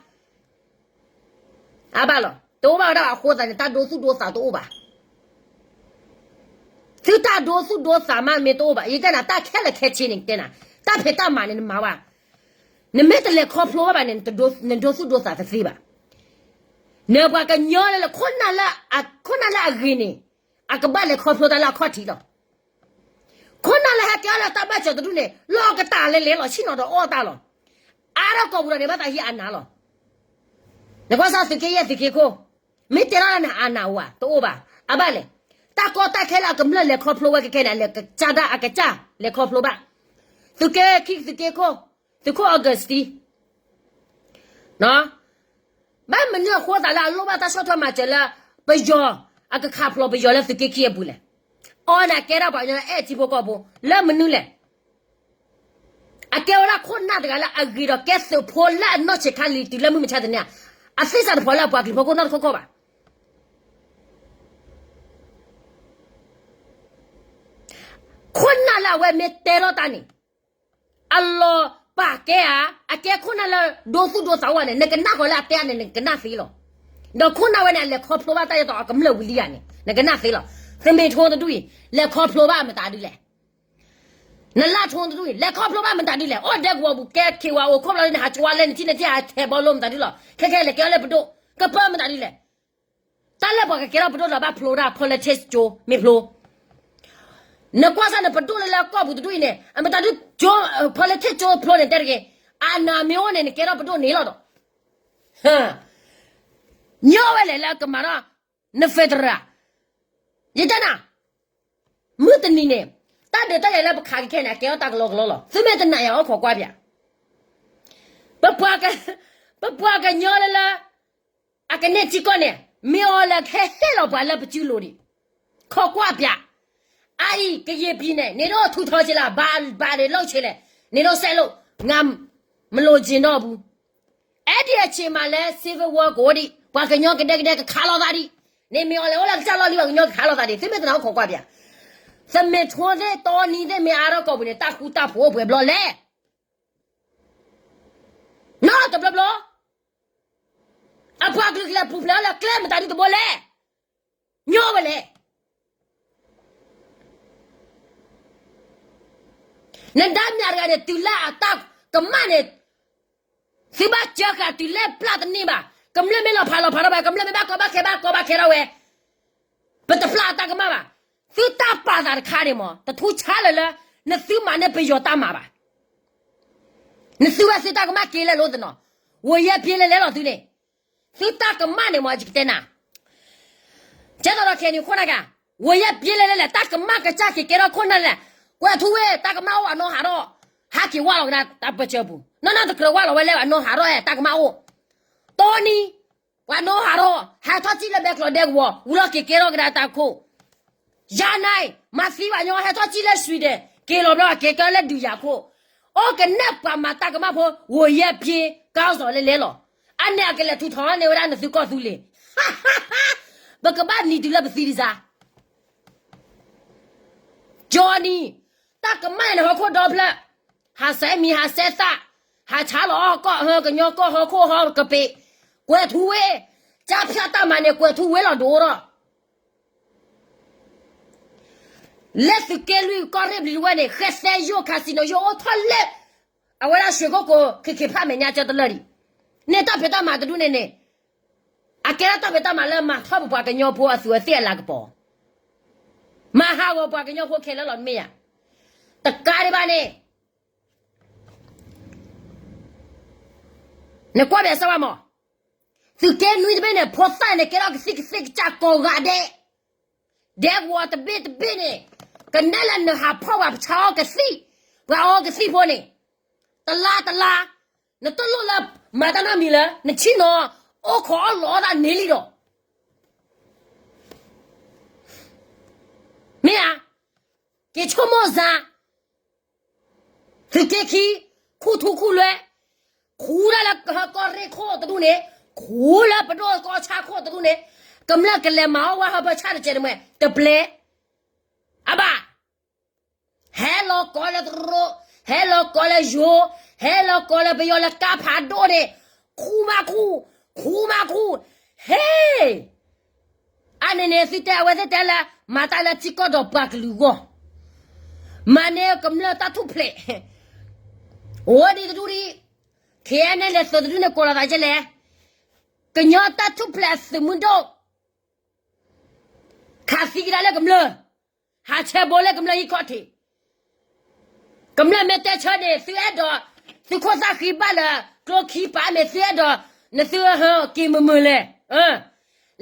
အါဘၣ်လီၤ. တအိၣ်ဘၣ်ဝဲဒၣ်အဃိသတးန့ၣ် တၢ်ဒိသူၣ်ဒိသးတအိၣ်ဘၣ်. သုတၢ်ဒိသူၣ်ဒိသးမးမ့ၢ်တအိၣ်ဘၣ် ယတဲနၤ တၢ်ခဲလၢာ်ခဲဆ့န့ၣ် တဲနၤ တၢ်ဖံးတၢ်မၤန့ၣ် နမၤဘၣ်. နမ့ၢ်တလဲၤခီဖျိဘၣ်ဘၣ်န့ၣ် နဒိသူၣ်ဒိသးတသ့ဘၣ်. နပှၤကညီလၢ ခိၣ်နၢ်လၢအဂ့ၤန့ၣ် အကဘၣ်လဲၤခီဖျိတၢ်လၢအခီၣ်ထံးလီၤ. ခိၣ်နၢ်လၢဟဲကဲအီၤလၢတၢ်ဘၣ်စၢၤတဒူၣ်န့ၣ် လီၤကတၢ်လဲၤလဲၤလီၤ ဆ့ၣ်နီၤဒီးအီၣ်တၢ်လီၤ. အါထီၣ်ကိာ်ပူၤဒီးန့ၣ် ဘၣ်သးဟံးအနးလီၤ. နကွၢ်စၢ်သုးက့ယဲၢ်သုးက့ခိၣ် မ့ၢ်တဲထီၣ်လၢနအနးအိၣ်ဧါ တအိၣ်ဘၣ်. အဘၣ်လဲၣ်. တၢ်ကီတၢ်ခဲလၢအကမျၢၢ်လဲၤခီဖျိဝဲကဲခဲန့ၣ် အလဲၤကစၢ်ဒၣ်အကစၢ်လဲၤခီဖျိဘၣ်. သုးက့ခံသုးက့ခိၣ် သုးခိၣ် Augustine ဘၣ်မနုၤအဃိသးလၢအလိၣ်ဘၣ်တၢ်ဆီၣ်ထွဲမၤစၢၤလၢ ပယီၤ အကခးဖျိးပယီၤလၢသုးက့ခံအပူၤလဲၣ်. အီနၤကဲထီၣ်ပှၤကညီလၢအဲၣ်ထံဖိကီၢ်ဖိ လၢမနုၤလဲၣ်. အကဲဝဲဒၣ်ခိၣ်နၢ်တဂၤလၢအဂ့ၤဒီးကဲသုးဖိလၢအနီၢ်ဆံးခါလံၤတုၤလၢမုၢ်မဆါတနံၤဧါ. အသ့စးတဖီလၢအပှၤကလုာ်ဖီခိၣ်နီတခီခီဘၣ်. ခိၣ်နၢ်လၢအဝဲမ့ၢ်တဲထီၣ်တၢ်န့ၣ် အလီၤ ပာ်ကဲဧါ, အကဲခိၣ်နၢ်လၢဒိသူၣ်ဒိသးအိၣ်န့ၣ် နကနၣ်ဃီၤလၢအတဲန့ၣ် နကနၣ်သ့လီၤ. ဒီးခိၣ်နၢ်ဝဲန့ၣ် အလဲၤခီဖျိဘၣ်တၢ်ယဲသိးအကမျၢၢ်ဝံၤလံဧါန့ၣ် နကနၣ်သ့လီၤ. သမ့ၢ်ထိတဒူၣ်အံၤ လဲၤခီဖျိဘၣ်မတၤဒ်လဲၣ်. နလၢထိတဒူၣ်အံၤ လဲၤခီဖျိဘၣ်မတၤဒ်လဲၣ်. အိၣ်ဒဲကဝီၤပူၤ ကဲခ့ဝါအိၣ်ခိၣ်ဘျီန့ၣ် ဟးကွၢ်လဲၣ် နထံၣ်နထံၣ်ဟးထဲးဘီလိမတၤဒ်လီၤ. ခဲခဲလဲၤကဲထီၣ်လၢပဒိၣ် ကပၢမတၤဒ်လဲၣ်. တၢ်လၢပှၤကကဲထီၣ်ပဒိၣ်ဒီးဘၣ်ဖျိဒၣ် politics ကၠိမ့ၢ်ဖျိ နကွၢ်စၢ်န့ၣ် ပဒိၣ်လၢလၢကီၢ်ပူၤတဒူၣ်အံၤန့ၣ် အမတၤဒု politics ကၠိဖျိန့ၣ် တဲတဂ့ၤ, အနၢ်မ့ၢ်အိၣ်န့ၣ် နကဲထီၣ်ပဒိၣ်န့ၣ်လီၤဒီး ညီဝဲလဲၣ်လၢကမၤထီၣ် န federal ယတဲနၤ မုၢ်တနံၤန့ၣ် တၢ်ဒုးတၢ်ယၤလၢပခးကခဲန့ၣ် အကဲထီၣ်တၢ်ကလီကလီလီၤ. သုမ့ၢ်တနာ်ယၤအိၣ်ခိးကွၢ်ပၠး ပပှၤကညီလၢလၢ အကန့ၢ်ထံကီၢ်န့ၣ် မ့ၢ်အီၤလၢခဲဟဲလီၤပှၤလၢပစုလိၤဒံး ခိးကွၢ်ပၠး. အအံၤ ကယဲၢ်ပံၤန့ၣ် န့ၣ်ဒိၣ်ထူးထီးက့လၢ ဘၣ်ဘၣ်န့ၣ်လီၢ်ဆဲးလဲၣ် န့ၣ်ဒိၣ်စဲးလိာ် ငါမလိာ်က့ၤနီၢ်ဘူး. အဲဒ်အဆ့မးလၢ civil war ကအိၣ်ဒံး ပှၤကညီကဒဲကဒဲကခးလိာ်သးဒံး န့ၣ်မ့ၢ်အီၤလဲၤအိၣ်လၢကစၢ်လီၢ်လံ ပှၤကညီကခးလိာ်သးဒံး သုမ့ၢ်တနာ်အိၣ်ခိးကွၢ်ပၠး. သမ့ၢ်ထိသ့ၣ်တီနံၤသ့ၣ်မ့ၢ်အါထီၣ်ကီၢ်ပူၤန့ၣ် တၢ်ဃူတၢ်ဖိးအိၣ်ပှဲၤဘျီလဲၣ်. နီတဘျီဘျီ အပှၤကလုာ်ကလဲၤပူၤဖျဲးအီၤလၢကျဲမတၤဒုတဘိလဲၣ်. ညီဝဲလဲၣ်. နဒါမျၢ်တဂၤန့ၣ် တုၤလၢအတၢ်ကမၣ်န့ၣ် သုဘၣ်စၢဃာ်တုၤလဲၣ်ပျၢ်တန့ၢ်ဘၣ်. ကမျၢၢ်မ့ၢ်လီၤဖးလီၤဖးထီၣ်ဘၣ် ကမျၢၢ်မ့ၢ်ဘၣ်ကီဘၣ်ခဲဘၣ်ကီဘၣ်ခဲထီၣ်ဝဲ ပတပျၢ်အတၢ်ကမၣ်ဘၣ်. သုတၢ်ပာ်သးတခါန့ၣ်မး တထူဆါလၢၤလၢ နသုမၤန့ၢ်ပယီၤတၢ်မၤဘၣ်. နသုဝဲသုတၢ်ကမၣ်က့ၤလဲၣ်လိာ်သနီၤ, ဝဲယဲၢ်ပျ့လဲၣ်လဲၣ်လီၤသုန့ၣ်, သုတၢ်ကမၣ်န့ၣ်မး ယကတဲနၤ, ကဲသိးဒီးခဲအံၤန့ၣ်ခိၣ်နၢ်ဂၤ, ဝဲယဲၢ်ပျ့လဲၣ်လဲၣ်လဲၣ် တၢ်ကမၣ်ကစၢ်က့ၤကဲထီၣ်ခိၣ်နၢ်လဲၣ်, ကွဲၤထူဝ့ တၢ်ကမၣ်အိၣ်အနီၢ်ဟးထီၣ်, ဟးက့ၤဝါလီၤကဒါတၢ်ပၢဆှၢပူၤ, နီၢ်နီၢ်တကြၢးဝါလီၤဝဲလၢအနီၢ်ဟးထီၣ် တၢ်ကမၣ်အိၣ်, တီနံၤ ပှၤနီၢ်ဟးထီၣ် ဟဲထီၣ်စံၣ်လၢဘဲကျိးဒဲကဝီၤ ဝံၤလီၤက့ၤကဲထီၣ်ကဒါတၢ်ခိၣ် ယၤနၤအံၤ မၤသံဘၣ်ညီ ဟဲထီၣ်စံၣ်လၢစွံဒဲး က့ၤလီၤဘျီ က့ၤကဲလၢဒုးယၤခိၣ်, အိၣ်ကနဲၣ်ပှၤမၤတၢ်ကမၣ်ဖိ ဝဲယဲၢ်ပျ့ ကီၢ်စီၤလဲၣ်လဲၣ်လီၤ. အန့ၣ်အကလဲၤထူးထီၣ်န့ၢ်ဝဲဒၣ်နသုကီၢ်သူလ့ၤ, ပကဘၣ်နံၤတုၤလၢပသံတစါ ကၠီနံၤ, တၢ်ကမၣ်န့ၣ်ဟီၣ်ခိၣ်ဒီဖျၢၣ်, ဟးစဲမံၤဟးစဲသၣ်, ဟးဆါလီၤအီၣ်ကီၢ်ဟၢကညီကီၢ်ဟီၣ်ခိၣ်ဟီၣ်ကပ့ၤ, ကွဲၤထူဝ့, ကၢ်ဖၠၣ်တၢ်မၤန့ၣ် ကွဲၤထူဝ့လီၤဒိၣ်ဒီး လၢသုးက့လွံၢ်ကီၢ်ရ့ၣ်ဘျံးတဝဲၢ်န့ၣ် ဃဲသဲယိၣ် casino ယိၣ်အိၣ်ထီၣ်လၢ အဝဲဒၣ်ရွှေကုက္ကို ခ့ခ့ဖးမဲာ်ညါကၢတလၢာ်ဒံး, န့ၣ်တၢ်ဖံးတၢ်မၤတဒူၣ်န့ၣ်န့ၣ်, အကဲထီၣ်တၢ်ဖံးတၢ်မၤလၢမၤထီၣ်ပပှၤကညီဖိအသူးအသ့ၣ်အလၤကပီၤ, မၤဟးဂီၤပှၤကညီဖိခဲလၢာ်လီၤမ့ၢ်ဧါ, တကးဒံးဘၣ်န့ၣ် နကွၢ်ဘၣ်စၢ်ဝဲမး, သုးက့နွံတဘ့ၣ်န့ၣ် ဖိသၣ်န့ၣ် ကဲထီၣ်ကသံၣ်ကသ့ၣ်ကစၢ်ကိးဂၤဒဲး, ဒဲကဝီၤတဘ့ၣ်တဘ့ၣ်န့ၣ်, ကနဲၣ်လၢနဟးဖီၣ်ပှၤပဆါအီၣ်ကသံၣ်, ပှၤအီကသံၣ်ဖိန့ၣ်, တလါတလါ, နတလိၣ်လၢ မၤတၢ်နီတမံၤလၢ နဆ့ၣ်နီၤ, အိၣ်ခိးအီၣ်လီၤအီၣ်တၢ်န့ၢ်လံဒီး မ့ၢ်ဧါ, က့ၤဆိကမိၣ်စၢ်, သုးက့ခံ, ခူၣ်ထူခူၣ်လွဲ, ခူၣ်ဒၣ်လၢကီၢ်ရ့ၣ်ခိၣ်တဒူၣ်န့ၣ်, ခူၣ်လၢပဒိၣ်ကီၢ်ဆၣ်ခိၣ်တဒူၣ်န့ၣ်, ကမျၢၢ်ကလဲၤမၤအီၣ်ဝဲဟီၣ်ဖၢဆၣ်တစဲးတမှဲၤ တပျဲ, အဘၣ် ဟဲလီၤကိးလၢတရူး, ဟဲလီၤကိးလၢယိၤ, ဟဲလီၤကိးလၢပယီၤလၢကါဖးဒိၣ်န့ၣ်, ခူၣ်မးခူၣ်, ခူၣ်မးခူၣ်, ဟ့ၣ်, အန့ၣ်န့ၣ် သုတဲအဝဲသ့ၣ်တဲလၢ မၤတၢ်လၢထံကီၢ်ဒီးပှၤကလုာ်အဂီၢ်, မၤန့ၢ်ကမျၢၢ်တၢ်ထူၣ်ဖျဲး, အိၣ်ဒံးတဒူၣ်ဒံး, ခဲအံၤန့ၣ်လဲၤသုးတဒူၣ်န့ၣ်ကိးလီၤသးကဲလဲၣ်, ကညီတၢ်ထူၣ်ဖျဲးအသုးမုၢ်ဒိၣ် ခးသံကဒါလၢကမျၢၢ်, ဟးဆဲးဘိလၢကမျၢၢ်ဟံၣ်ခီၣ်ထံး, ကမျၢၢ်မ့ၢ်တဲဆၢန့ၣ် သုအဲၣ်ဒိး, သုခိၣ်သၣ်ဃံဘၣ်လၢ ကျိခံပာ်မ့ၢ်သုအဲၣ်ဒိး, နသုဟၢက့ၤမုာ်မုာ်လဲၣ်,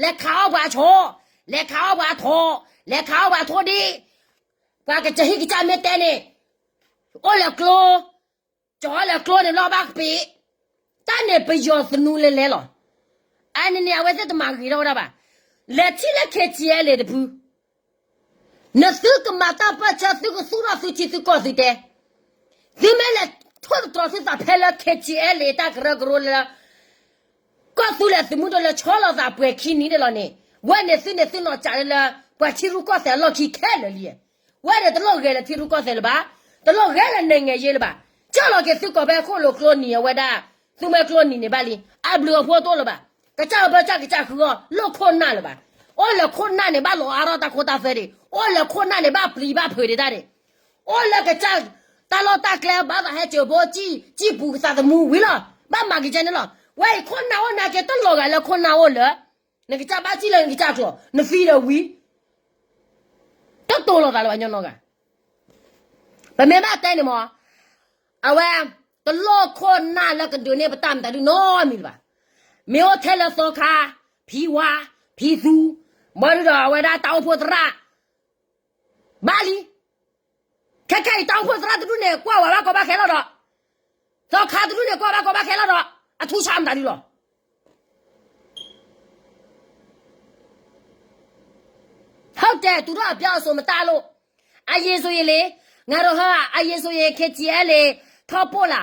လဲၤခးအီၣ်ပှၤအဆီ, လဲၤခးအီၣ်ပှၤအထိ, လဲၤခးအီၣ်ပှၤထိဒံး, ပှၤကစၢ်ဟံၣ်ကစၢ်မ့ၢ်တဲန့ၣ်, အိၣ်လၢကျိ ကၠီလၢကျိန့ၣ်လီၤဘၣ်ကပ့ၤ, တၢ်န့ၣ်ပယီၤသနူလဲၤလဲၤလီၤ, အန့ၣ်န့ၣ် အဝဲသ့ၣ်တမၤဂ့ၤထီၣ်ဝဲဒၣ်ဘၣ်, လဲၤထံၣ်လၢ ခဲကၠံအဲလ့ၣ် တဖု, နသုကမၤတၢ်ပၢၢ်ဆၢ သုကသူၣ်ထီၣ်သုထံသုကီၢ်သုတဲ, သုမ့ၢ်လဲၤထိၣ်သတြီၤသုသးဖဲလၢ ခဲကၠံအဲလ့ၣ် တၢ်ကရၢကရိလၢ ကီၢ်သူလ့ၤသုးမုၢ်ဒိၣ်လၢဆီလီၤသးပှဲၤခံနံၤန့ၣ်လီၤန့ၣ်, ဝဲန့ၣ်သုန့ၣ်သုနီၢ်ကးလၢ ပှၤထံရူၢ်ကီၢ်သဲးအလီၢ်ခံခဲလၢာ်လံ, ဝဲန့ၣ်တလိၣ်ဂဲၤလၢထံရူၢ်ကီၢ်သဲးလၢၤဘၣ်, တလိၣ်ဂဲၤလၢနဲၣ်ငဲၤယ့လၢၤဘၣ်, ဆ ကၠီၣ်လီၤက့ၤသုကိးဖဲခိၣ်လိာ်ကျိနံၤအဝဲဒၣ်, သုမွဲကျိနံၤန့ၣ်ဘၣ်လံ, အဘျုးအဖှိၣ်တအိၣ်လၢၤဘၣ်, ကစၢ်အဘၢကၢ်ကစၢ်ဃုအီၤ လိၣ်ခိၣ်နၢ်လၢၤဘၣ်, အိၣ်လၢခိၣ်နၢ်န့ၣ် ဘၣ်လီၤအါထီၣ်တၢ်ခိတၢ်သွဲဒၣ်, အိၣ်လၢခိၣ်နၢ်န့ၣ် ဘၣ်ပျံၤဘၣ်ဖုးဒၣ်တၢ်န့ၣ်, အိၣ်လၢကစၢ်တၢ်လီၢ်တၢ်ကျဲဘၣ်သးဟဲစၢၤဘိ စံၣ်ပူၤကသးသမူဝံၤလီၤ, ဘၣ်မၤက့ၤကဲန့ၣ်လီၤ, ဝဲအံၤခိၣ်နၢ်အိၣ်နာ်က့တလီၤဂာ်လၢခိၣ်နၢ်အိၣ်လၢ နကစၢ်ဘၣ်စံၣ်လၢနကစၢ်ကျိာ် နသံဒီးဝံၤ တတိၤလိာ်သးလၢၤဘၣ်ညီနီၢ်ဂၤ, ပမ့ၢ်ဘၣ်တဲန့ၣ်မး, အဝဲ တလိၣ်ခိၣ်နၢ်လၢကဒုးန့ၢ်ပတၢ်မတၤဒုနီတမံၤလၢၤဘၣ်, မ့ၢ်အိၣ်ထဲလၢသီခါ, ဖံဝါ, ဖံသူ, ဘၣ်ဒုဒီးအဝဲဒၣ်တၢ်အိၣ်ဖှိၣ်သရၣ်, ဘၣ်လံ, ခဲခဲအံၤတၢ်အိၣ်ဖှိၣ်သရၣ်တဒူၣ်န့ၣ် ကွၢ်ဝဲဘၣ်ကီဘၣ်ခဲလီၤဒီး, သီခါတဒူၣ်န့ၣ် ကွၢ်ဘၣ်ကီဘၣ်ခဲလီၤဒီး, အထူၣ်ဆါမတၤဒုလီၤ ဟုတ်တယ်, သူတို့အပြောအဆိုမတတ်လို့, အရင်ဆိုရင်လေ, ငါတို့ဟာ အရင်ဆိုရင် KTLA ထောက်ပို့လာ,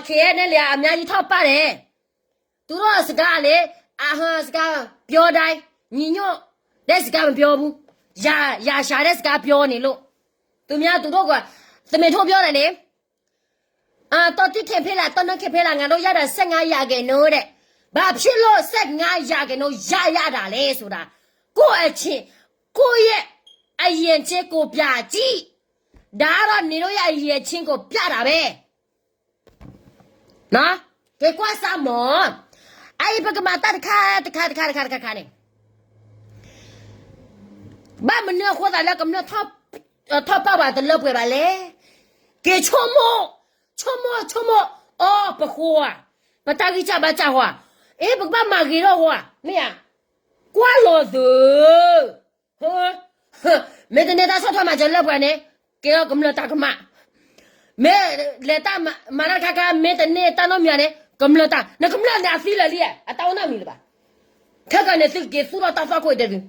KNLA အများကြီးထောက်ပါတယ်, သူတို့စကားလေ, အဟါစကားပြောတိုင်း ညီညွတ်တဲ့စကားမပြောဘူး, ယာယာရှာတဲ့စကားပြောနေလို့, သူများသူတို့က သမေထိုးပြောတယ်လေ, အာ, တောတိတ်ခဲဖဲလာ, တောနုတ်ခဲဖဲလာ, ငါတို့ရတာ ဆယ့်ငါးရာခိုင်နှုန်းတဲ့, ဘာဖြစ်လို့ ဆယ့်ငါးရာခိုင်နှုန်း ရရတာလဲဆိုတာ, ကိုယ့်အချင်း, ကိုယ့်ရဲ့အရည်အချင်းကိုပြကြည့်, ဒါကတော့ နင်တို့ရဲ့အရည်အချင်းကိုပြတာပဲ, နော်, က့ၤကွၢ်စမ်းမး, အအံၤပကမၤတၢ်တခါတခါတခါတခါတခါခါန့ၣ် ဘၣ်မနုၤအဃိသတးလၢကမျၢၢ်ထီၣ်ပာ်ပှၤတလၢပှဲၤဘၣ်လဲၣ်, က့ၤဆိကမိၣ်, ဆိကမိၣ်ဆိကမိၣ်, အီ ပဃိဧါ, ပတၢ်ဂံၢ်စၢ်ဘါစၢ်ဃိဧါ, အ့ ပကဘၣ်မၤဂ့ၤထီၣ်ဃိဧါ, မ့ၢ်ဧါ, ကွၢ်လီၤသု မ့ၢ်တန့ၢ်တၢ်ဆီၣ်ထွဲမၤစၢၤလၢပှဲၤန့ၣ်, ကဲထီၣ်ကမျၢၢ်တၢ်ကမၣ်, မ့ၢ်လဲၤတၢ်မၤတၢ်တခါခါ မ့ၢ်တန့ၢ်တၢ်နီတမံၤန့ၣ် ကမျၢၢ်တၢ်, နကမျၢၢ်န့ၣ်အသံလၢာ်လံ, အတၢ်အိၣ်နီတမံၤလၢၤဘၣ်, ခဲကနံၣ်သုက့ၤသူၣ်ထီၣ်တၢ်သွၣ်ခိၣ်အံၤတဲသု,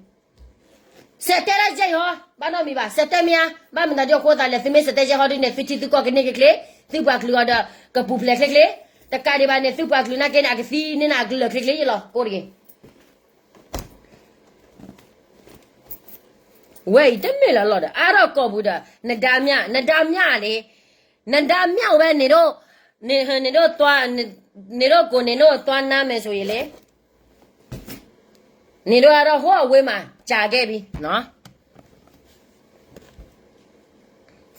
စဲးတဲဒၣ်ယဲၢ်ဟီ, ဘၣ်နီတမံၤဘၣ်, စဲးတဲမ့ၢ်ဧါ, ဘၣ်မနုၤဒ်အဃိသတးလဲၣ်, သုမ့ၢ်စဲးတဲယဲၢ်ဟီဒ်န့ၣ် သုထံသုကီၢ်ကန့ၢ်ချ့ချ့, သုပှၤကလုာ်အီၤဒီး ကပူၤဖျဲးချ့ချ့, တကးဒံးဘၣ်န့ၣ် သုပှၤကလုာ်နာ်က့န့ၣ် အကသံန့ၢ်နၤအကလုၢ်ချ့ချ့ယလီၤ, ကိးတဂ့ၤ ဝဲအံၤတမ့ၢ်လၢအလီၢ်ဒီး အါထီၣ်ကိာ်ပူၤဒီး နဒါမြ, နဒါမြလံ, နဒါမြဝဲန့ၣ်ဒိၣ်, န့ၣ်ဒိၣ်, န့ၣ်ဒိၣ်ကိးန့ၣ်ဒိၣ် သွားနမ်းမယ်ဆိုရင်လံ, န့ၣ်ဒိၣ်အါထီၣ်ဟိအဝ့ၢ်မး ကြာခဲ့ပြီ,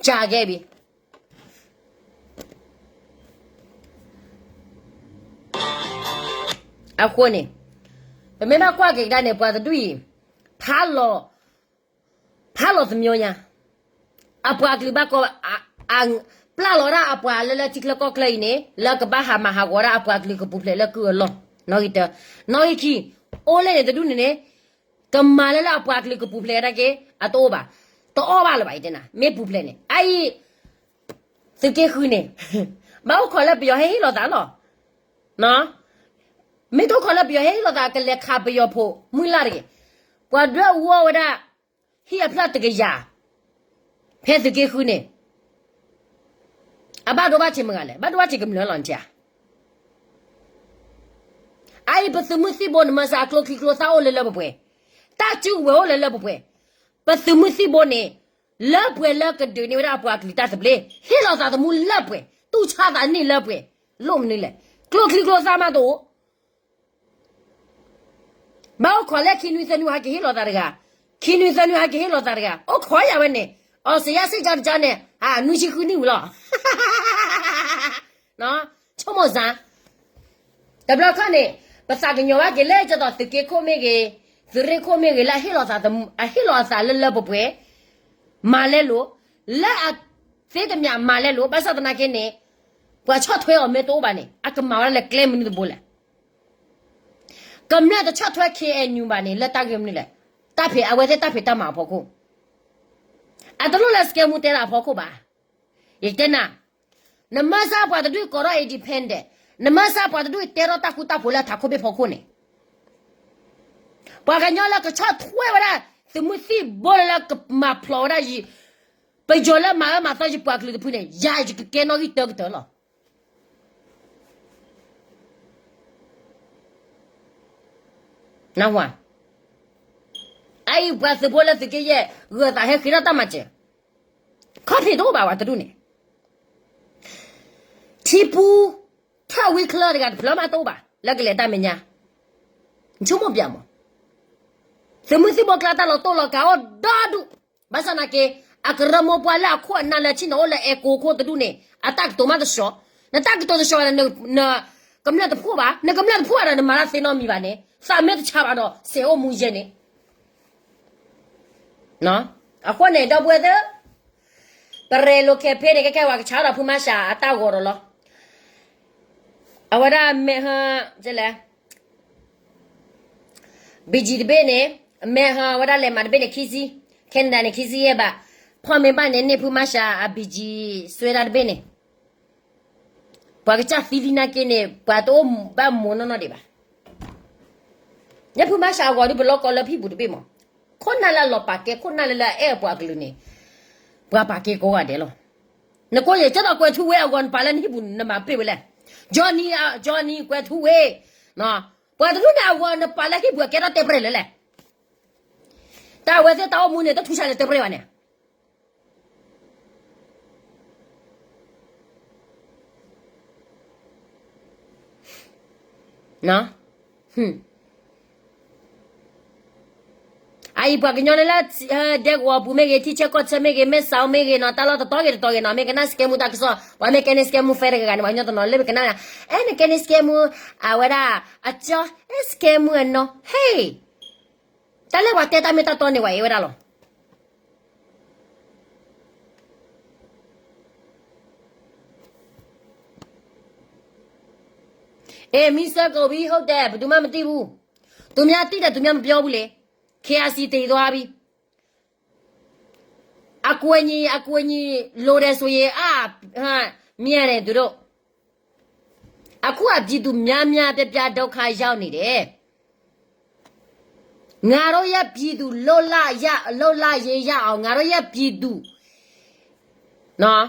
ကြာခဲ့ပြီ. အဃိန့ၣ် ပမ့ၢ်ဘၣ်ကွၢ်က့ၤကဒါန့ၣ် ပှၤတဒူၣ်အံၤ ဖးလီၤ, ဖးလီၤသမီညါ, အပှၤကလုာ်ဘၣ်ကီ, ပျၢ်လီၤဒၣ်အပှၤလၢလၢထံချၢကီၢ်ချၢအံၤန့ၣ် လၢကဘၣ်ဟးမၤဟးဂီၤဒၣ်အပှၤကလုာ်ကပူၤဖျဲးလၢကုၢ်အလီၢ်, နီၣ်ဂံၢ်တၢ, နီၣ်ဂံၢ်ခံ, အိၣ်လၢန့ၣ်တဒူၣ်န့ၣ်န့ၣ် ကမၤလၢလၢအပှၤကလုာ်ကပူၤဖျဲးဒၣ်က့ၤ အတအိၣ်ဘၣ်, တအီၣ်ဘၣ်လၢၤဘၣ်အံၤတဲနၤ မ့ၢ်ပူၤဖျဲးန့ၣ် အအံၤ သုးက့ဃုန့ၣ် ဘၣ်အိၣ်ခိးလၢပယီၤဟဲဟ့ၣ်လီၤသးလီၤ. မ့ၢ်တအိၣ်ခိးလၢပယီၤဟဲဟ့ၣ်လီၤသး ကလဲၤခးပယီၤဖိမုၢ်လၢ်တဂ့ၤ. ပှၤဒွဲၣ်အူအီၣ်ဝဲဒၣ် ဟံၣ်အဖျၢၣ်တကယၤ ဖဲသုးက့ဃုန့ၣ် အဘၣ်ဒိဘၣ်ထံးမတၤလဲၣ်, ဘၣ်ဒိဘၣ်ထံးကမျၢၢ်လီၤနထံၣ်ဧါ. အအံၤပသုးမုၢ်သံၣ်ဘိန့ၣ် မၤစၢၤအကျိချံကျိသၣ်အိၣ်လၢလၢပှဲၤပှဲၤ, တၢ်စုကဝဲၤအိၣ်လၢလၢပှဲၤပှဲၤ, ပသုးမုၢ်သံၣ်ဘိန့ၣ် လၢပှဲၤလၢကဒုးန့ၢ်ဝဲဒၣ်အပှၤကလုာ်တၢ်သဘျ့, ဟ့ၣ်လီၤသးသမူလၢပှဲၤ, တူၢ်ဆါသးန့ၢ်လၢပှဲၤ, လိၣ်မနုၤလဲၣ်, ကျိချံကျိသၣ်မးတအိၣ် ဘၣ်အိၣ်ခိးလၢခံနွံသၢနွံဟဲက့ၤဟ့ၣ်လီၤသးတဂၤ, ခံနွံသၢနွံဟဲက့ၤဟ့ၣ်လီၤသးတဂၤ, အိၣ်ခိးယၤဝဲန့ၣ်, အီစံးယၤစ့ၣ်က᠁တကၠၢန့ၣ် နွံဆံဃုနံၣ်ဝံၤလီၤ. ဆိကမိၣ်စၢ်, တဘျီခီန့ၣ် ပသးကညီၤဘၣ်က့ၤလၢကသိးသုးက့ခိၣ်မ့ၢ်ဂ့ၤ, သုးရ့ၣ်ခိၣ်မ့ၢ်ဂ့ၤ လၢအဟ့ၣ်လီၤသးသမူ, အဟ့ၣ်လီၤအသးလၢလၢပှဲၤပှဲၤ, မၤလဲလိာ်, လၢအသ့တမံၤမၤလဲလိာ်, ဘၣ်ဆၣ်သနာ်က့န့ၣ် ပှၤဆီၣ်ထွဲအီၤမ့ၢ်တအိၣ်ဘၣ်န့ၣ် အကမၤဝဲဒၣ်လၢကျဲမနုၤတဘိလဲၣ်. ကမျၢၢ်တဆီၣ်ထွဲ KNU ဘၣ်န့ၣ် လၢတၢ်ဂ့ၢ်မနုၤလဲၣ်, တၢ်ဖံးအဝဲသ့ၣ်တၢ်ဖံးတၢ်မၤအဖီခိၣ်, အတလိၣ်လၢစကဲမူတဲတၢ်အဖီခိၣ်ဘၣ်. ယတဲနၤ, နမၤစၢၤပှၤတဒူၣ်ကိးထီၣ် independent, နမၤစၢၤပှၤတဒူၣ်တဲထီၣ်တၢ်ဃူတၢ်ဖိးလၢထးခိၣ်ဘ့ၣ်ဖီခိၣ်န့ၣ် ပှၤကညီလၢကဆီၣ်ထွဲဝဲဒၣ် သုးမုၢ်သံၣ်ဘိလၢလၢကမၤဖျိးဝဲဒၣ်ယံၤ, ပယီၤလၢမၤအၢမၤသီယပှၤကလုာ်တဖုန့ၣ် ယၤယကကဲနီၣ်ဂံၢ်တၢကတၢၢ်လီၤ. နၢ်ဟူဧါ. အအံၤပှၤသုးဖိလၢသုးက့ယဲၢ် ဂၢၢ်သးဟဲဃ့ထီၣ်တၢ်မၤစၢၤ, ခီၣ်ဖံးတအိၣ်ဘၣ်ဝဲတဒူၣ်န့ၣ်. ထံပူ ထၢၣ်ဝံချၢတဂၤတဖျၢၣ်မးတအိၣ်ဘၣ် လၢကလဲၤတၢ်မဲာ်ညါ, ဆိကမိၣ်ပၠးမး, သုးမုၢ်သံၣ်ဘိကျါတၢ်လီၤတိၢ်လီၤကးအိၣ်ဒီဒူၣ်, ဘၣ်ဆၣ်သနာ်က့ အကရၢမိၢ်ပှၢ်လၢအခိၣ်အနၢ်လၢဆ့ၣ်နီၤအိၣ်လၢအဲကိခိၣ်တဒူၣ်န့ၣ် အတၢ်ကတိၤမးတဆှီ, နတၢ်ကတိၤတဆှီဒီး နကမျၢၢ်တဖှိၣ်ဘၣ်, နကမျၢၢ်တဖှိၣ်ဘၣ်ဒီး နမၤတၢ်သ့နီတမံၤဘၣ်န့ၣ် သးမ့ၢ်တဆါဘၣ်ဒီး စဲးအိၣ်မူယဲန့ၣ် အဃိန့ၣ် ဒီပုၢ်ဝဲၢ်သ့ၣ်, ပရဲၤလိာ်ခဲဖဲန့ၣ် ကဲကဲပှၤကဆါဒီးဖုမၤရှးအတၢ်ဂီၤဒီးလီၤ. အဝဲဒၣ်မဲၢ်ဟၢ, ကလဲၣ်, BG တဘ့ၣ်န့ၣ်, မဲၢ်ဟၢဝဲဒၣ်လဲၤမးတဘ့ၣ်န့ၣ်ခံဆံ, Canada န့ၣ်ခံဆံယဲၢ်ဘး, ဖီၣ်မ့ၢ်ဘၣ်န့ၣ် န့ၢ်ဖုမၤရှးအ BG စွဲဒၣ်တဘ့ၣ်န့ၣ် ပှၤကစၢ်သံလံနာ်က့န့ၣ် ပှၤတအိၣ်ဘၣ်မိၢ်နီၢ်နီၢ်ဒံးဘၣ်. ညၣ်ဖုမၤရှးအဂီၤဒုး ပလီၢ်ကီလၢဟံၣ်ပူၤတဘ့ၣ်မး, ခိၣ်နၢ်လၢအလီၤပာ်ကဲ ခိၣ်နၢ်လၢလၢအအဲၣ်အပှၤကလုာ်န့ၣ်, ပှၤပာ်ကဲကိးဂၤဒဲးလီၤ. နကိးယဲၢ်ကၠီဒီးကွဲၤထူဝ့အဂီၤ နပာ်လၢနဟံၣ်ပူၤ နမၤပ့ၢ်ဝဲလဲၣ်. Johnny, Johnny ကွဲၤထူဝ့, ပှၤတဒူၣ်န့ၣ်အဂီၤ နပာ်လၢဟံၣ်ပူၤအကဲထီၣ်တဲပှဲၤလၢလဲၣ်. တၢ်အဝဲသ့ၣ်တၢ်အိၣ်မူန့ၣ် တထူၣ်ဆါလၢတဲပှဲၤဘၣ်န့ၣ် အအံၤပှၤကညီလၢလၢ ဒဲကဝီၤပူၤမ့ၢ်ဂ့ၤ, ထံဆၢကီၢ်ဆၢမ့ၢ်ဂ့ၤ, မဲၢ်စးအူမ့ၢ်ဂ့ၤနီၤ, တၢ်လီၢ်တတီၤဂ့ၤတတီၤဂ့ၤနီၤ, မ့ၢ်ကနၣ် scam တၢ်ကစီၣ်, ပှၤမ့ၢ်ကဲန့ၣ် scam ဖဲတဂၤဂၤန့ၣ် ပှၤကညီတနီၤလၢမ့ၢ်ကနၣ်, အဲ နကဲန့ၣ် scam အဝဲဒၣ်, အကၠီ အဲ scam အနီၤ, ဟ့ၣ်, တၢ်လၢပှၤတဲတၢ်မ့ၢ်တၢ်တီန့ၣ် ပှၤအဲၣ်ဝဲဒၣ်လီၤ. အဲ မံစၢကဝံၤ ဟုတ်တယ်, ဘယ်သူမှမသိဘူး, သူများသိတယ်, သူများမပြောဘူးလေ, KIC တည်သွားပြီ. အကူအညီ, အကူအညီလိုတယ်ဆိုရင်, အာ, မြင်တယ်သူတို့. အခုကပြည်သူများများပြပြဒုက္ခရောက်နေတယ်. ငါတို့ရဲ့ပြည်သူလွတ်လပ်ရ, လွတ်လပ်ရေးရအောင်, ငါတို့ရဲ့ပြည်သူနော်,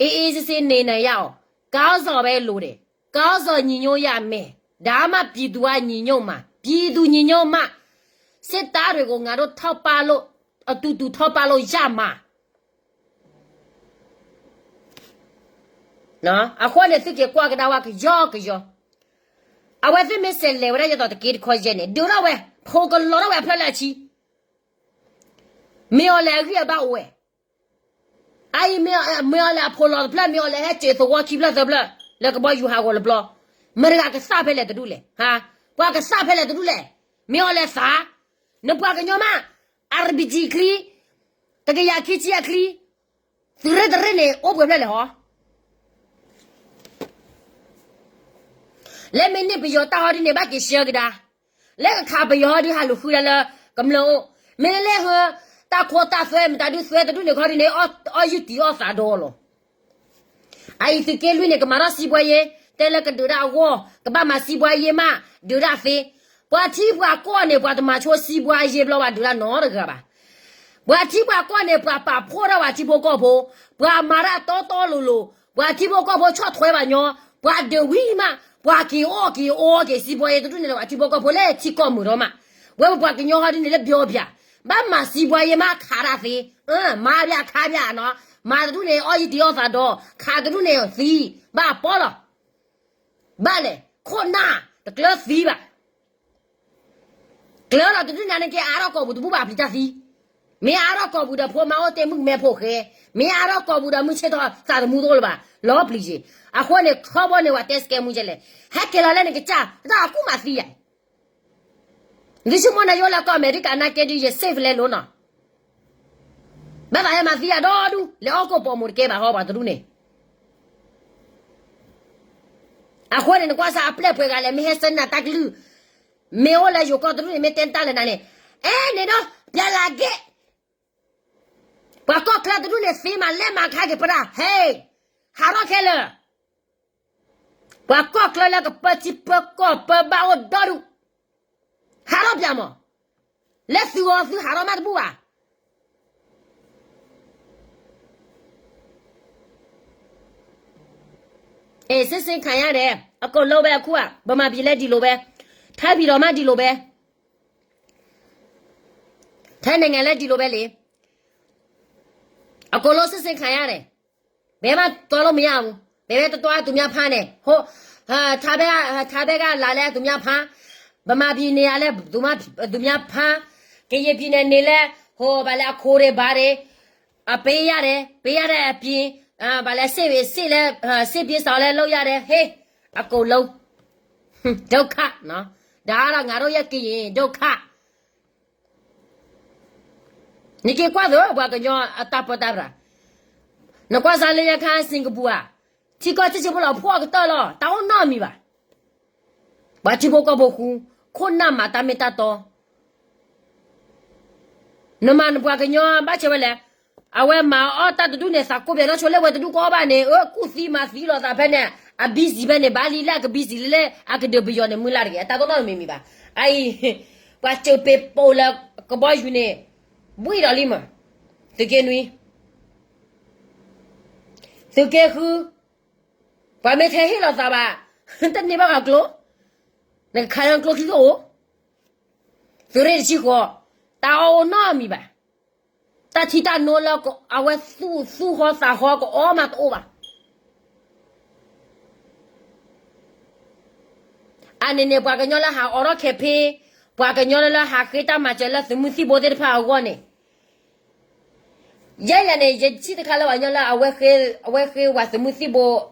အေးအေးဆေးဆေးနေနိုင်ရအောင်, ခေါင်းဆောင်ပဲလိုတယ်. ခေါင်းဆောင်ညီညွတ်ရမယ်. ဒါမှပြည်သူကညီညွတ်မှာ. ပြည်သူညီညွတ်မှ, စစ်သားတွေကိုငါတို့ထောက်ပံ့လို့, အတူတူထောက်ပံ့လို့ရမှာ. အဃိန့ၣ် သုက့ၤကွၢ်ကဒါဝဲကယီကယီ, အဝဲသ့ၣ်မ့ၢ်စဲးလဲၤဝဲဒၣ်ယသိးတက့တခီယဲၢ်န့ၣ် ဒုးထီၣ်ဝဲ, ဖိကလီၤထီၣ်ဝဲအဖျၢၣ်လၢအဆံ, မ့ၢ်အီၤလဲၤအဂံၢ်အဘါအိၣ်ဝဲ, အအံၤ, မ့ၢ်အီၤလဲၤအဖိလီၤတဖျၢၣ်, မ့ၢ်အီၤလဲၤဟဲစဲးသဝီခံဖျၢၣ်သၢဖျၢၣ်, လၢကဘီယူၤဟးဂီၤတဘျီ, မတၤတဂၤကသၣ်ဖဲလဲၣ်တဒူၣ်လဲၣ်, ပှၤကသၣ်ဖဲလဲၣ်တဒူၣ်လဲၣ်, မ့ၢ်အီၤလဲၤသး, နပှၤကညီမး, RPG ချံ, တကယၤခံဆံအချံ, သုးရ့ၣ်တရ့ၣ်န့ၣ် အိၣ်ပှဲၤဖျၢၣ်လဲၣ်ဟီ. လၢမ့ၢ်န့ၢ်ပယီၤတၢ်ဟီဒ်န့ၣ် ဘၣ်က့ၤဆှၢကဒါ, လၢကခးပယီၤဟီဒ် ဟးလူၤဃုဒၣ်လၢကမျၢၢ်အိၣ်, မ့ၢ်လၢဟၢ, တၢ်ခိတၢ်သွဲ မတၤဒုးသွဲတဒူၣ်န့ၣ်ခီဒ်န့ၣ်, အီၣ်ယုၢ်တံၢ်အီၣ်သးဒီးလီၤ. အအံၤသုးက့လွံၢ်န့ၣ် ကမၤထီၣ်စံးဘှါယ့, တဲလၢကဒုးဒၣ်အဂီၢ်, ကဘၣ်မၤစံးဘှါယ့မး, ဒုးဒၣ်သ့, ပှၤထံပှၤကီၢ်န့ၣ် ပှၤတမၤဆိစံးဘှါယ့ဘျီဘၣ် ဒုးဒၣ်နီတဂၤဘၣ်. ပှၤထံပှၤကီၢ်န့ၣ် ပှၤပာ်ဖှိၣ်ထီၣ်ပှၤထံဖိကီၢ်ဖိ, ပှၤမၤတၢ်တီတီလိၤလိၤ, ပှၤထံဖိကီၢ်ဖိဆီၣ်ထွဲပှၤညီ, ပှၤဒုးဝံၤမး, ပှၤက့ၤအီၣ်က့ၤအီက့ၤစံးဘှါယ့တဒူၣ်န့ၣ်ဒီး ပှၤထံဖိကီၢ်ဖိလၢထံကီၢ်မုာ်ထီၣ်မး, ဝဲပပှၤကညီဟီဒ်န့ၣ်လၢဘျီပၠး, ဘၣ်မၤစံးဘှါယ့မး ခးတၢ်သ့, မၤပၠးခးပၠးနီၤ, မၤတဒူၣ်န့ၣ် အီၣ်ယုၢ်တံၢ်အီၣ်သးဒီး, ခးတဒူၣ်န့ၣ်သံ, ဘၣ်ပီလီၤ. ဘၣ်လဲၣ်, ခိၣ်နၢ်, တကျၢၤသံဘၣ်. ကျၢၤလီၤတဒူၣ်န့ၣ်န့ၣ်က့ အါထီၣ်ကိာ်ပူၤတဘူၣ်ဘၣ်ပျံၤတၢ်သံ, မ့ၢ်အါထီၣ်ကိာ်ပူၤဒီးဖိမါအိၣ်တ့ၢ်မုၣ်ကမဲဖိဃဲ, မ့ၢ်အါထီၣ်ကိာ်ပူၤဒီးမုၢ်ဆ့ၣ်ထီၣ်သးသမူတအိၣ်လၢၤဘၣ်, လီၤပျံၤယ့ၤ, အဃိန့ၣ် ခီဘီန့ၣ် ပှၤတဲစကဲမူကဲလဲၣ်, ဟဲက့ၤလီၤလၢန့ၣ်ကစၢ်, တၢ်အကူၣ်မၤသံယၤ ဒ်ဆိကမိၣ်န့ၣ် ယအိၣ်လၢကီၢ်အမဲရကၤနာ်က့ဒုး ယ safe လဲၤလိၤနီၤ, ဘၣ်သးဟဲမၤသံယၤဒီဒူၣ်, လဲၤအီၣ်ကိၣ်ပိာ်မူတကဲဘၣ်ဟီ ပှၤတဒူၣ်န့ၣ်. အဃိန့ၣ် နကွၢ်စၢ်အပျဲၢ်ပှဲၤဂၤလဲၣ် မ့ၢ်ဟဲစဲနၤတၢ်ကလုၢ်, မ့ၢ်အိၣ်လၢယိၤကီၢ်တဒူၣ်န့ၣ် မ့ၢ်တဲတၢ်လၢနၤန့ၣ်, အဲန့ၣ်ဒီး ပျဲလၢက့, ပှၤကီၢ်ချၢတဒူၣ်န့ၣ် သ့မးလဲၣ်မၤခါက့ၤပတၢ်, ဟဲ, ဟးထီၣ်ခဲလၢာ် ပှၤကီၢ်ချၢလၢကပၢထံပၢကီၢ်ပၢဘၣ်အိၣ်ဒီဒူၣ်, ဟးထီၣ်ပၠးမး, လၢသုဂီၤသုဟးထီၣ်မးတဘူၣ်ဘၣ်. စစ်ဆင်ခံရတယ်, အကုန်လုပ်ပဲ အခုက ဗမာပြည်လည်း ဒီလိုပဲ, ထိုင်းပြည်တော်မှ ဒီလိုပဲ, ထိုင်းနိုင်ငံလည်း ဒီလိုပဲလေ, အကုန်လုံး စစ်ဆင်ခံရတယ်, ဘယ်မှသွားလို့မရဘူး, မ့ၢ်ဝဲတတီအသူၣ်မါဖါန့ၣ်, ဟိ, ထါဘဲ, ထါဘဲကလးလၢအသူၣ်မါဖါ, ဗမာပြည်န့ၣ်လၢ သူၣ်မါဖါ, ကရင်ပြည်နယ်န့ၣ်လၢ ဟိုဘၣ်လၢအခိၣ်ဒံးဘၣ်ဒံး အပေးရတယ်, ပေးရတဲ့အပြင်, ဘၣ်လၢ စစ်, စစ်လၢ စစ်ပြေးရှောင်လၢ လုပ်ရတယ်, ဟ့ၣ်, အကုန်လုံး, ဒုက္ခ, ဒါကတော့ ငါတို့ရဲ့ ကရင်ဒုက္ခ. နက့ၤကွၢ်သိး ပှၤကညီအတၢ်ပၢတၢ်ပြး, နကွၢ်စးလၢညါခါ စင်္ကာပူဧါ, ထံကီၢ်ဆံးဆံးဖိလီၤ ဖှီၣ်ကတၢၢ်လီၤ တၢ်အိၣ်နီတမံၤဘၣ်. ပှၤထံဖိကီၢ်ဖိဃူ, ခိၣ်နၢ်မၤတၢ်မ့ၢ်တၢ်တီ, နမၤနပှၤကညီဘၣ်ဆၢဝဲလဲၣ်. အဝဲမၤအီၣ်တၢ်တဒူၣ်န့ၣ် သးကိးပယီၤနီၢ်ဆိလၢဝဲတဒူၣ်ကအီၣ်ဘၣ်န့ၣ် အၢ ကူၣ်သံမၤသံလိာ်သးဖဲန့ၣ်, အ busy ဖဲန့ၣ် ဘၣ်လံလၢအက busy လၢလၢ အကဒုးပယီၤန့ၣ် မုၢ်လၢ်တဂ့ၤ အတၢ်တအိၣ်နီတမံၤမံၤဘၣ်. အအံၤ ပှၤစၢၤပ့းပိာ်လၢကဘီယူၤန့ၣ် ဘှံးဒီးလံမး, သုးက့နွံ, သုးက့ဃု, ပှၤမ့ၢ်ထဲဟ့ၣ်လီၤသးဘၣ်, တန့ၢ်ဘၣ်ဂၤကျိ, နကခးလၢကျိခံကအိၣ်, သုးရ့ၣ်တဆံဃိး, တၢ်အီၣ်အိၣ်နီတမံၤဘၣ်. တၢ်ထံတၢ်နိလၢအဝဲသူၣ်ဟီသးဟီကအီၣ်မးတအိၣ်ဘၣ်. အန့ၣ်န့ၣ် ပှၤကညီလၢဟးအိးထီၣ် campaign, ပှၤကညီလၢဟးဃ့တၢ်မၤစၢၤလၢသုးမုၢ်သံၣ်ဘိသ့ၣ်တဖၣ်အဂီၢ်န့ၣ်, ယဲယၤန့ၣ် ယထံၣ်တခါလၢပှၤကညီလၢ အဝဲဃ့ဝဲသုးမုၢ်သံၣ်ဘိ,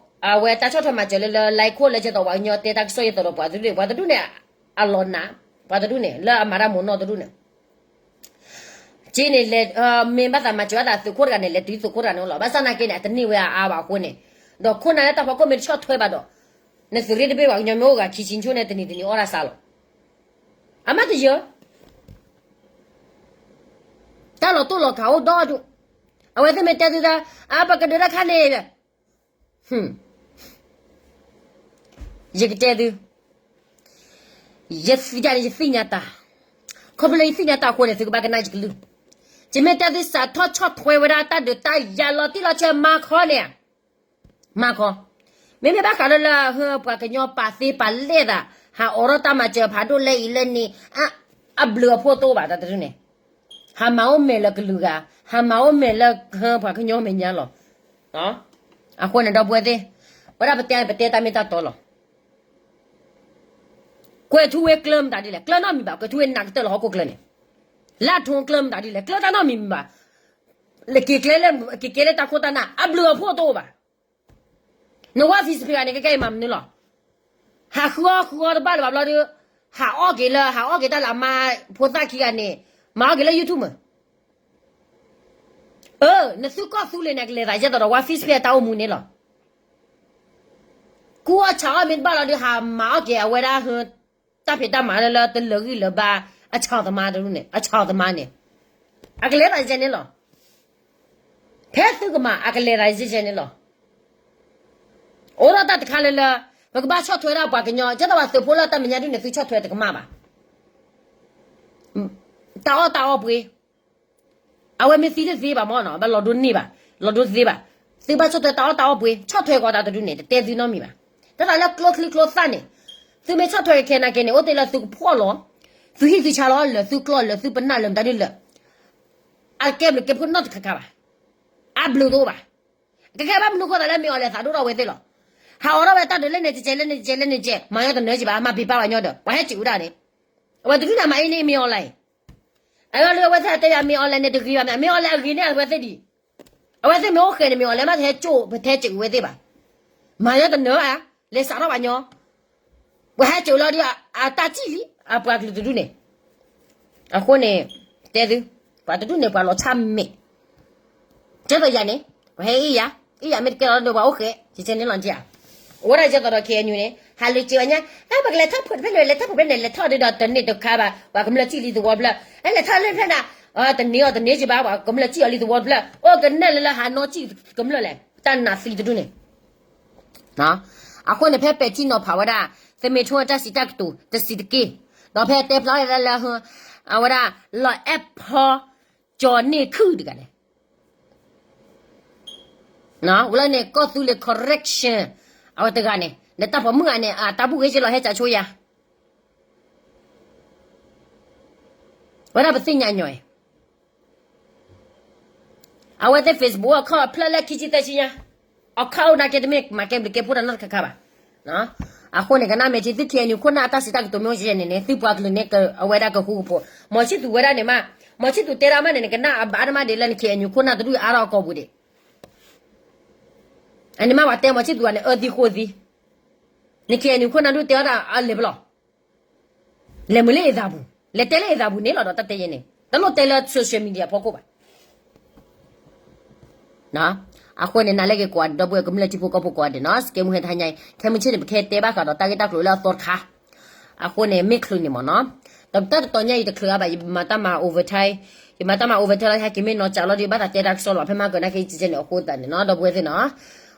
အဝဲတၢ်ဆီၣ်ထွဲမၤစၢၤလၢလၢ လဲခိၣ်လၢကဲသိးပှၤကညီတဲတၢ်ကစီၣ်ယဲသိးဒီးပှၤတဒူၣ်န့ၣ် ပှၤတဒူၣ်န့ၣ် အလီၤနး, ပှၤတဒူၣ်န့ၣ် လၢအမၤတၢ်မိၢ်နီၢ်တဒူၣ်န့ၣ် က့န့ၣ်လဲၤ, မ့ၢ်ဘၣ်သးမၤစၢၤဘၣ်သးသုးခိၣ်တဂၤန့ၣ် လဲၤတုၤသုးခိၣ်တဂၤန့ၣ်လီၤ. ဘၣ်ဆၣ်နာ်က့န့ၣ် အတန့ၢ်ဝဲအါအါဘၣ်အဃိန့ၣ်, ဒီးခိၣ်နၢ်လၢတၢ်ဖီခိၣ်မ့ၢ်တဆီၣ်ထွဲဘၣ်ဒီး, နသုးရ့ၣ်တဘ့ၣ်ပှၤကညီမ့ၢ်အိၣ်ဂၤခံဆံဆူၣ်န့ၣ် တနံၤတနံၤအီၣ်တၢ်ဆါလီၤ. အမ့ၢ်တယၢ, တၢ်လီၤတိၢ်လီၤကၤအိၣ်ဒီဒူၣ်, အဝဲသ့ၣ်မ့ၢ်တဲသုတၢ်, အါ ပကဒုးတၢ်ခါန့ၣ် ယကတဲသု, ယသ့ၣ်ညါန့ၣ် ယသ့ၣ်ညါတၢ်, ခီဖျိလၢယသ့ၣ်ညါတၢ်အဃိန့ၣ် သုကဘၣ်ကနၣ်ယကလုၢ်. ယမ့ၢ်တဲသုစးထီၣ်ဆီၣ်ထွဲဝဲဒၣ်တၢ်ဒုးတၢ်ယၤလီၤတံၢ်လီၤဆဲးမၤခီန့ၣ်, မၤခီ, မ့မ့ၢ်ဘၣ်ဃးလၢလၢ ပှၤကညီပာ်သ့ပာ်လဲၢ်သး, ဟးအိးထီၣ်တၢ်မၤစၢၤဖးဒိၣ်လဲၣ်အံၤလဲၣ်န့ၣ်, အဘျုးအဖှိၣ်တအိၣ်ဘၣ်တၢ်တဒူၣ်န့ၣ်, ဟးမၤအိၣ်မဲာ်လၢကလုာ်ဂၤ, ဟးမၤအိၣ်မဲာ်လၢပှၤကညီမဲာ်ညါလီၤ. အဃိန့ၣ်ဒီပုၢ်ဝဲၢ်သ့ၣ်, ဝဲဒၣ်ပတဲပတဲတၢ်မ့ၢ်တၢ်တီလီၤ. ကွဲၤထူဝ့ကျၢၢ်မတၤဒ်လဲၣ်, ကျၢၢ်နီတမံၤဘၣ်, ကွဲၤထူဝ့နးကတၢၢ်လၢဟီၣ်ခိၣ်ချၢန့ၣ်, လၢထူကျၢၢ်မတၤဒ်လဲၣ်, ကျၢၢ်တၢ်နီတမံၤမံၤဘၣ်. လၢက့ၤကျဲလၢ က့ၤကျဲလၢတၢ်ခိၣ်တၢ်နၢ် အဘျုးအဖှိၣ်တအိၣ်ဘၣ်. နဝဲ Facebook ဂၤန့ၣ် ကဲကဲအံၤမၤမနုၤလီၤ. ဟးဃုအီၣ်ဃုအီတဘၣ်လၢၤဘၣ်ဘျီဒီး, ဟးအီၣ်က့ၤလၢ ဟးအီၣ်က့ၤတၢ်လၢအမါဖိသၣ်ခံဂၤန့ၣ်, မၤအီၣ်က့ၤလၢ YouTube မး. အၢ, နသုကီၢ်သူလ့ၤန့ၣ် ကလဲၤသးယဲၢ်သိးဒီးဝဲ Facebook အတၢ်အိၣ်မူန့ၣ်လီၤ. ကူအီၣ်ဆးအီၣ်မ့ၢ်တဘၣ်လီၤဒီး ဟးမၤအီၣ်က့ၤအဝဲဒၣ် တၢ်ဖံးတၢ်မၤလၢလၢတလၢာ်ဂံၢ်လၢာ်ဘါ, အဆီၣ်သမားတဒူၣ်န့ၣ်, အဆီၣ်သမားန့ၣ်, အကလဲၤသးယဲၢ်န့ၣ်လီၤ. ဖဲသုကမၤ အကလဲၤသးယဲၢ်န့ၣ်လီၤ. အိၣ်ဒီးတၢ်တခါလၢလၢ, ပကဘၣ်ဆီၣ်ထွဲဒၣ်ပှၤကညီ, ကဲသိးပှၤသုးဖိလၢတၢ်မဲာ်ညါဒ်န့ၣ် သုဆီၣ်ထွဲတကမၣ်ဘၣ်. တၢ်အီၣ်တၢ်အီပှ့ၤ, အဝဲမ့ၢ်သံတသ့ဘၣ်မ့ၢ်နီၤ, ဘၣ်လီၤဒိန့ၢ်ဘၣ်, လီၤဒိသ့ဘၣ်. သုဘၣ်ဆီၣ်ထွဲတၢ်အီၣ်တၢ်အီပှ့ၤ, ဆီၣ်ထွဲကီးတၢ်တဒူၣ်န့ၣ် တတဲသုနီတမံၤဘၣ်. တၢ်သးလၢကျိချံကျိသၣ်န့ၣ်, သုမ့ၢ်ဆီၣ်ထွဲကခဲနာ်က့န့ၣ် အိၣ်တ့ၢ်လၢသုကဖှီၣ်လီၤ, သုဟံၣ်သုဆါလီၤ, လၢသုကျီၢ်လၢသုပနၢ်လၢမတၤဒ်လဲၣ်, အကဲဘျုးကဲဖှိၣ်နီတခါခါဘၣ်. အဘျုးတအိၣ်ဘၣ်. ကဲခဲဘၣ်မနုၤဃိသးလၢမ့ၢ်အီၤလဲၤသးဒိၣ်ထီၣ်ဝဲသ့ၣ်လီၤ. ဟးအိးထီၣ်ဝဲတၢ်ဒုးလၢန့ၣ်တကဲး လၢန့ၣ်တကဲး လၢန့ၣ်တကဲး, မၤညီတနၢၤကံဘၣ်, မၤပံာ်ပာ်ဝဲညီဒီး ပှၤဟဲစံးဝဲဒၣ်န့ၣ်, အဝဲတဒုၣ်န့ၣ်မၤအံၤန့ၣ်မ့ၢ်အီၤလဲၣ်. အဝဲလၢအဝဲသ့ၣ်တဲယၤမ့ၢ်အီၤလဲၣ်န့ၣ်တဂ့ၤဘၣ်, မ့ၢ်အီၤလဲၣ်အဂ့ၤန့ၢ်အဝဲသ့ၣ်ဒံး. အဝဲသ့ၣ်မ့ၢ်အိၣ်ဃဲန့ၣ် မ့ၢ်အီၤလဲၣ်မ့ၢ်တဟဲကၠိၣ် ပတဲစံးဝဲသ့ၣ်ဘၣ်. မၤညီတနၢၤဧါ, လဲၤစးထီၣ်ဘၣ်ညီ ပှၤဟဲစိာ်လီၤဒီး အတၢ်စံၣ်လံ အပှၤကလုာ်တဒူၣ်န့ၣ်. အဃိန့ၣ် တဲသု, ပှၤတဒူၣ်န့ၣ် ပှၤလီၤဆၣ်မဲာ်. ကဲသိးယၤန့ၣ် ပှၤဟဲအ့ၣ်ယၤ, အ့ၣ်ယၤမ့ၢ်တကဲလီၤဒီးပှၤအိၣ်ဃဲ, ကဲန့ၣ်လီၤ. အဝဲဒၣ်ကဲသိးဒီး ခဲအံၤန့ၣ် ဟးလၢစ့ဝဲညါ, ပကလဲၤထီၣ်ဖိးတဖျၢၣ်န့ၣ် လဲၤထီၣ်ဖိးဖျၢၣ်န့ၣ် လဲၤထီၣ်ဒီးတန့ၢ်တခါဘၣ်, ပှၤကမျၢၢ်စံၣ်လံသဝီတဖျၢၣ်, လဲၤထီၣ်လၢဖျၢၣ်နၤ, တန့ၢ်အီၤတန့ၢ်ကံဘၣ်, ပှၤကမျၢၢ်စံၣ်အီၤလံသဝီတဖျၢၣ်, အိၣ်ကနဲၣ်လၢလၢဟးနီစံၣ်ကမျၢၢ်လဲၣ်, တၢ်နးသံတဒူၣ်န့ၣ်. အဃိန့ၣ် ဖဲပဲာ်ထံနီၤဖးဝဲဒၣ် သုးမုၢ်ဒိၣ်အတၢ်စံးတၢ်ကတိၤတစဲးတက့ၢ်, ဒီးဖဲတဲဖျါဝဲဒၣ်လၢ အဝဲဒၣ် လီၤအဲၣ်ဖီ ကၠီၤန့ၢ်ခုၣ်တဂၤန့ၣ်, ဝဲလၢန့ၣ် ကီၢ်သူလ့ၤ correction အဝဲတဂၤန့ၣ် နတၢ်ပိာ်မုၣ်ဂၤန့ၣ် အတၢ်ဘူၣ်ဂ့ၤက့လီၤဟဲကၠးဆိယၤ ဝဲဒၣ်ပသ့ၣ်ညါညီအံၤ, အဝဲသ့ၣ် Facebook အခီၣ်ဖျၢၣ်လၢခံဆံသၢဆံညါ, အခီၣ်အိၣ်နာ်က့ တမ့ၢ်မၤကဲဘျုးကဲဖှိၣ်တၢ်နီတခါခါဘၣ်. အဃိန့ၣ် ကနၣ်မဲာ်ထံ သု K N U ခိၣ်နၢ်အတၢ်စံးတၢ်ကတိၤမ့ၢ်အိၣ်ယဲန့ၣ်န့ၣ် သုပှၤကလုာ်န့ၣ် အဝဲဒၣ်ကဃူကဖိး မီၤဆံၣ်သူၤဝဲဒၣ်န့ၣ်မး, မီၤဆံၣ်သူၤတဲဒၣ်မးန့ၣ် နကနၣ်အဘၣ်တမးဒ်လၢန K N U ခိၣ်နၢ်တဒူၣ်အါထီၣ်အကီၢ်ပူၤဒံး အန့ၣ်မး ပှၤတဲမီၤဆံၣ်သူၤန့ၣ် အၢသံဃိသံ, န K N U ခိၣ်နၢ်ဒူၣ်တဲအီၣ်တၢ်အါလဲၣ်ပလီၢ်, လဲၤမုာ်လၢအသးပူၤ, လဲၤတဲလၢအသးပူၤန့ၣ်လီၤဒီး တၢ်တဲယဲန့ၣ် တလိၣ်တဲလၢ social media ဖီခိၣ်ဘၣ်. အဃိန့ၣ် နၤလၢက့ၤကွၢ်ဒီပုၢ်ဝဲၢ်ကမျၢၢ်ထံဖိကီၢ်ဖိကိးဂၤဒဲးနီၤ စကဲမုၢ်ဟဲတဟါညါအံၤ ခဲမုၢ်ဆ့ၣ်န့ၣ် ပကဟဲတဲဘၣ်ဃးဒီးတၢ်ဂ့ၢ်တၢ်ကျိၤလၢအသီတခါ, အဃိန့ၣ် မ့ၢ်ချုးန့ၣ်မ့ၢ်နီၤ, ဒီးတၢ်တတီၤညါအံၤတချုးအါဘၣ် ယမၤတၢ်မၤ overtime, ယမၤတၢ်မၤ overtime လီၤ ဟဲက့ၤမ့ၢ်နီၤ ကးလီၤဒီး ဘၣ်သးတဲတၢ်ကစီၣ်လီၤ ဖဲမၤကၢၤနာ်က့ ကကဲန့ၣ် အဃိသတးန့ၣ်နီၤ ဒီပုၢ်ဝဲၢ်သ့ၣ်နီ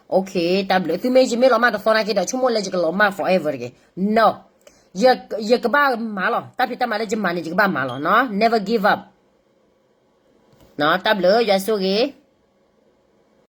ၤ. တၢ်ဘျုး သုမ့ၢ်ယမ့ၢ်လီၤမၢ်တသီနာ်က့ဒီး ဆိကမိၣ်လၢယကလီၤမၢ် forever တဂ့ၤ, no, ယကဘၣ်မၤလီၤ တၢ်ဖံးတၢ်မၤလၢယမၤန့ၣ် ယကဘၣ်မၤလီၤနီၤ never give up. တၢ်ဘျုး ယွၤဆိၣ်ဂ့ၤ